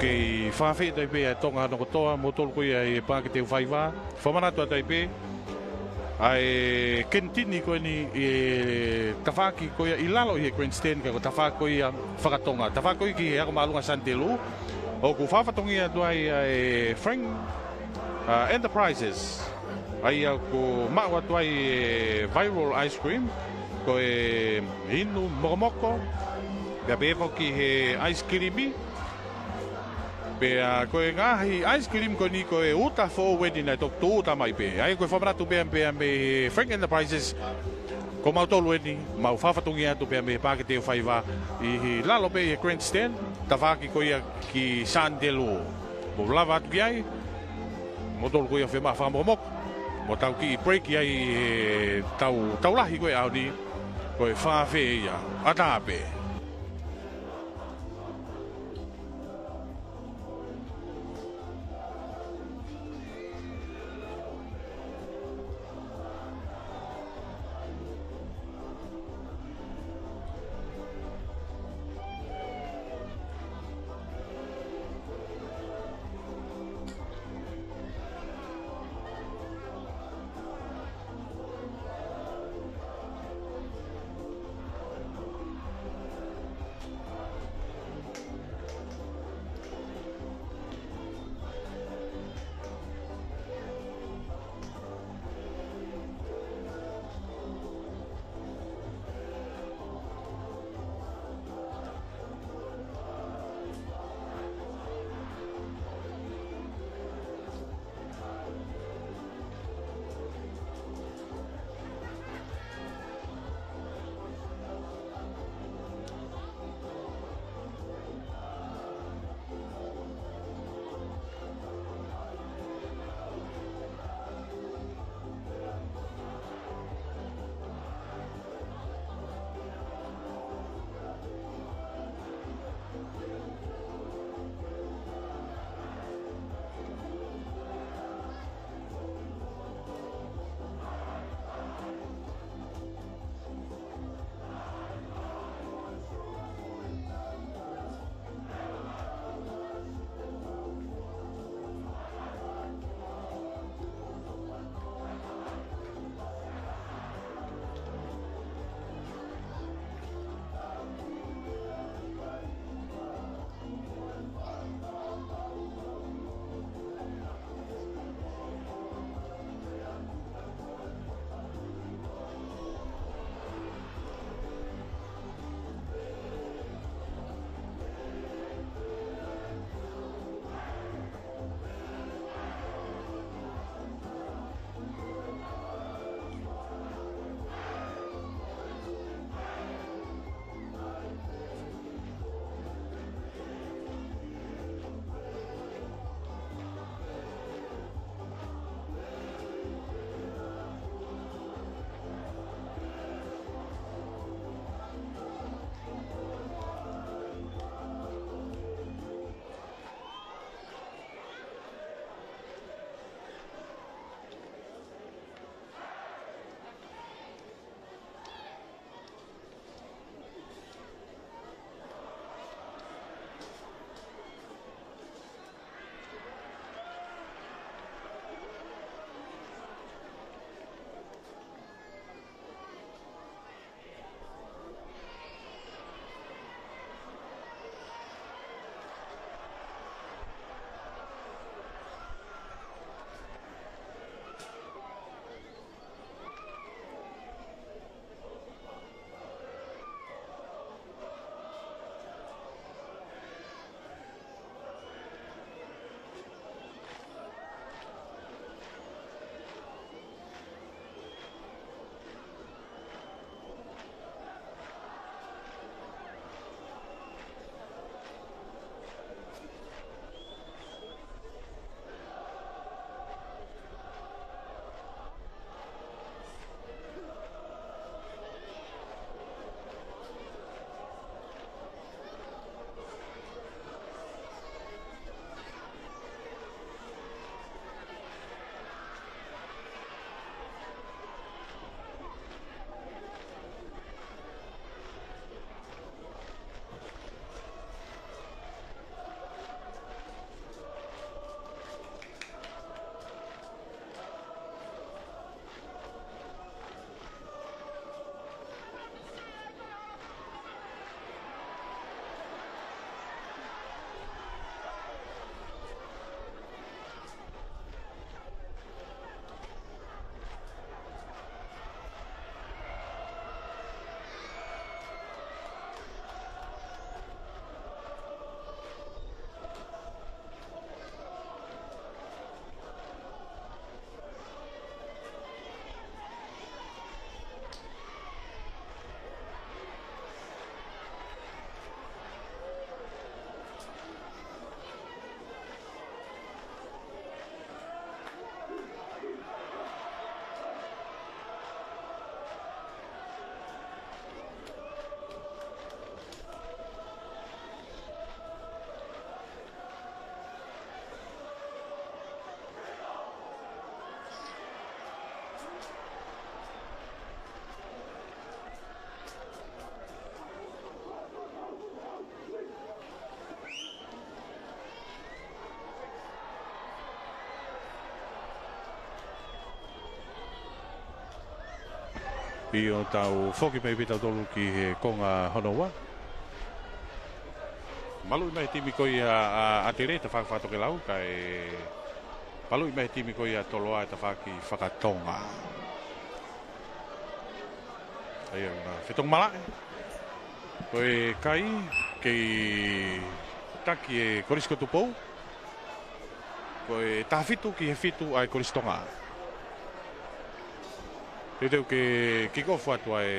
Kei fakaafeʻi atu ai pē ʻa Tonga hono kotoa, moutolu ko ia ʻi he Paʻake Teufaiva. Fakamanatu atu ai pē ʻa e kenitini ko eni ʻi he tafaʻaki ko ia ʻi lalo ʻi he grandstand, ka ko e tafaʻaki ko ia fakatonga. Tafaʻaki ko ia ki he ako māʻolunga Sani Telū. ʻOku fakafatongia atu ai ʻa e Frank, ʻa, Enterprises. ʻA ia ʻoku maʻu atu ai e viral ice cream, ko e inu mokomoko, pea pehē foki he ice cream. Pea ko e ngaahi ice cream ko eni ko e uta foʻou eni naʻe toki tūʻuta mai pē. ʻA ia ko e fakamanatu pē, pē mei he Frank Enterprises, ko mautolu eni, mau fakafatongia atu pē mei he Paʻake Teufaiva ʻi lalo pē ʻi he grandstand, tafaʻaki ko ia ki Sani Telū. Mou lava atu ki ai, moutolu ko ia ʻoku fiemaʻu fakamokomoko, mo tau kiʻi break ai he tau, tau lahi ko e ʻaho ni, ko e fakaafeʻi ia, ʻatā pē. ʻIo, tau foki mai pē tautolu ki he konga hono ua. Maluʻi mai he timi ko ia ʻa ʻAtele, tafaʻaki fakatokelau, kae maluʻi mai he timi ko ia ʻa Toloa, tafaʻaki fakatonga. ʻA ia, na fetongi malaʻe. Ko e kai, kei taki ʻe Kolisi ko Tupou. Ko e taha fitu ki he fitu ʻa e Kolisi Tonga. Teuteu ke kick off atu ʻa e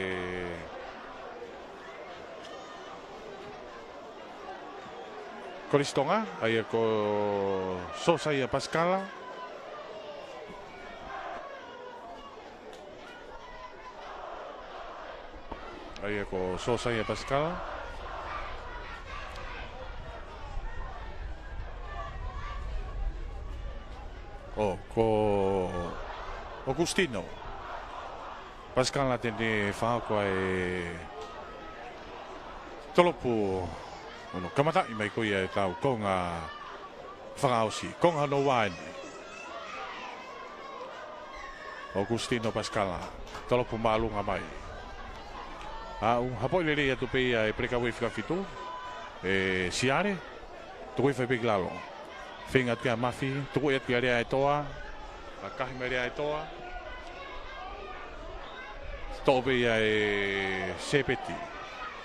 Kolisi Tonga, ʻa ia ko Sosaia Pasikala. ʻA ia ko Sosaia Pasikala. ʻO, ko ʻOkusitino Pasikala te ne fakahoko ʻa e tolopu hono kamataʻi mai ko ia ʻetau konga fakaʻosi, konga hono ua eni. ʻOkusitino Pasikala, tolopu māʻolunga mai. Aʻu, hapoʻi lelei atu pē ia ʻe Pelekauei fika fitu, ʻe Siale, tuku hifo pē ki lalo. Feinga atu kia Mafi, tuku atu kia Leaʻaetoa, ʻakahi mai Leaʻaetoa. Toʻo pē ia ʻe Sepeti.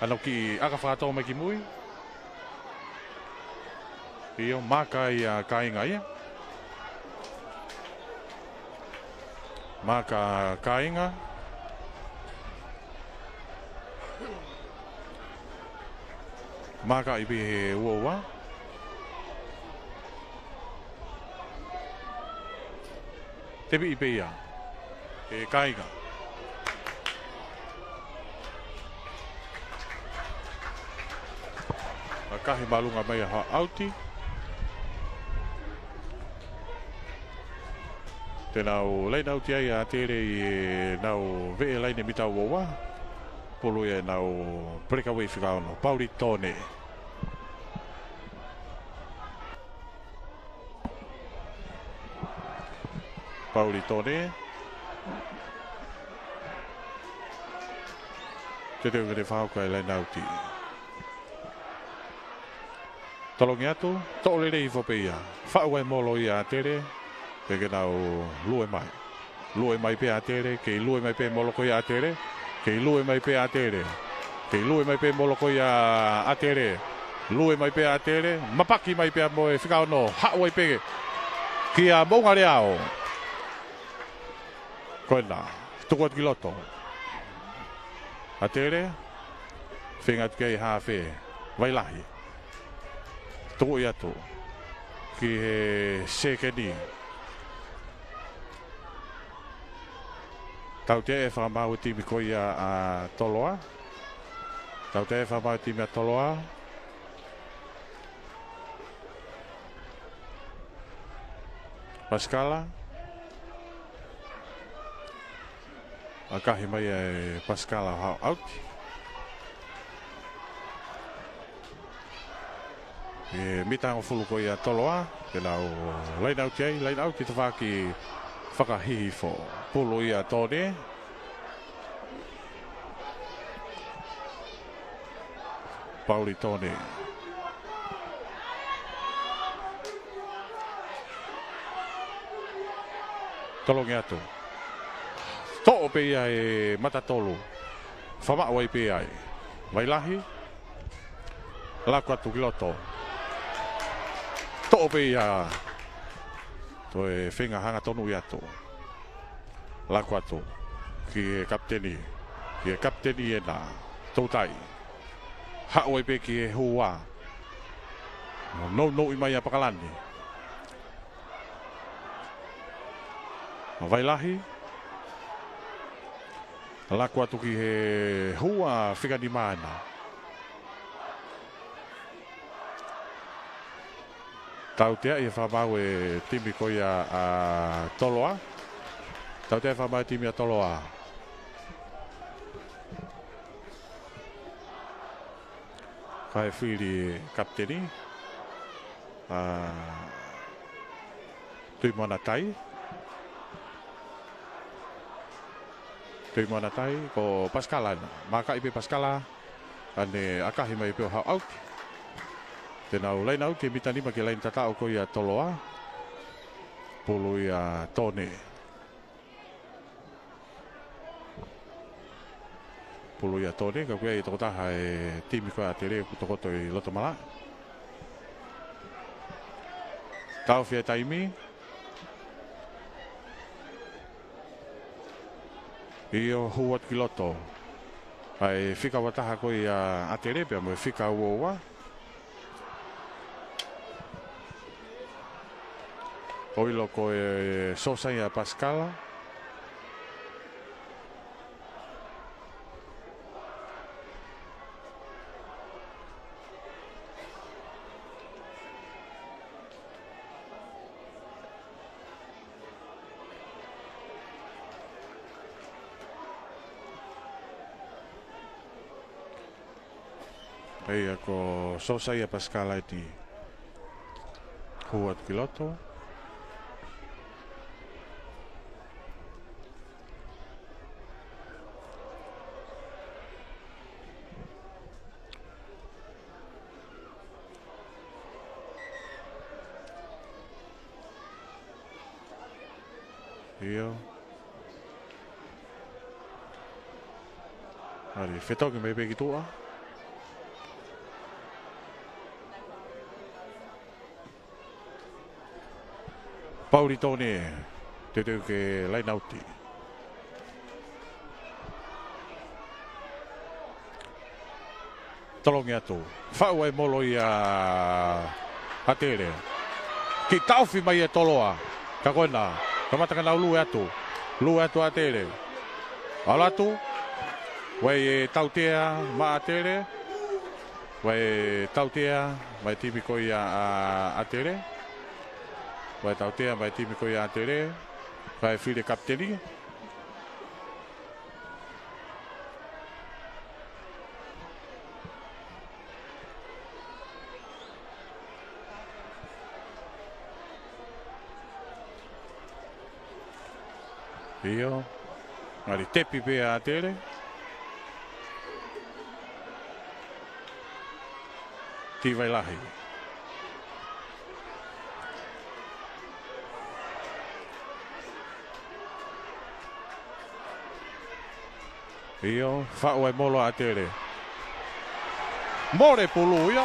Hano kiʻi ʻaka fakatō mai ki mui. ʻIo, maka ia Kāinga ia. Maka Kāinga. Maka ʻi pē he ua ua. Tepiʻi pē ia ʻe Kāinga. ʻAkahi māʻolunga mai ʻa Haʻauti. Te nau laine ʻauti ai ʻa ʻAtele ʻi heʻenau veʻe laine mita ua ua. Pulu ia ʻenau peleka uefi ka ono. Pauli Tone. Pauli Tone. Teuteu ke ne fakahoko e laine ʻauti. Tolongi atu, toʻo lelei hifo pē ia. Faʻu ai molo ia ʻa ʻAtele, pea ke nau lue mai. Lue mai pē ʻa ʻAtele, kei lue mai pē molo ko ia ʻa ʻAtele, kei lue mai pē ʻa ʻAtele. Kei lue mai pē molo ko ia ʻa ʻAtele. Lue mai pē ʻa ʻAtele, mapaki mai pē ia mo e fika ono, haʻu ai pē kia Moʻungaleao. Ko ena, tuku atu ki loto. ʻAtele, feinga atu ki ai hafe, Vailahi. Tuku atu ki he sekeni. Tautea e fakamaau e timi ko ia ʻa Toloa. Tautea e fakamaau e timi ʻa Toloa. Pasikala. ʻAkahi mai ʻe Pasikala Haʻauti. ʻE mita hongofulu ko ia ʻa Toloa, ke nau laine ʻauti ai, laine ʻauti tafaʻaki fakahihifo. Pulu ia ʻa Tone. Pauli Tone. Tolongi atu. Toʻo pē ia ʻe Matatolu. Fakamaʻu ai pē ai. Vailahi. Laku atu ki loto. Toʻo pē ia. Toe feinga hangatonu atu. Laku atu ki he kapiteni, ki he kapiteni ena, Toutai. Haʻu ai pē ki he hua. Nounou mai ʻa Pakalani. Vailahi. Laku atu ki he hua fika nima ena. Tautea e fakamaau e timi ko ia ʻa Toloa. Tautea e fakamaau e timi ʻa Toloa. Kae fili kapiteni ʻa Tuʻimanatai. Pei mo ʻanai, ko Pasikala ena. Mākaʻi pē Pasikala, ʻa ʻene ʻakahi mai pē ʻo haʻu ʻauti. Te nau laine ʻauti e mita nima ki he laine tataʻo ko ia ʻa Toloa. Pulu ia ʻa Tone. Pulu ia ʻa Tone, ka ʻoku ʻi ai e tokotaha e timi ko ia ʻa ʻAtele ʻoku tokoto ʻi loto malaʻe. Taʻofi e taimi. ʻIo, hū atu ki loto. ʻA e fika ua taha ko ia ʻa ʻAtele pea mo e fika ua ua. ʻOku ʻilo ko e sōsai ʻa Pasikala. ʻIo, ko sōsai ʻa Pasikala ʻeni. Hū atu ki loto. ʻIo. ʻAli, fetoki mai pē ki tuʻa. Pauli Tone, teuteu ke laine ʻauti. Tolongi atu. Faʻu ai molo ia ʻa ʻAtele. Kiʻi taʻofi mai ʻe Toloa. Ka ko ena. Kamata ke nau lue atu. Lue atu ʻa ʻAtele. ʻAlu atu. ʻOku ʻi ai e tautea maʻa ʻAtele. ʻOku ʻi ai e tautea maʻa e timi ko ia ʻa ʻAtele. ʻOku ʻi ai e tautea maʻa e timi ko ia ʻa ʻAtele. Kae fili e kapiteni. ʻIo. Ngali tepi pē ʻa ʻAtele. Tivai lahi. ʻIo, faʻu ai molo ʻa ʻAtele. Mole pulu ia.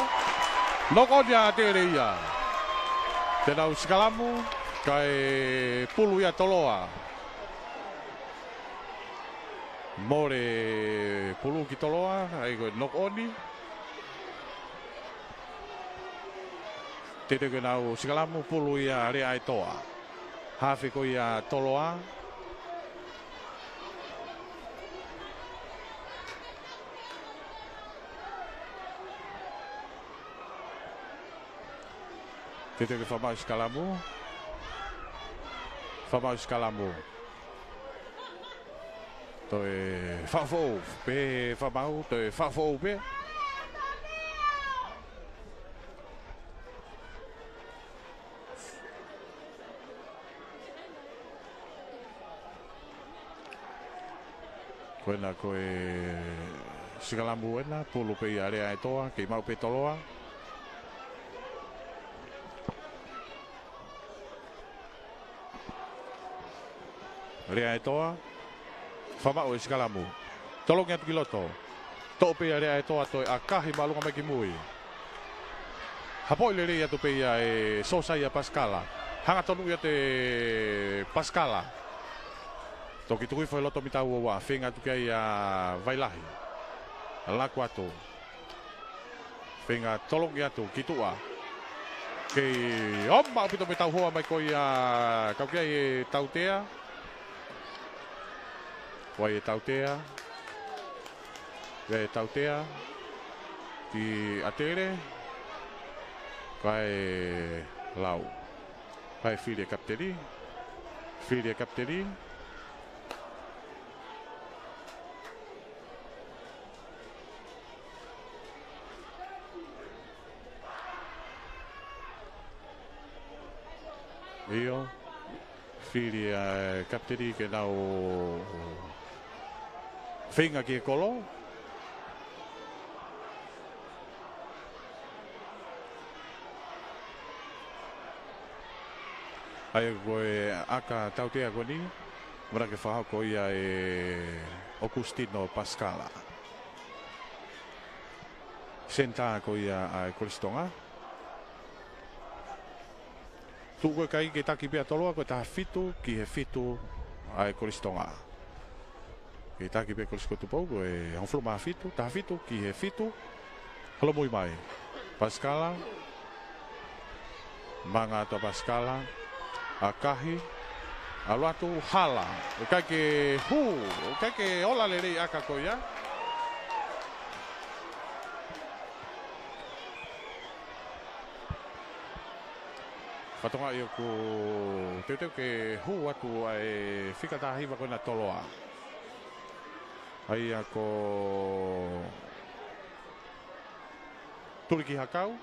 Knock on ia ʻa ʻAtele ia. Te nau sikalamu, kae pulu ia Toloa. Mole pulu ki Toloa, ʻa ia ko e knock on. Teuteu ke nau sikalamu, pulu ia Lea ʻAetoa. Hafe ko ia Toloa. Teuteu ke fakamaʻu sikalamu. Fakamaʻu sikalamu. Toe faʻu foʻou pē, fakamaʻu, toe faʻu foʻou pē. Ko ena ko e sikalamu ena, pulu pē ia Lea ʻAetoa, kei maʻu pē Toloa. Lea ʻAetoa, fakamaʻu e sikalamu. Tolongi atu ki loto. Toʻo pē ia Lea ʻAetoa toe ʻakahi māʻolunga mai ki mui. Hapoʻi lelei atu pē ia ʻe sōsai ʻa Pasikala. Hanga tonuʻi atu ʻe Pasikala. Toki tuku hifo he loto mita ua ua, feinga atu ki ai ʻa Vailahi. Laku atu. Feinga tolongi atu ki tuʻa. Kei ʻomai ʻaupito mei he tauhoa mai ko ia ka ʻoku ʻi ai e tautea. ʻOku ʻi ai e tautea. ʻOku ʻi ai e tautea. Ki ʻAtele. Kae lau. Kae fili e kapiteni. Fili e kapiteni. ʻIo, fili ʻa e kapiteni ke nau Feinga ki he kolo. ʻA ia ko e ʻaka tautea ko eni, manatuʻi fakahoko ia ʻe Augustino Pascala. Senitā ko ia ʻa e Kolisi Tonga. Tuʻu ko ē kai ke taki pē ʻa Toloa, ko e taha fitu ki he fitu ʻa e Kolisi Tonga. Ke taki pē Kolisi ko Tupou, ko e hongofulu mā fitu, taha fitu ki he fitu. Holomui mai. Pascala. Manga atu ʻa Pascala. ʻAkahi. ʻAlu atu hala. ʻIkai ke hū. ʻIkai ke ola lelei ʻaka ko ia. Fakatonga ʻoku teuteu ke hū atu ʻa e fika taha hiva ko ena ʻa Toloa. ʻA ia ko Tulikihakau.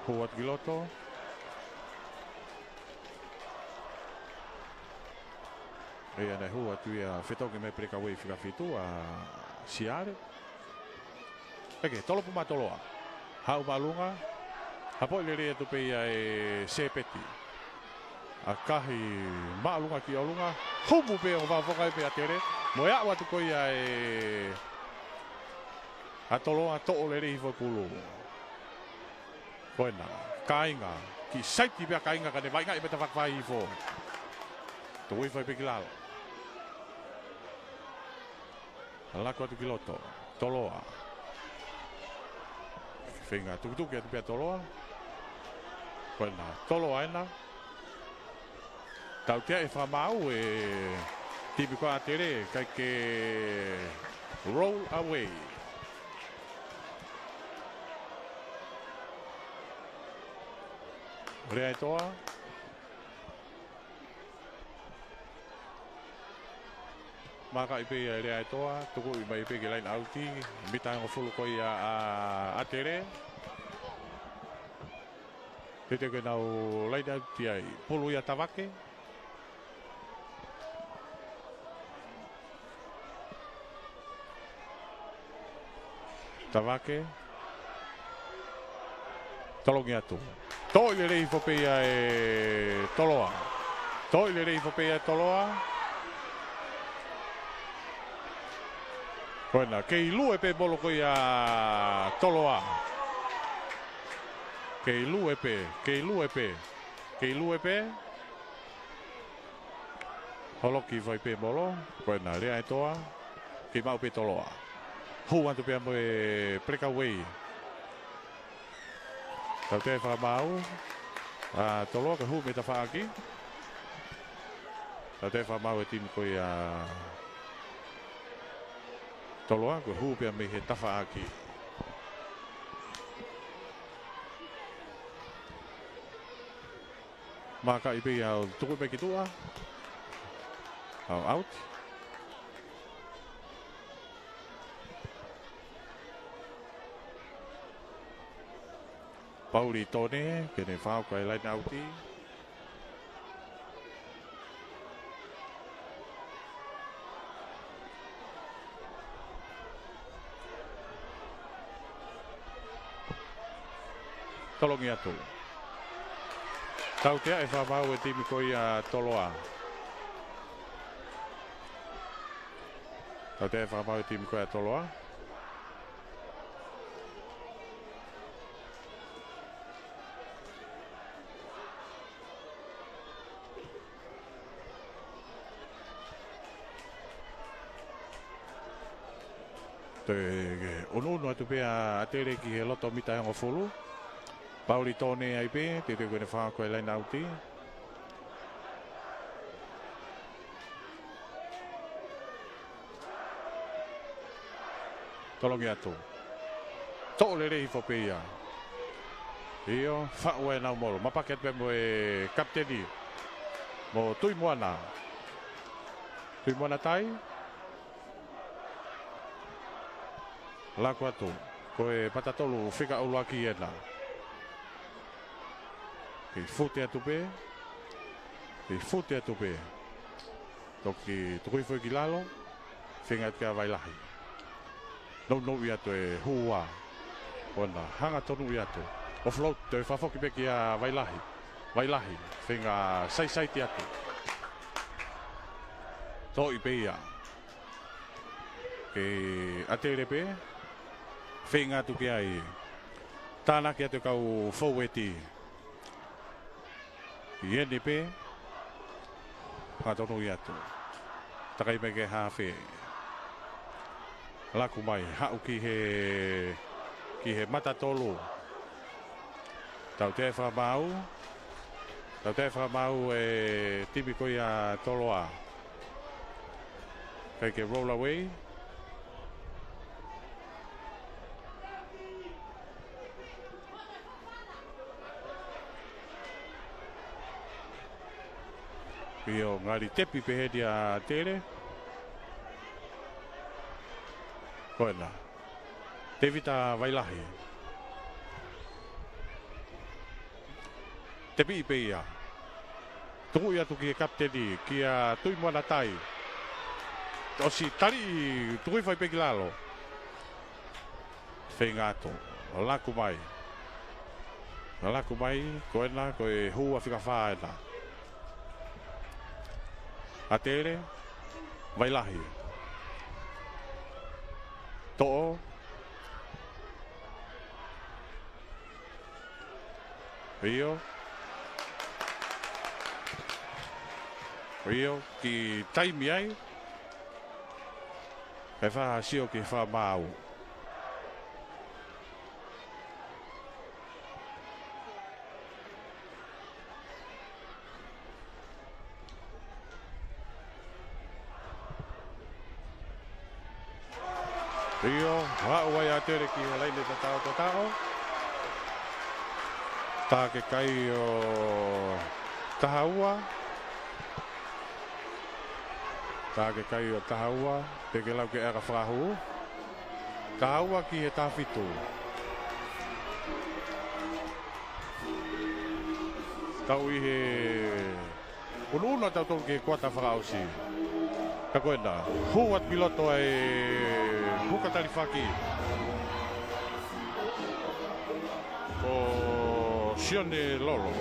Hū atu ki loto. ʻA ia naʻe hū atu ia fetoki mei he peleka uei fika fitu ʻa Siale. ʻIkai ke, tolopu mai ʻa Toloa. Haʻu māʻolunga. Hapoʻi lelei atu pē ia ʻe Sepeti. ʻAkahi māʻolunga ki ʻolunga. Humu pē ʻo vavaʻa pē ʻa Tele. Mo e aʻu atu ko ia ʻa Toloa, toʻo lelei hifo e pulu. Ko ena, kāinga. Kiʻi saiti pē ʻa kāinga ka ne vaʻingaʻi pē tafaʻaki fai hifo. Tuku hifo ai pē ki lalo. Laku atu ki loto. Toloa. Feinga tukituki atu pē ʻa Toloa. Ko ena, Toloa ena. Tautea e fakamaau e timi ko ia ʻa Tele, ʻikai ke roll away. Leaʻaetoa. Makaʻi pē ia ʻe Leaʻaetoa, tukuʻi mai pē ki he laine ʻauti, mita hongofulu ko ia ʻa, ʻa Tele. Teuteu ke nau laine ʻauti ai, pulu ia ʻa Tavake. Tavake. Tolongi atu. Toʻo lelei hifo pē ia ʻe Toloa. Toʻo lelei hifo pē ia ʻe Toloa. Ko ena, kei lue pē molo ko ia Toloa. Kei lue pē, kei lue pē, kei lue pē. Holoki hifo ai pē molo, ko ena Leaʻaetoa, kei maʻu pē Toloa. Hū atu pē ia mo e peleka uei. Tautea e fakamaau ʻa Toloa, ko e hū mei he tafaʻaki. Tautea e fakamaau e timi ko ia ʻa Toloa, ko e hū pē ia mei he tafaʻaki. Makaʻi pē ia ʻo tuku pē ki tuʻa. ʻAu, ʻauti. Pauli Tone, ke ne fakahoko e laine ʻauti. Tolongi atu. Tautea e fakamaau e timi ko ia ʻa Toloa. Tautea e fakamaau e timi ko ia ʻa Toloa. Toe unuunu atu pē ʻa Tele ki he loto mita ʻe hongofulu. Pauli Tone ai pē, teuteu ke ne fakahoko e laine ʻauti. Tolongi atu. Toʻo lelei hifo pē ia. ʻIo, faʻu ʻenau molo. Mapaki atu pē mo e kapiteni. Mo Tuʻimoana. Tuʻimoana Tai. Laku atu. Ko e pata tolu fika ʻuluaki ena. Kei fute atu pē. Kei fute atu pē. Toki, toki hifo ki lalo. Feinga atu kia Vailahi. Nounou ʻi atu e hua. Ko ena, hanga tonuʻi atu. Offload, toe fakafoki pē kia Vailahi. Vailahi, feinga saisaiti atu. Toʻi pē ia. Ke ʻAtele pē. Feinga atu ki ai. Tānaki atu e kau foueti. ʻI heni pē. Fakatonuʻi atu. Takai mai ki he hafe. Laku mai, haʻu ki he, ki he mata tolu. Tautea e fakamaau. Tautea e fakamaau e timi ko ia Toloa. Kai ke roll away. ʻIo, ngali tepi pehē ʻa ʻAtele. Ko ena. Tēvita Vailahi. Tepi pē ia. Tukuʻi atu ki he kapiteni, kia Tuʻimoana Tai. ʻOsi tali, tukuʻi fai pē ki lalo. Feinga atu. Laku mai. Laku mai, ko ena, ko e hua fika fā ena. ʻAtele, Vailahi. Toʻo. ʻIo. ʻIo, kiʻi taimi ai. Kae fakasio ki he fakamaau. ʻIo, haʻu ai ʻAtele ki he laine tatau tatau. Taha ke kai ʻo taha ua. Taha ke kai ʻo taha ua, pea ke lau ke ʻaka fakahū. Taha ua ki he taha fitu. Tau ʻi he unuunu ʻa tautolu ki he kuata fakaʻosi. Ka ko ena, hū atu ki loto ʻa e huka talifaki. Ko Sione Lolo.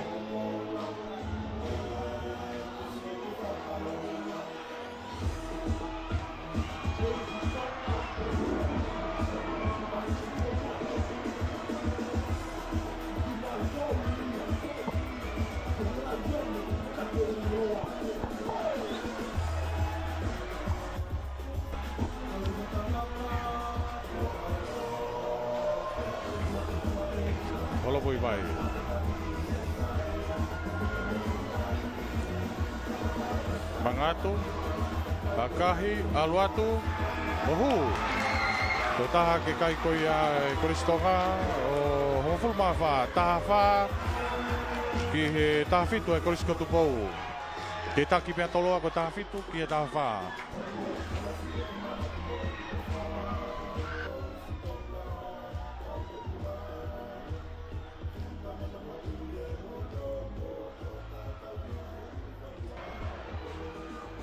Holovui mai. Mangatu, ʻakahi, ʻalu atu, ʻo hū. Ko e taha ke kai ko ia ʻa e Kolisi Tonga, ʻo hongofulu mā fā, taha fā, ki he taha fitu ʻa e Kolisi ko Tupou. Ke taki pea Toloa ko e taha fitu ki he taha fā.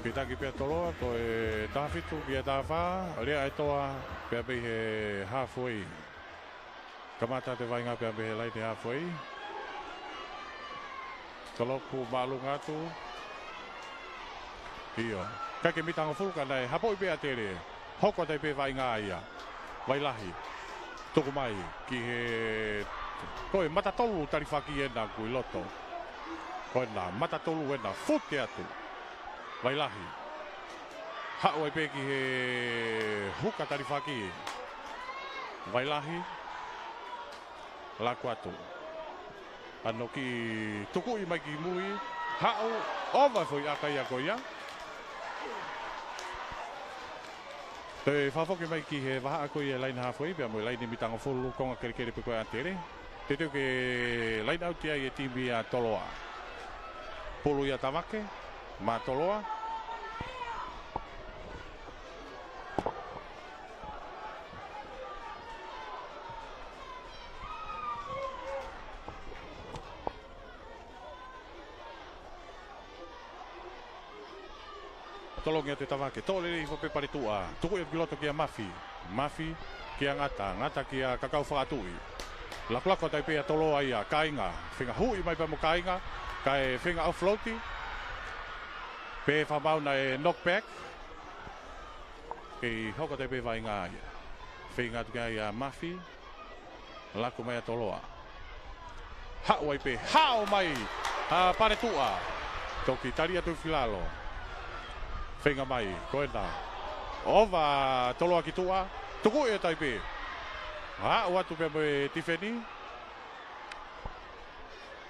Ke taki pea Toloa, ko e taha fitu ki he taha fā, lea ʻa e toa, pea pē he halfway. Kamata atu e vaʻinga pea mei he laine halfway. Kaloku māʻolunga atu. ʻIo. Kai ke mita hongofulu ka naʻe hapoʻi pē ʻAtele. Hoko atu ai pē vaʻinga ia. Vailahi. Tuku mai ki he, ko e mata tolu talifaki ena ʻoku ʻi loto. Ko ena mata tolu ena fute atu. Vailahi. Haʻu ai pē ki he huka talifaki. Vailahi. Laku atu. Hano kiʻi tukuʻi mai ki mui. Haʻu, ʻova e foʻi ʻaka ia ko ia. Toe fakafoki mai ki he vahaʻa ko ia laine halfway, pea mo e laine mita hongofulu konga kelekele pē ko ē ʻa ʻAtele. Teuteu ke laine ʻauti ai e timi ʻa Toloa. Pulu ia Tavake, maʻa Toloa. Tolongi atu e Tavake, toʻo lelei hifo pē Paletuʻa, tuku ia ki loto kia Mafi, Mafi kia Ngata, Ngata kia Kakaufakatuʻi. Lakulaku atu ai pē ʻa Toloa ia, Kāinga, feinga huʻi mai pē mo Kāinga, kae feinga offload, pea fakamaau naʻe knockback. Kei hoko atu ai pē vaʻinga ia. Feinga atu kia ia Mafi. Laku mai ʻa Toloa. Haʻu ai pē, haʻu mai ʻa Paletuʻa. Toki tali atu Filalo. Feinga mai, ko ena. Ova Toloa ki tuʻa. Tuku ia atu ai pē. Haʻu atu pē mo e tifeni.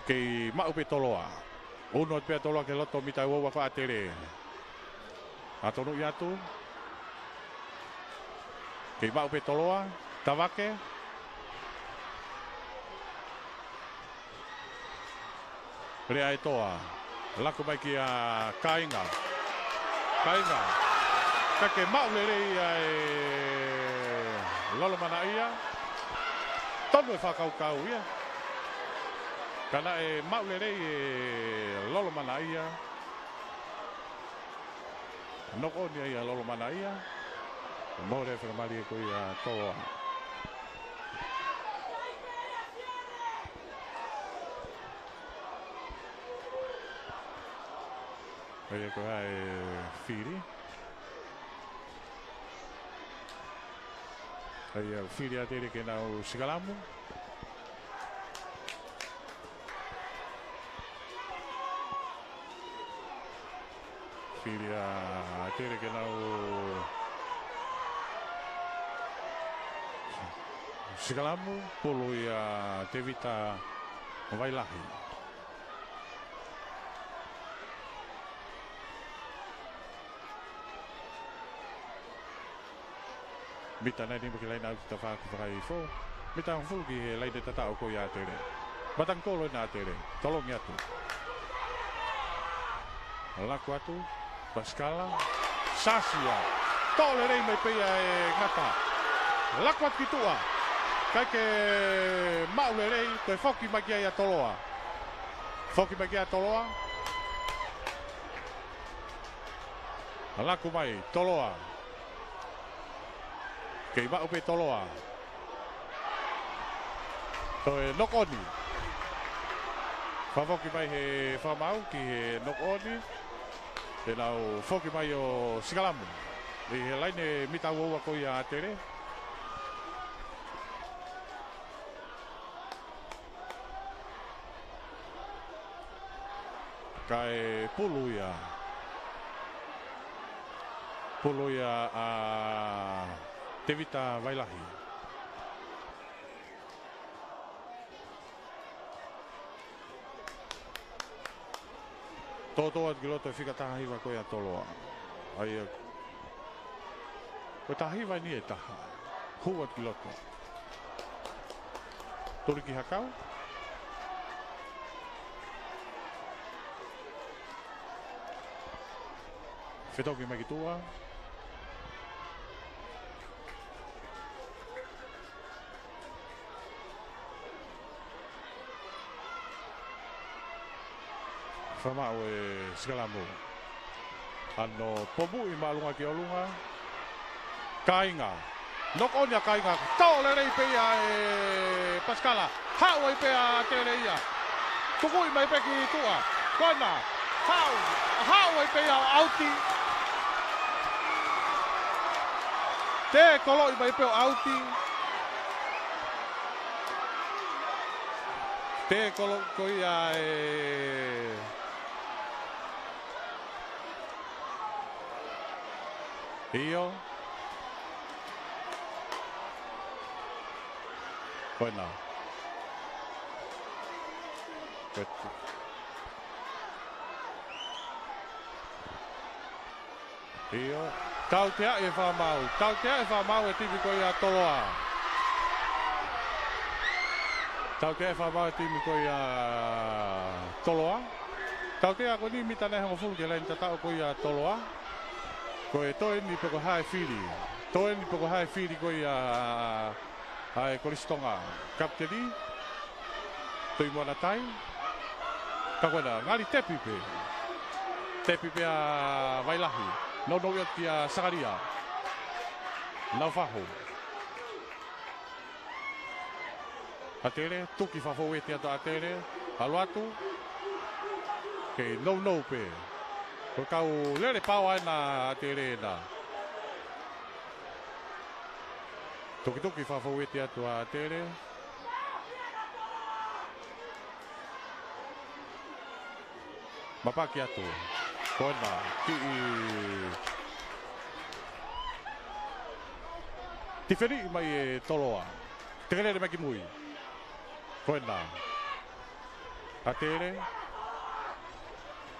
Kei maʻu pē Toloa. Unu atu pē ʻa Toloa ki loto mita ua ua ko ʻAtele. ʻA tonuʻi atu. Kei maʻu pē Toloa, Tavake. Lea ʻa e toa. Laku mai kia Kāinga. Kāinga. Ka ke maʻu lelei ʻa e Lolomanaʻia. Tonu e fakakaukau ia. Ka naʻe maʻu lelei e Lolomanaʻia. Knock on ia ʻa Lolomanaʻia. Mole e fakamālie ko ia ʻa Toloa. ʻA ia ko e fili. ʻA ia fili ʻa ʻAtele ke nau sikalamu. Fili ʻa ʻAtele ke nau sikalamu, pulu ia Tevita Vailahi. Mita nai nima ki he laine ʻauti tafaʻaki fakaifo. Mita hongofulu ki he laine tataʻo ko ia ʻa ʻAtele. Matangi kolo ena ʻa ʻAtele. Tolongi atu. Laku atu. Pasikala. Sasi ia. Toʻo lelei mai pē ia ʻe Ngata. Laku atu ki tuʻa. ʻIkai ke maʻu lelei, toe foki mai ki ai ʻa Toloa. Foki mai ki ai ʻa Toloa. Laku mai, Toloa. Kei maʻu pē Toloa. Toe knock on. Fakafoki mai he fakamaau ki he knock on. Te nau foki mai ʻo sikalamu. ʻI he laine mita ua ua ko ia ʻa ʻAtele. Kae pulu ia. Pulu ia ʻa Tevita Vailahi. Tōtō atu ki loto e fika taha hiva ko ia ʻa Toloa. ʻA ia. Ko e taha hiva eni e taha. Hū atu ki loto. Tuli ki hakau. Fetoki mai ki tuʻa. Fakamaau e sikalamu. Ano pomuʻi māʻolunga ki ʻolunga. Kāinga. Knock on ia Kāinga. Toʻo lelei pē ia ʻe Pasikala. Haʻu ai pē ʻa ʻAtele ia. Tukuʻi mai pē ki tuʻa. Kona. Haʻu. Haʻu ai pē ia ʻo ʻauti. Tē koloʻi mai pē ʻo ʻauti. Tē koloʻi ko ia ʻe ʻIo. Ko ena. Ko e tu-, ʻio. Tauteaʻi e fakamaau. Tauteaʻi e fakamaau e timi ko ia ʻa Toloa. Tauteaʻi e fakamaau e timi ko ia ʻa Toloa. Tautea ko eni mita nai hongofulu ki he laine tataʻo ko ia ʻa Toloa. Ko e toe eni pe ko hai fili. Toe eni pe ko hai fili ko ia ʻa e Kolisi Tonga. Kapiteni. Toi Moana Tai. Ka ko ena, ngali tepi pē. Tepi pē ʻa Vailahi. Nounou ia kia Sakalia. Nau fahu. ʻAtele, tuki fakafoueti atu ʻa ʻAtele, ʻalu atu. Kei nounou pē. Ko e kau lele paoa ena ʻa ʻAtele ena. Tukituki fakafoueti atu ʻa ʻAtele. Mapaki atu. Ko ena, kiʻi tifeni mai ʻe Toloa. Tekelele mai ki mui. Ko ena. ʻAtele.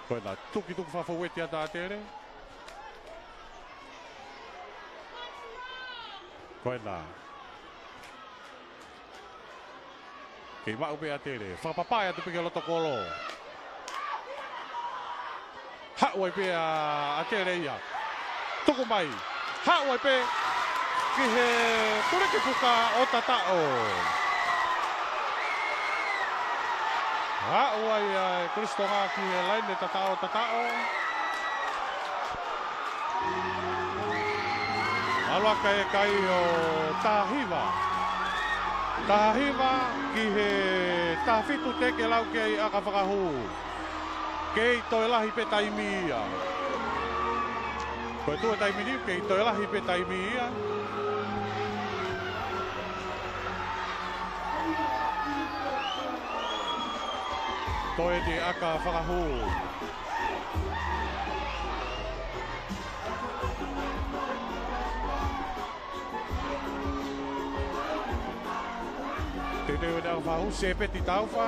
Ko ena, tukituki fakafoueti atu ʻa ʻAtele. Ko ena. Kei maʻu pē ʻa ʻAtele. Fakapapaʻi atu pē ki loto kolo. Haʻu ai pē ʻa ʻAtele ia. Tuku mai. Haʻu ai pē ki he kuliki puka ʻo Tataʻo. Haʻu ai ʻa e kulisi Tonga ki he laine Tataʻo, Tataʻo. ʻAlu ʻa e kai ʻo tahahiva. Tahahiva ki he tahafitu, teʻeki lau ki ai ʻaka fakahū. Kei toe lahi pē taimi ia. Ko e tuʻu e taimi ni, kei toe lahi pē taimi ia. Toe ʻi ai ʻaka fakahū. Teuteu ʻa e ʻaka fakahū, Sepeti Taufa.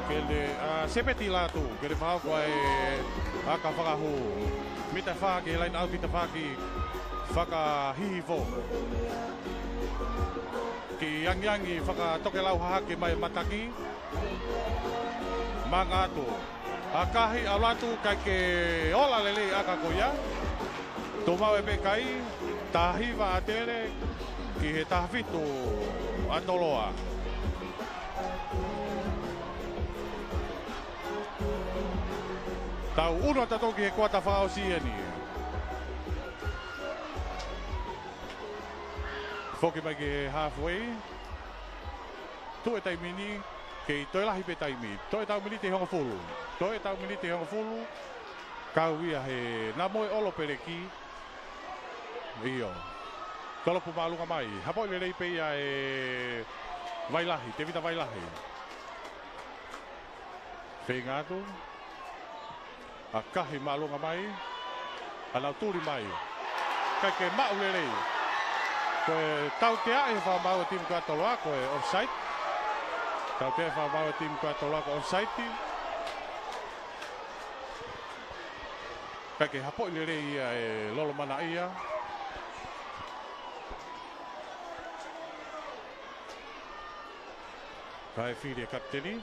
Ke ne, ʻa, Sepeti Latu, ke ne fakahoko ʻa e ʻaka fakahū. Mita fā ki he laine ʻauti tafaʻaki fakahihifo. Kiʻi angiangi fakatokelau hahake mai mataki. Manga atu. ʻAkahi, ʻalu atu, ʻikai ke ola lelei ʻaka ko ia. Tuʻu maʻu ai pē kai, tahahiva ʻAtele, ki he tahafitu ʻa Toloa. Tau ʻunu atu ki he kuata fakaʻosi eni. Foki mai ki he halfway. Tuʻu e taimi ni, kei toe lahi pē taimi. Toe tau miniti ʻe hongofulu. Toe tau miniti ʻe hongofulu. Kau ia he namoe ʻolo peleki. ʻIo. Kolopu māʻolunga mai. Hapoʻi lelei pē ia ʻe Vailahi, Tevita Vailahi. Feinga atu. ʻAkahi māʻolunga mai. ʻA nau tuli mai. ʻIkai ke maʻu lelei. Ko e tautea ʻe he fakamaau ʻa e timi ko ia ʻa Toloa, ko e offside. Tautea ʻe he fakamaau ʻa e timi ko ia ʻa Toloa ko e offside. ʻIkai ke hapoʻi lelei ia ʻe Lolomanaʻia. Kae fili e kapiteni.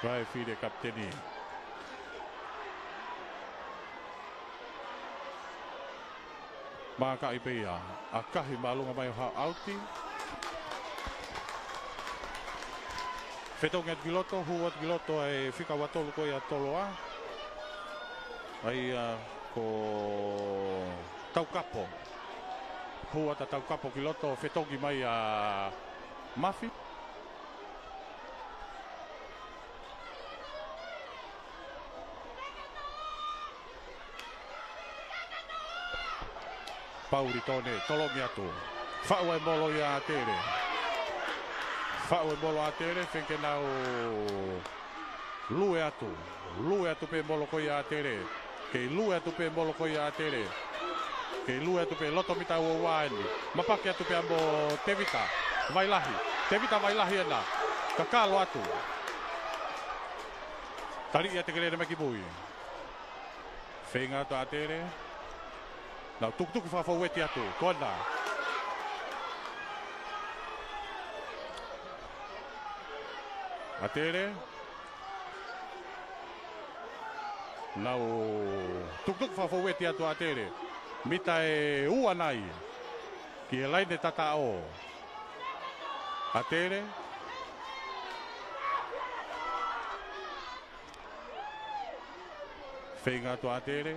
Kae fili e kapiteni. Makaʻi pē ia, ʻakahi māʻolunga mai ʻo haʻu ʻauti. Fetongi atu ki loto, hū atu ki loto ʻa e fika ua tolu ko ia ʻa Toloa. ʻA ia ko Taukapo. Hū atu ʻa Taukapo ki loto, fetongi mai ʻa Mafi. Pauli Tone, tolongi atu. Faʻu e molo ia ʻa ʻAtele. Faʻu e molo ʻa ʻAtele, feinga ke nau lue atu. Lue atu pē molo ko ia ʻa ʻAtele. Kei lue atu pē molo ko ia ʻa ʻAtele. Kei lue atu pē loto mita ua ua eni. Mapaki atu pē ʻa mo Tevita Vailahi. Tevita Vailahi ena. Kakalo atu. Tali ia Tekelele mai ki mui. Feinga atu ʻa ʻAtele. Nau tukituki fakafoueti atu. Ko ena. ʻAtele. Nau tukituki fakafoueti atu ʻa ʻAtele. Mita ʻe ua nai. Ki he laine tataʻo. ʻAtele. Feinga atu ʻa ʻAtele,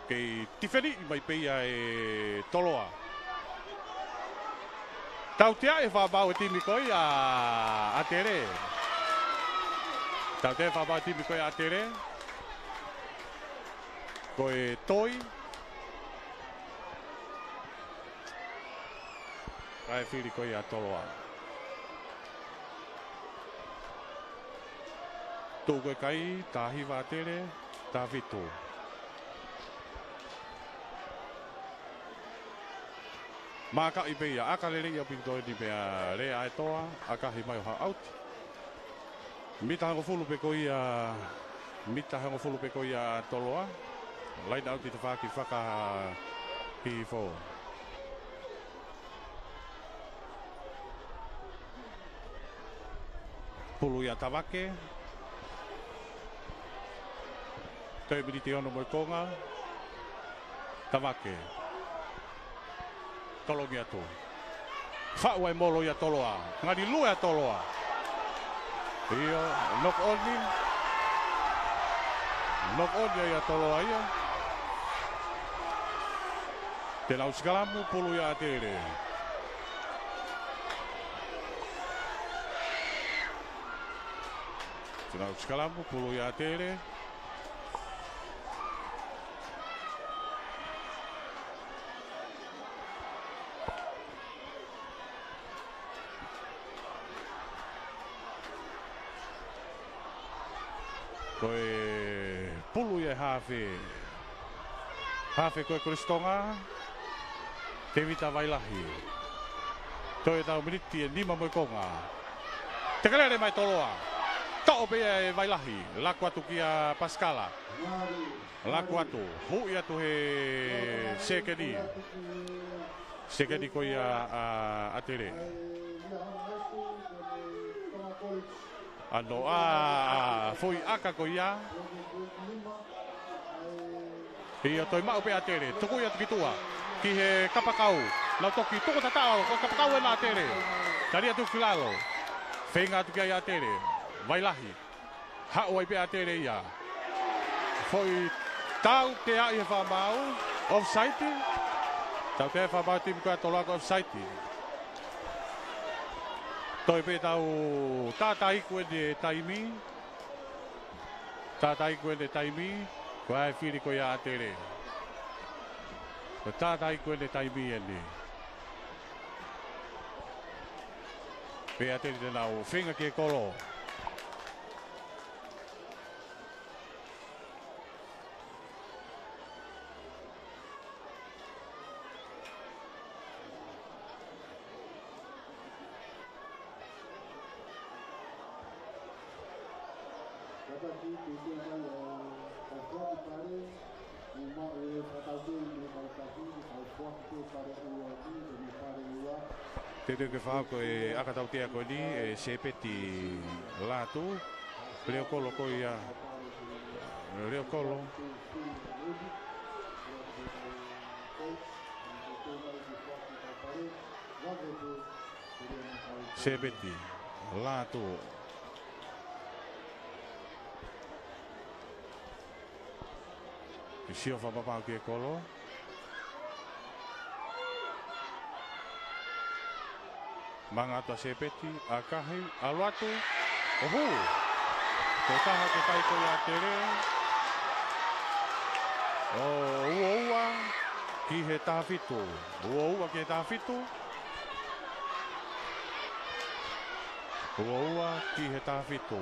kei tifeniʻi mai pē ia ʻe Toloa. Tautea e fakamaau e timi ko ia ʻa ʻAtele. Tautea e fakamaau e timi ko ia ʻa ʻAtele. Ko e toi. Kae fili ko ia ʻa Toloa. Tuʻu ko e kai, taha hiva ʻAtele, taha fitu. Makaʻi pē ia, ʻaka lelei ʻaupito eni pea lea ʻa e toa, ʻakahi mai ʻo haʻu ʻauti. Mita hongofulu pē ko ia, mita hongofulu pē ko ia ʻa Toloa. Laine ʻauti tafaʻaki fakahihifo. Pulu ia Tavake. Toe miniti ono mo e konga. Tavake. Tolongi atu. Faʻu ai molo ia Toloa. Ngani lue ʻa Toloa. ʻIo, knock on ni. Knock on ia ʻa Toloa ia. Te nau sikalamu, pulu ia ʻAtele. Te nau sikalamu, pulu ia ʻAtele. Ko e pulu ia ʻa e hafe. Hafe ko ē Kolisi Tonga, Tevita Vailahi. Toe ʻetau miniti ʻe nima mo e konga. Tekelele mai Toloa. Toʻo pē ia ʻe Vailahi. Laku atu kia Pasikala. Laku atu. Huʻi atu he sekeni. Sekeni ko ia ʻa ʻAtele. ʻAno ʻa, ʻa, foʻi ʻaka ko ia. ʻIo, toe maʻu pē ʻAtele. Tuku ia ki tuʻa. Ki he kapakau. Nau toki tuku tataʻo. Ko e kapakau ena ʻAtele. Tali atu ki lalo. Feinga atu ki ai ʻAtele. Vailahi. Haʻu ai pē ʻAtele ia. Foʻi tauteaʻi he fakamaau. Offside. Tauteaʻi he fakamaau timi ko ia ʻa Toloa ko e offside. Toe pē tau tātaiku ʻene taimi. Tātaiku ʻene taimi. Ko e fili ko ia ʻa ʻAtele. Ko e tātaiku ʻene taimi eni. Pea ʻAtele te nau feinga ki he kolo. Teuteu ke fakahoko e ʻaka tautea ko eni ʻe Sepeti Latu. Leokolo ko ia. Leokolo. Sepeti Latu. Ke sio fakapapau ki he kolo. Manga atu ʻa Sepeti, ʻakahi, ʻalu atu, ʻo hū. Ko e taha ko e kai ko ia ʻa ʻAtele. ʻO ua ua ki he taha fitu. Ua ua ki he taha fitu. Ua ua ki he taha fitu.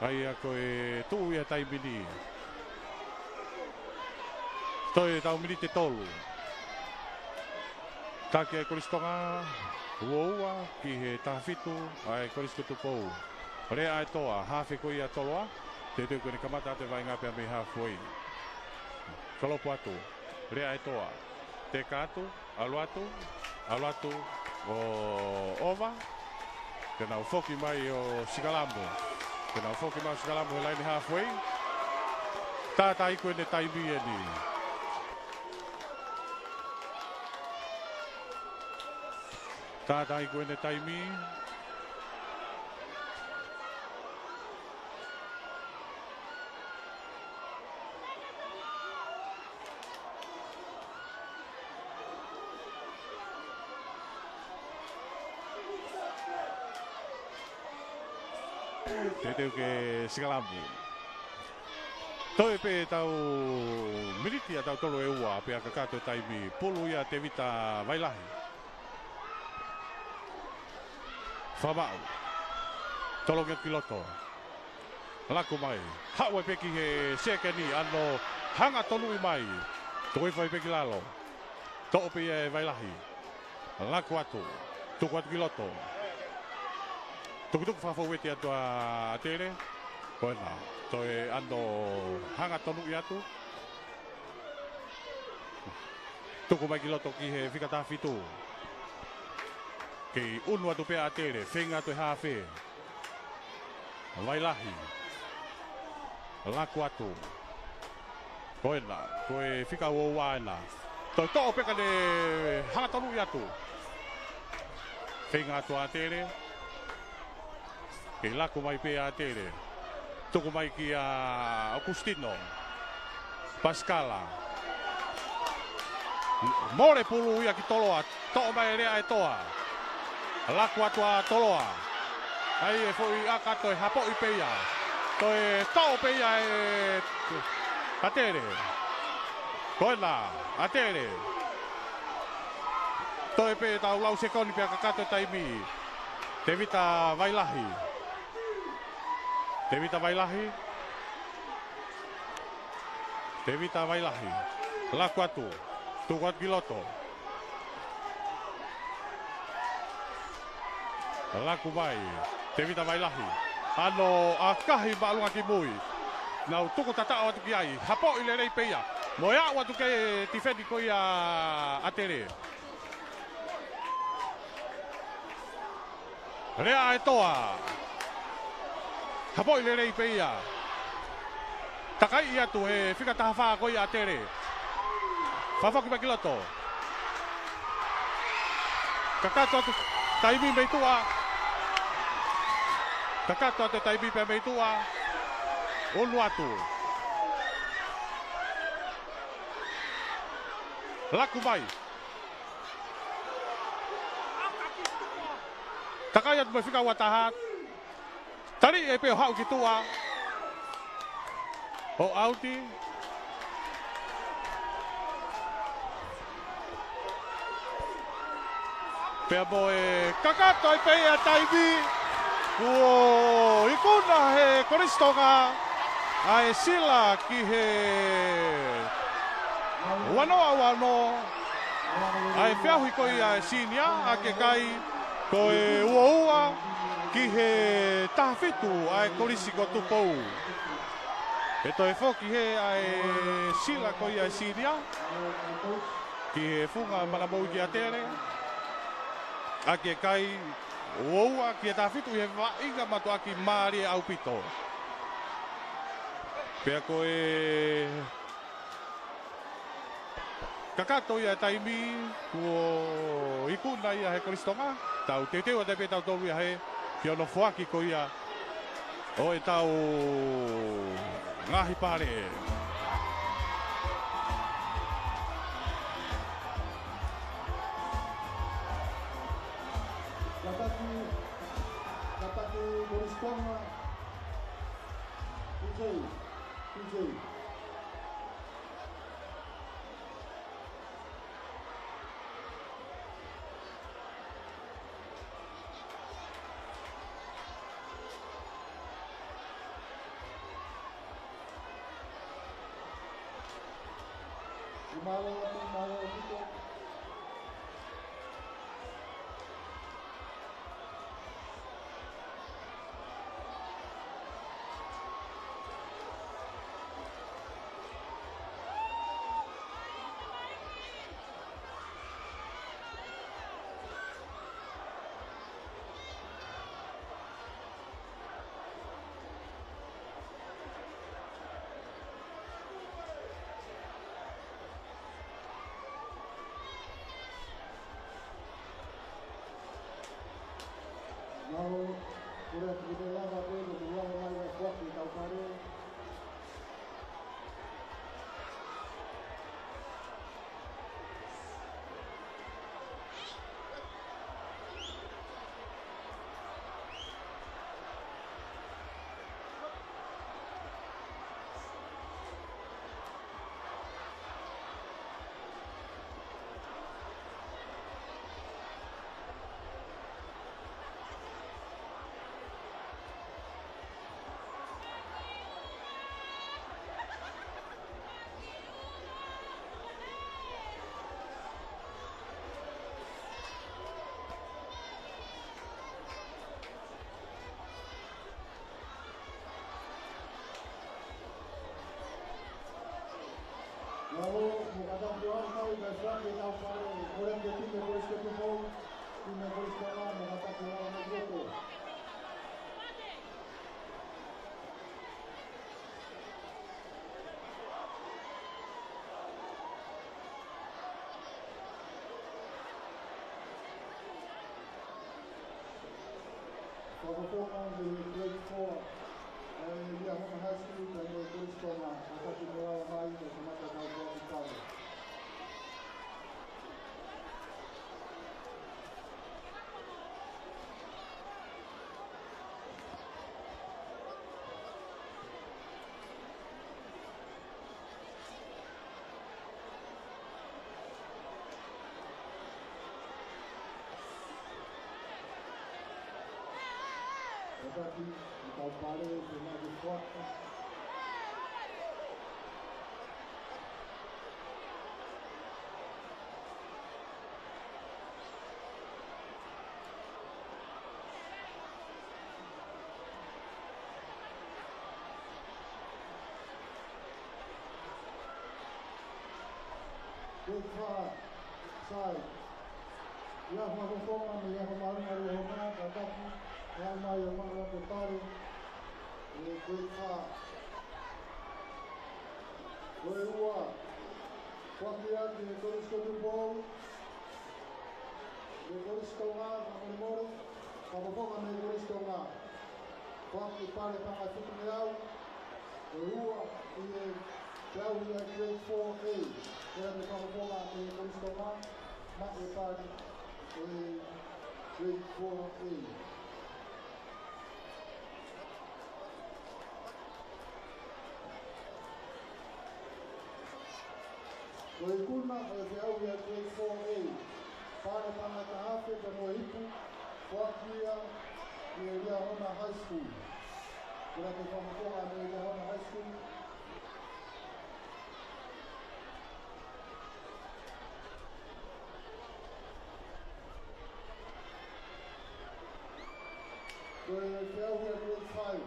ʻA ia ko e tuʻu ia taimi ni. Toe ʻetau miniti ʻe tolu. Taki ʻa e Kolisi Tonga, ua ua ki he taha fitu ʻa e Kolisi ko Tupou. Lea ʻa e toa, hafe ko ia ʻa Toloa, teuteu ko ʻene kamata atu e vaʻinga pea mei halfway. Kalopu atu, lea ʻa e toa, teka atu, ʻalu atu, ʻalu atu, ʻo ova. Te nau foki mai ʻo sikalamu. Te nau foki mai ʻo sikalamu he laine halfway. Tātaiku ʻene taimi eni. Tātaiku ʻene taimi. Teuteu ke sikalamu. Toe pē ʻetau miniti ʻa tautolu ʻe ua, pea kakato e taimi, pulu ia Tevita Vailahi. Fakamaʻu. Tolongi atu ki loto. Laku mai. Haʻu ai pē ki he sekeni, ʻa hono hanga tonuʻi mai. Toe fai pē ki lalo. Toʻo pē ia ʻe Vailahi. Laku atu. Tuku atu ki loto. Tukutuku fakafoueti atu ʻa ʻAtele. Ko ena. Toe ʻa hono hanga tonuʻi atu. Tuku mai ki loto ki he fika taha fitu. Kei ʻunu atu pē ʻa ʻAtele. Feinga atu e hafe. Vailahi. Laku atu. Ko ena, ko e fika ua ua ena. Toe toʻo pē ka ne hanga tonuʻi atu. Feinga atu ʻa ʻAtele. Kei laku mai pē ʻa ʻAtele. Tuku mai kia ʻOkusitino. Pasikala. Mole pulu ia ki Toloa. Toʻo mai e Leaʻaetoa. Laku atu ʻa Toloa. ʻAi e foʻi ʻaka toe hapoʻi pē ia. Toe toʻo pē ia ʻe ʻAtele. Ko ena, ʻAtele. Toe pē ʻetau lau sekoni pea kakato e taimi. Tevita Vailahi. Tevita Vailahi. Tevita Vailahi. Laku atu. Tuku atu ki loto. Laku mai. Tevita Vailahi. ʻA hono ʻakahi māʻolunga ki mui. Nau tuku tataʻo atu ki ai. Hapoʻi lelei pē ia. Mo e aʻu atu ki he tifeni ko ia ʻa ʻAtele. Leaʻaetoa. Hapoʻi lelei pē ia. Takaiʻi atu he fika taha fā ko ia ʻa ʻAtele. Fakafoki mai ki loto. Kakato atu taimi mei tuʻa. Kakato atu taimi pē mei tuʻa. ʻUnu atu. Laku mai. Takai atu mo e fika ua taha. Tali ʻe pē ʻo haʻu ki tuʻa. ʻO ʻauti. Pea mo e kakato ai pē ia taimi. Kuo ikuna he Kolisi Tonga ʻa e sila ki he ua noa ua ono. ʻA e feʻauhi ko ia ʻa e senior ʻa e kakai ko e ua ua ki he taha fitu ʻa e Kolisi ko Tupou. ʻE toe foki hē ʻa e sila ko ia ʻa e senior ki he funga Manamoui ki ʻAtele. ʻA e kakai ua ua ki he taha fitu ʻi he vaʻinga mātuʻaki mālie ʻaupito. Pea ko e kakato ia e taimi, kuo ikuna ia he Kolisi Tonga, tau teuteu atu pē tautolu ia hē, ki hono foaki ko ia ʻo ʻetau ngaahi pale. Kātaki, kātaki Kolisi Tonga, P J, P J. Mālō, mālō, mālō. Mālō, kole atu ke lava pē, ke lava mai ʻa e foaki ʻetau pale. Kolisi ko Tupou, timi ʻa Kolisi Tonga, mo e kātaki ʻo e ʻaho ni. Fakafofonga mei he Grade Four ʻa e Liahona High School, kae mo e Kolisi Tonga, ʻa e kātaki ʻo e ʻaho ni, kae kamata ʻa e kau kau kau. Kātaki, ʻi he kau pale, te nā ke fuata. Grade five, sai. ʻI he fakafofonga mei he ʻaho māʻolunga ʻo e ʻaho ni, kātaki, ʻa e mai ʻo maʻu ʻa e pale, ʻe Grade five. Ko e ua, foaki ʻaki ʻe he Kolisi ko Tupou, ʻe Kolisi Tonga, fakamolemole, fakafofonga mei he Kolisi Tonga. Foaki pale paʻanga ʻe fitungeau, ʻe ua ʻi he feʻauhi ʻa e Grade Four A, ʻe ʻa e fakafofonga mei he Kolisi Tonga, maʻu e pale ʻe Grade Four A. Ko e ikuna ʻo e feʻauhi ʻa e Grade Four A, pale paʻanga ʻe taha afe pea mo e ipu, foaki ia ki he Liahona High School. Ko e kātaki fakafofonga mei he Liahona High School. Ko e feʻauhi ʻa e Grade Five.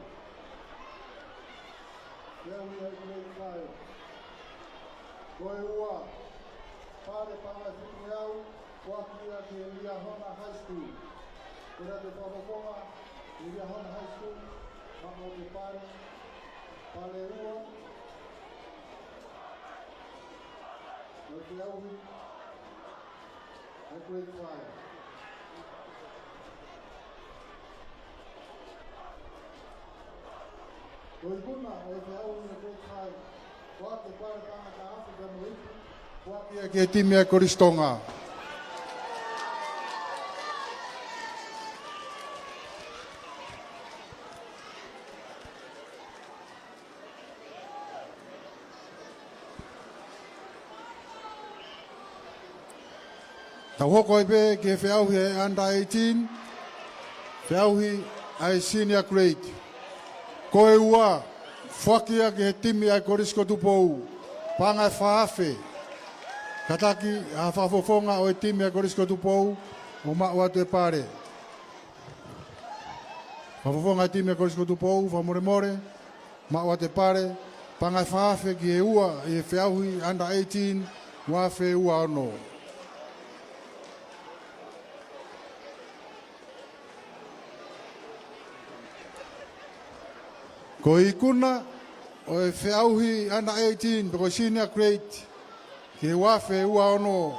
Feʻauhi ʻa e Grade Five. Ko e ua, pale paʻanga ʻe fitungeau, foaki ia ki he Liahona High School. Ko e kātaki fakafofonga ʻa e Liahona High School, maʻu ʻa e pale, pale ua, ʻo e feʻauhi ʻa e Grade Five. Ko e ikuna ʻo e feʻauhi ʻa e Grade Five, foaki pale paʻanga ʻe taha afe pea mo e ipu, foaki ia ki he timi ʻa e Kolisi Tonga. Tau hoko ai pē ki he feʻauhi ʻa e under eighteen, feʻauhi ʻa e senior grade. Ko e ua, foaki ia ki he timi ʻa e Kolisi ko Tupou, paʻanga ʻe fā afe. Kātaki ha fakafofonga ʻo e timi ʻa e Kolisi ko Tupou, ʻo maʻu atu e pale. Fakafofonga ʻa e timi ʻa e Kolisi ko Tupou, fakamolemole, maʻu atu e pale, paʻanga ʻe fā afe ki he ua ʻi he feʻauhi under eighteen, ua afe ua ono. Ko e ikuna ʻo e feʻauhi under eighteen, pe ko e senior grade, ki he ua afe ua ono,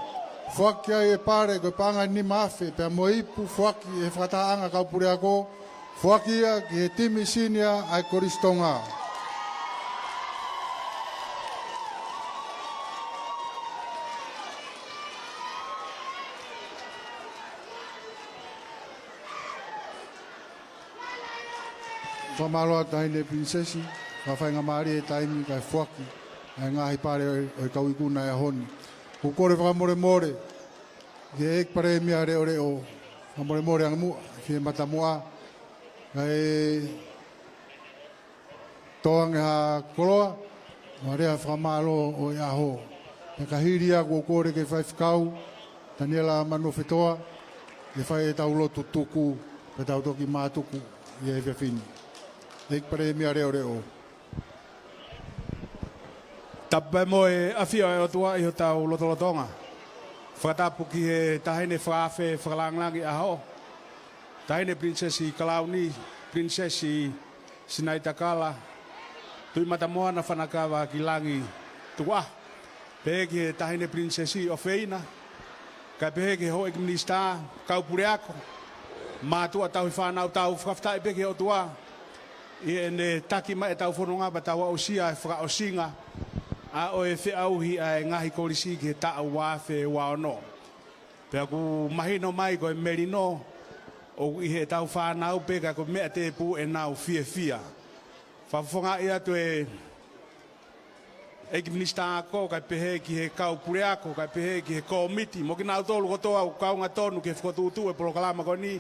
foaki ai e pale ko e paʻanga ʻe nima afe, pea mo e ipu foaki ʻe he fakatahaʻanga kau puleako, foaki ia ki he timi senior ʻa e Kolisi Tonga. Fakamālō atu Taʻahine Pilinisesi, fakafaingamālie e taimi kae foaki ʻa e ngaahi pale ʻo e, ʻo e kau ikuna he ʻaho ni. ʻOku ou kole fakamolemole ki he ʻEiki Palēmia Leʻoleʻo, fakamolemole ange muʻa, fie mata muʻa, kae tō ange ha koloa, mo e lea fakamālō ʻo e ʻaho. Pea ka hili ia ʻoku ou kole ki he faifekau, Taniela Manuofetoa, ke fai ʻetau lotu tuku, pea tau toki mātuku ʻi he efiafi ni. ʻEiki Palēmia Leʻoleʻo. Tapu mo e ʻafio ʻa e ʻOtua ʻi hotau lotolotonga. Fakatapu ki he taʻahine fakaafe fakalāngilangi ʻaho, taʻahine Pilinisesi Kalauni, Pilinisesi Sinaitakala Tuʻimatamoana Fanakava ki Langi Tukuʻaho. Pehē ki he taʻahine Pilinisesi ʻofeina, kae pehē ki he houʻeiki minisitā, kau puleako, mātuʻa tauhi fānau, tau fakafetaʻi pē ki he ʻOtua ʻi heʻene taki mai ʻetau fononga pea tau aʻusia e fakaʻosinga ʻa e feʻauhi ʻa e ngaahi kolisi ki he taʻu ua afe ua ono. Pea ʻoku mahino mai ko e melino ʻoku ʻi heʻetau fānau pē, ka ko e meʻa tēpū ʻenau fiefia. Fakafofongaʻi atu e ʻEiki Minisitā Ako, kae pehē ki he kau puleako, kae pehē ki he kōmiti, mo kinautolu kotoa ʻoku kaunga tonu ki he fokotuʻutuʻu e polokalama ko eni,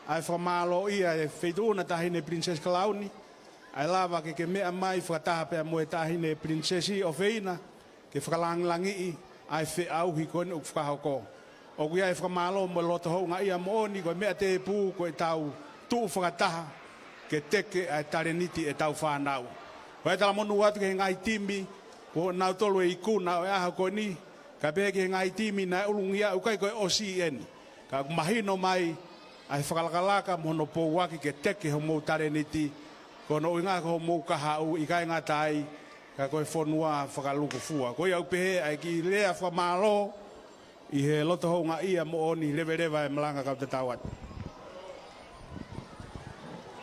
ʻa e fakamālōʻia e Feituʻuna Taʻahine Pilinisesi Kalauni, ʻa e lava ke ke meʻa mai fakataha pea mo e taʻahine Pilinisesi ʻofeina, ke fakalāngilangiʻi ʻa e feʻauhi ko eni ʻoku fakahoko. ʻOku ʻi ai e fakamālō mo e loto houngaʻia moʻoni, ko e meʻa tēpū ko ʻetau tuʻu fakataha ke teke ʻa e taleniti ʻetau fānau. Ko e talamonū atu ki he ngaahi timi, ko nautolu e ikuna ʻo e ʻaho ko eni, kae pehē ki he ngaahi timi naʻe ʻulungia, ʻoku ʻikai ko e ʻosi eni. Ka ʻoku mahino mai ʻa e fakalakalaka mo hono pouaki ke teke homou taleniti, ko hono ʻuhinga ko homou kahaʻu, ʻikai ngata ai, ka ko e fonua fakalūkufua. Ko ia ʻoku pehē ʻa e kiʻi lea fakamālō ʻi he loto houngaʻia moʻoni, leveleva e malanga kau tatau atu.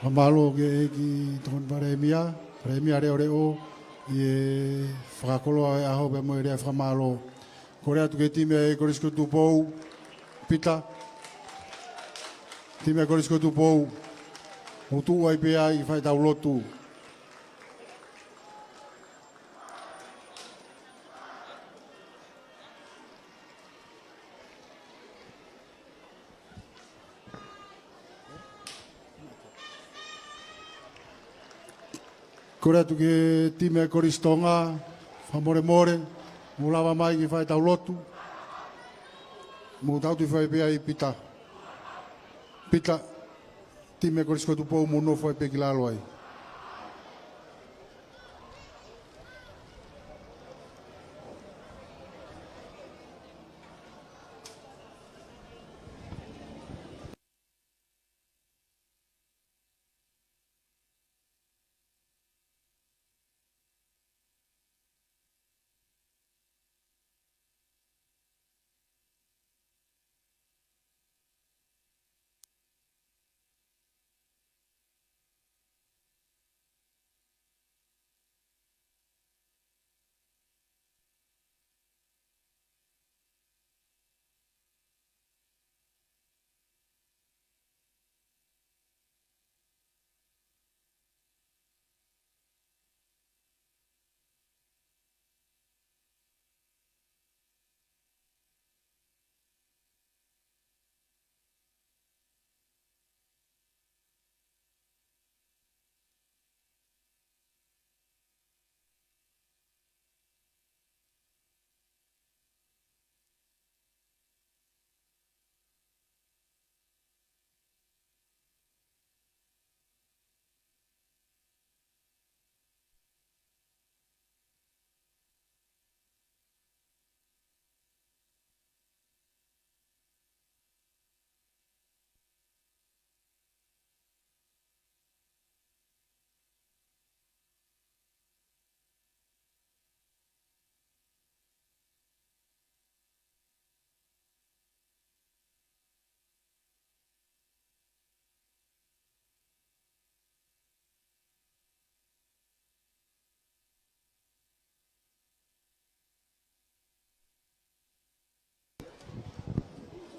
Fakamālō ki he ʻEiki Tokoni Palēmia, Palēmia Leʻoleʻo, ʻi he fakakoloa e ʻaho pea mo e lea fakamālō. Kole atu ki he timi ʻa e Kolisi ko Tupou, Pita. Timi ʻa e Kolisi ko Tupou, mou tuʻu ai pē ai ke fai ʻetau lotu. Kole atu ki he timi ʻa e Kolisi Tonga, fakamolemole, mou lava mai ke fai ʻetau lotu. Mou tautuʻi fai pē ai Pita. Pita, timi ʻa e Kolisi ko Tupou, mou nofo ai pē ki lalo ai.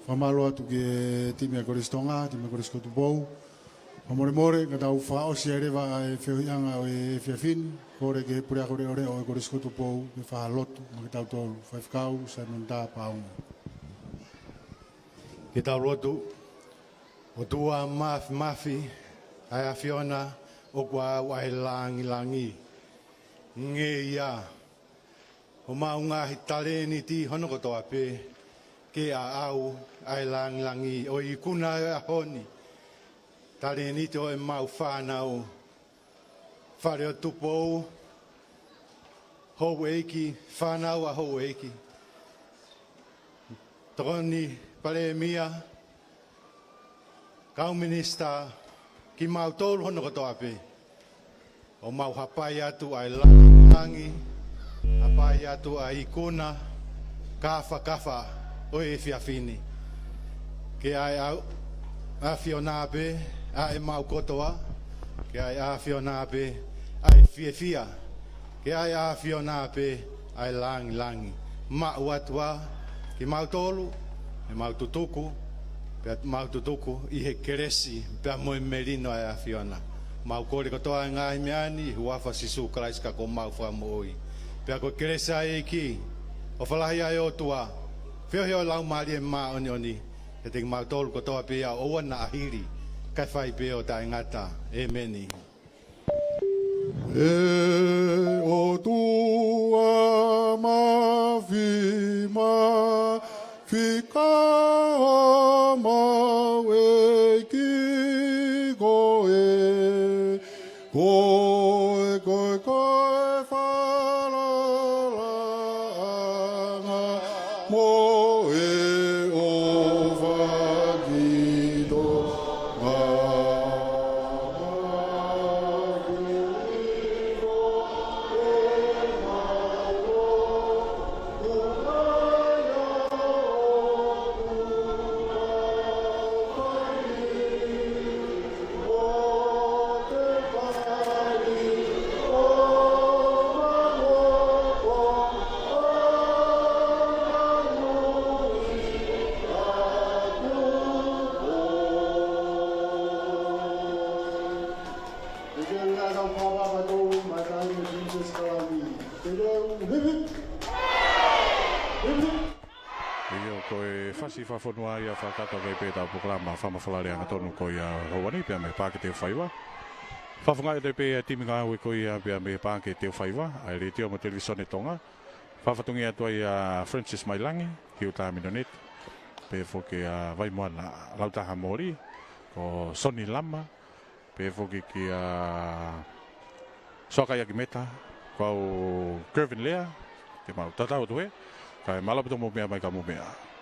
Fakamālō atu ki he timi ʻa e Kolisi Tonga, timi ʻa e Kolisi ko Tupou. Fakamolemole, ka tau fakaʻosi ai leva ʻa e feohiʻanga ʻo e efiafi ni, kole ki he puleako leʻoleʻo ʻo e Kolisi ko Tupou ke fai ha lotu maʻa kitautolu, Faifekau Simon Tapaunga. Ke tau lotu. ʻOtua Māfimafi, ʻa e ʻAfiona ʻoku ʻa au ʻa e lāngilangi. Ngeia homau ngaahi taleniti hono kotoa pē, ke ʻa au ʻa e lāngilangi ʻo e ikuna ʻo e ʻaho ni. Taleniti ʻo ʻemau fānau, Fale ʻo Tupou, houʻeiki, fānau ʻa houʻeiki. Tokoni Palēmia, kau Minisitā, kimautolu hono kotoa pē. ʻOku mau hapai atu ʻa e langilangi, hapai atu ʻa e ikuna kāfakafa ʻo e efiafi ni. Ke ʻa e ʻAfiona pē ʻa ʻemau kotoa, ke ʻa e ʻAfiona pē ʻa e fiefia, ke ʻa e ʻAfiona pē ʻa e langilangi. Maʻu atu ā kimautolu, ʻemau tutuku, pea mau tutuku ʻi he kelesi, pea mo e melino ʻa e ʻAfiona. Mau kole kotoa e ngaahi meʻa ni ʻi he huafa ʻo Sīsū Kalaisi ko homau Fakamoʻui. Pea ko e kelesi ʻa e ʻEiki, ʻofa lahi ʻa e ʻOtua, feohi ʻa e Laumālie Māʻoniʻoni, ʻiate kimautolu kotoa pē ʻo ʻoua naʻa hili, kae fai pē ʻo taʻengata. ʻEmeni. ʻE ʻOtua mafi, mafi ka homau ʻEiki koe, koe, koe, koe falalaʻanga mo e ʻofa ki Tonga. ʻIo, ko e fasi fakafonua ia fakakakato ki ai pē ʻetau polokalama fakamafola lea angatonu ko ia houa ni pea mei he Paʻake Teufaiva. Fakafofongaʻi atu pē ʻa e timi ngāue ko ia pea mei he Paʻake Teufaiva, ʻa e Letiō mo e Televīsone Tonga. Fakafatongia atu ai ʻa Francis Mailangi, Hiuta Minoneti, pea foki ʻa Vaimoana Lautaha Moli, ko Soni Lama, pea foki kia Soakaiaki Meta, ko au Kevin Lea, te mau tatau atu hē, kae mālō ʻaupito hoʻomou meʻa mai ka mou meʻa.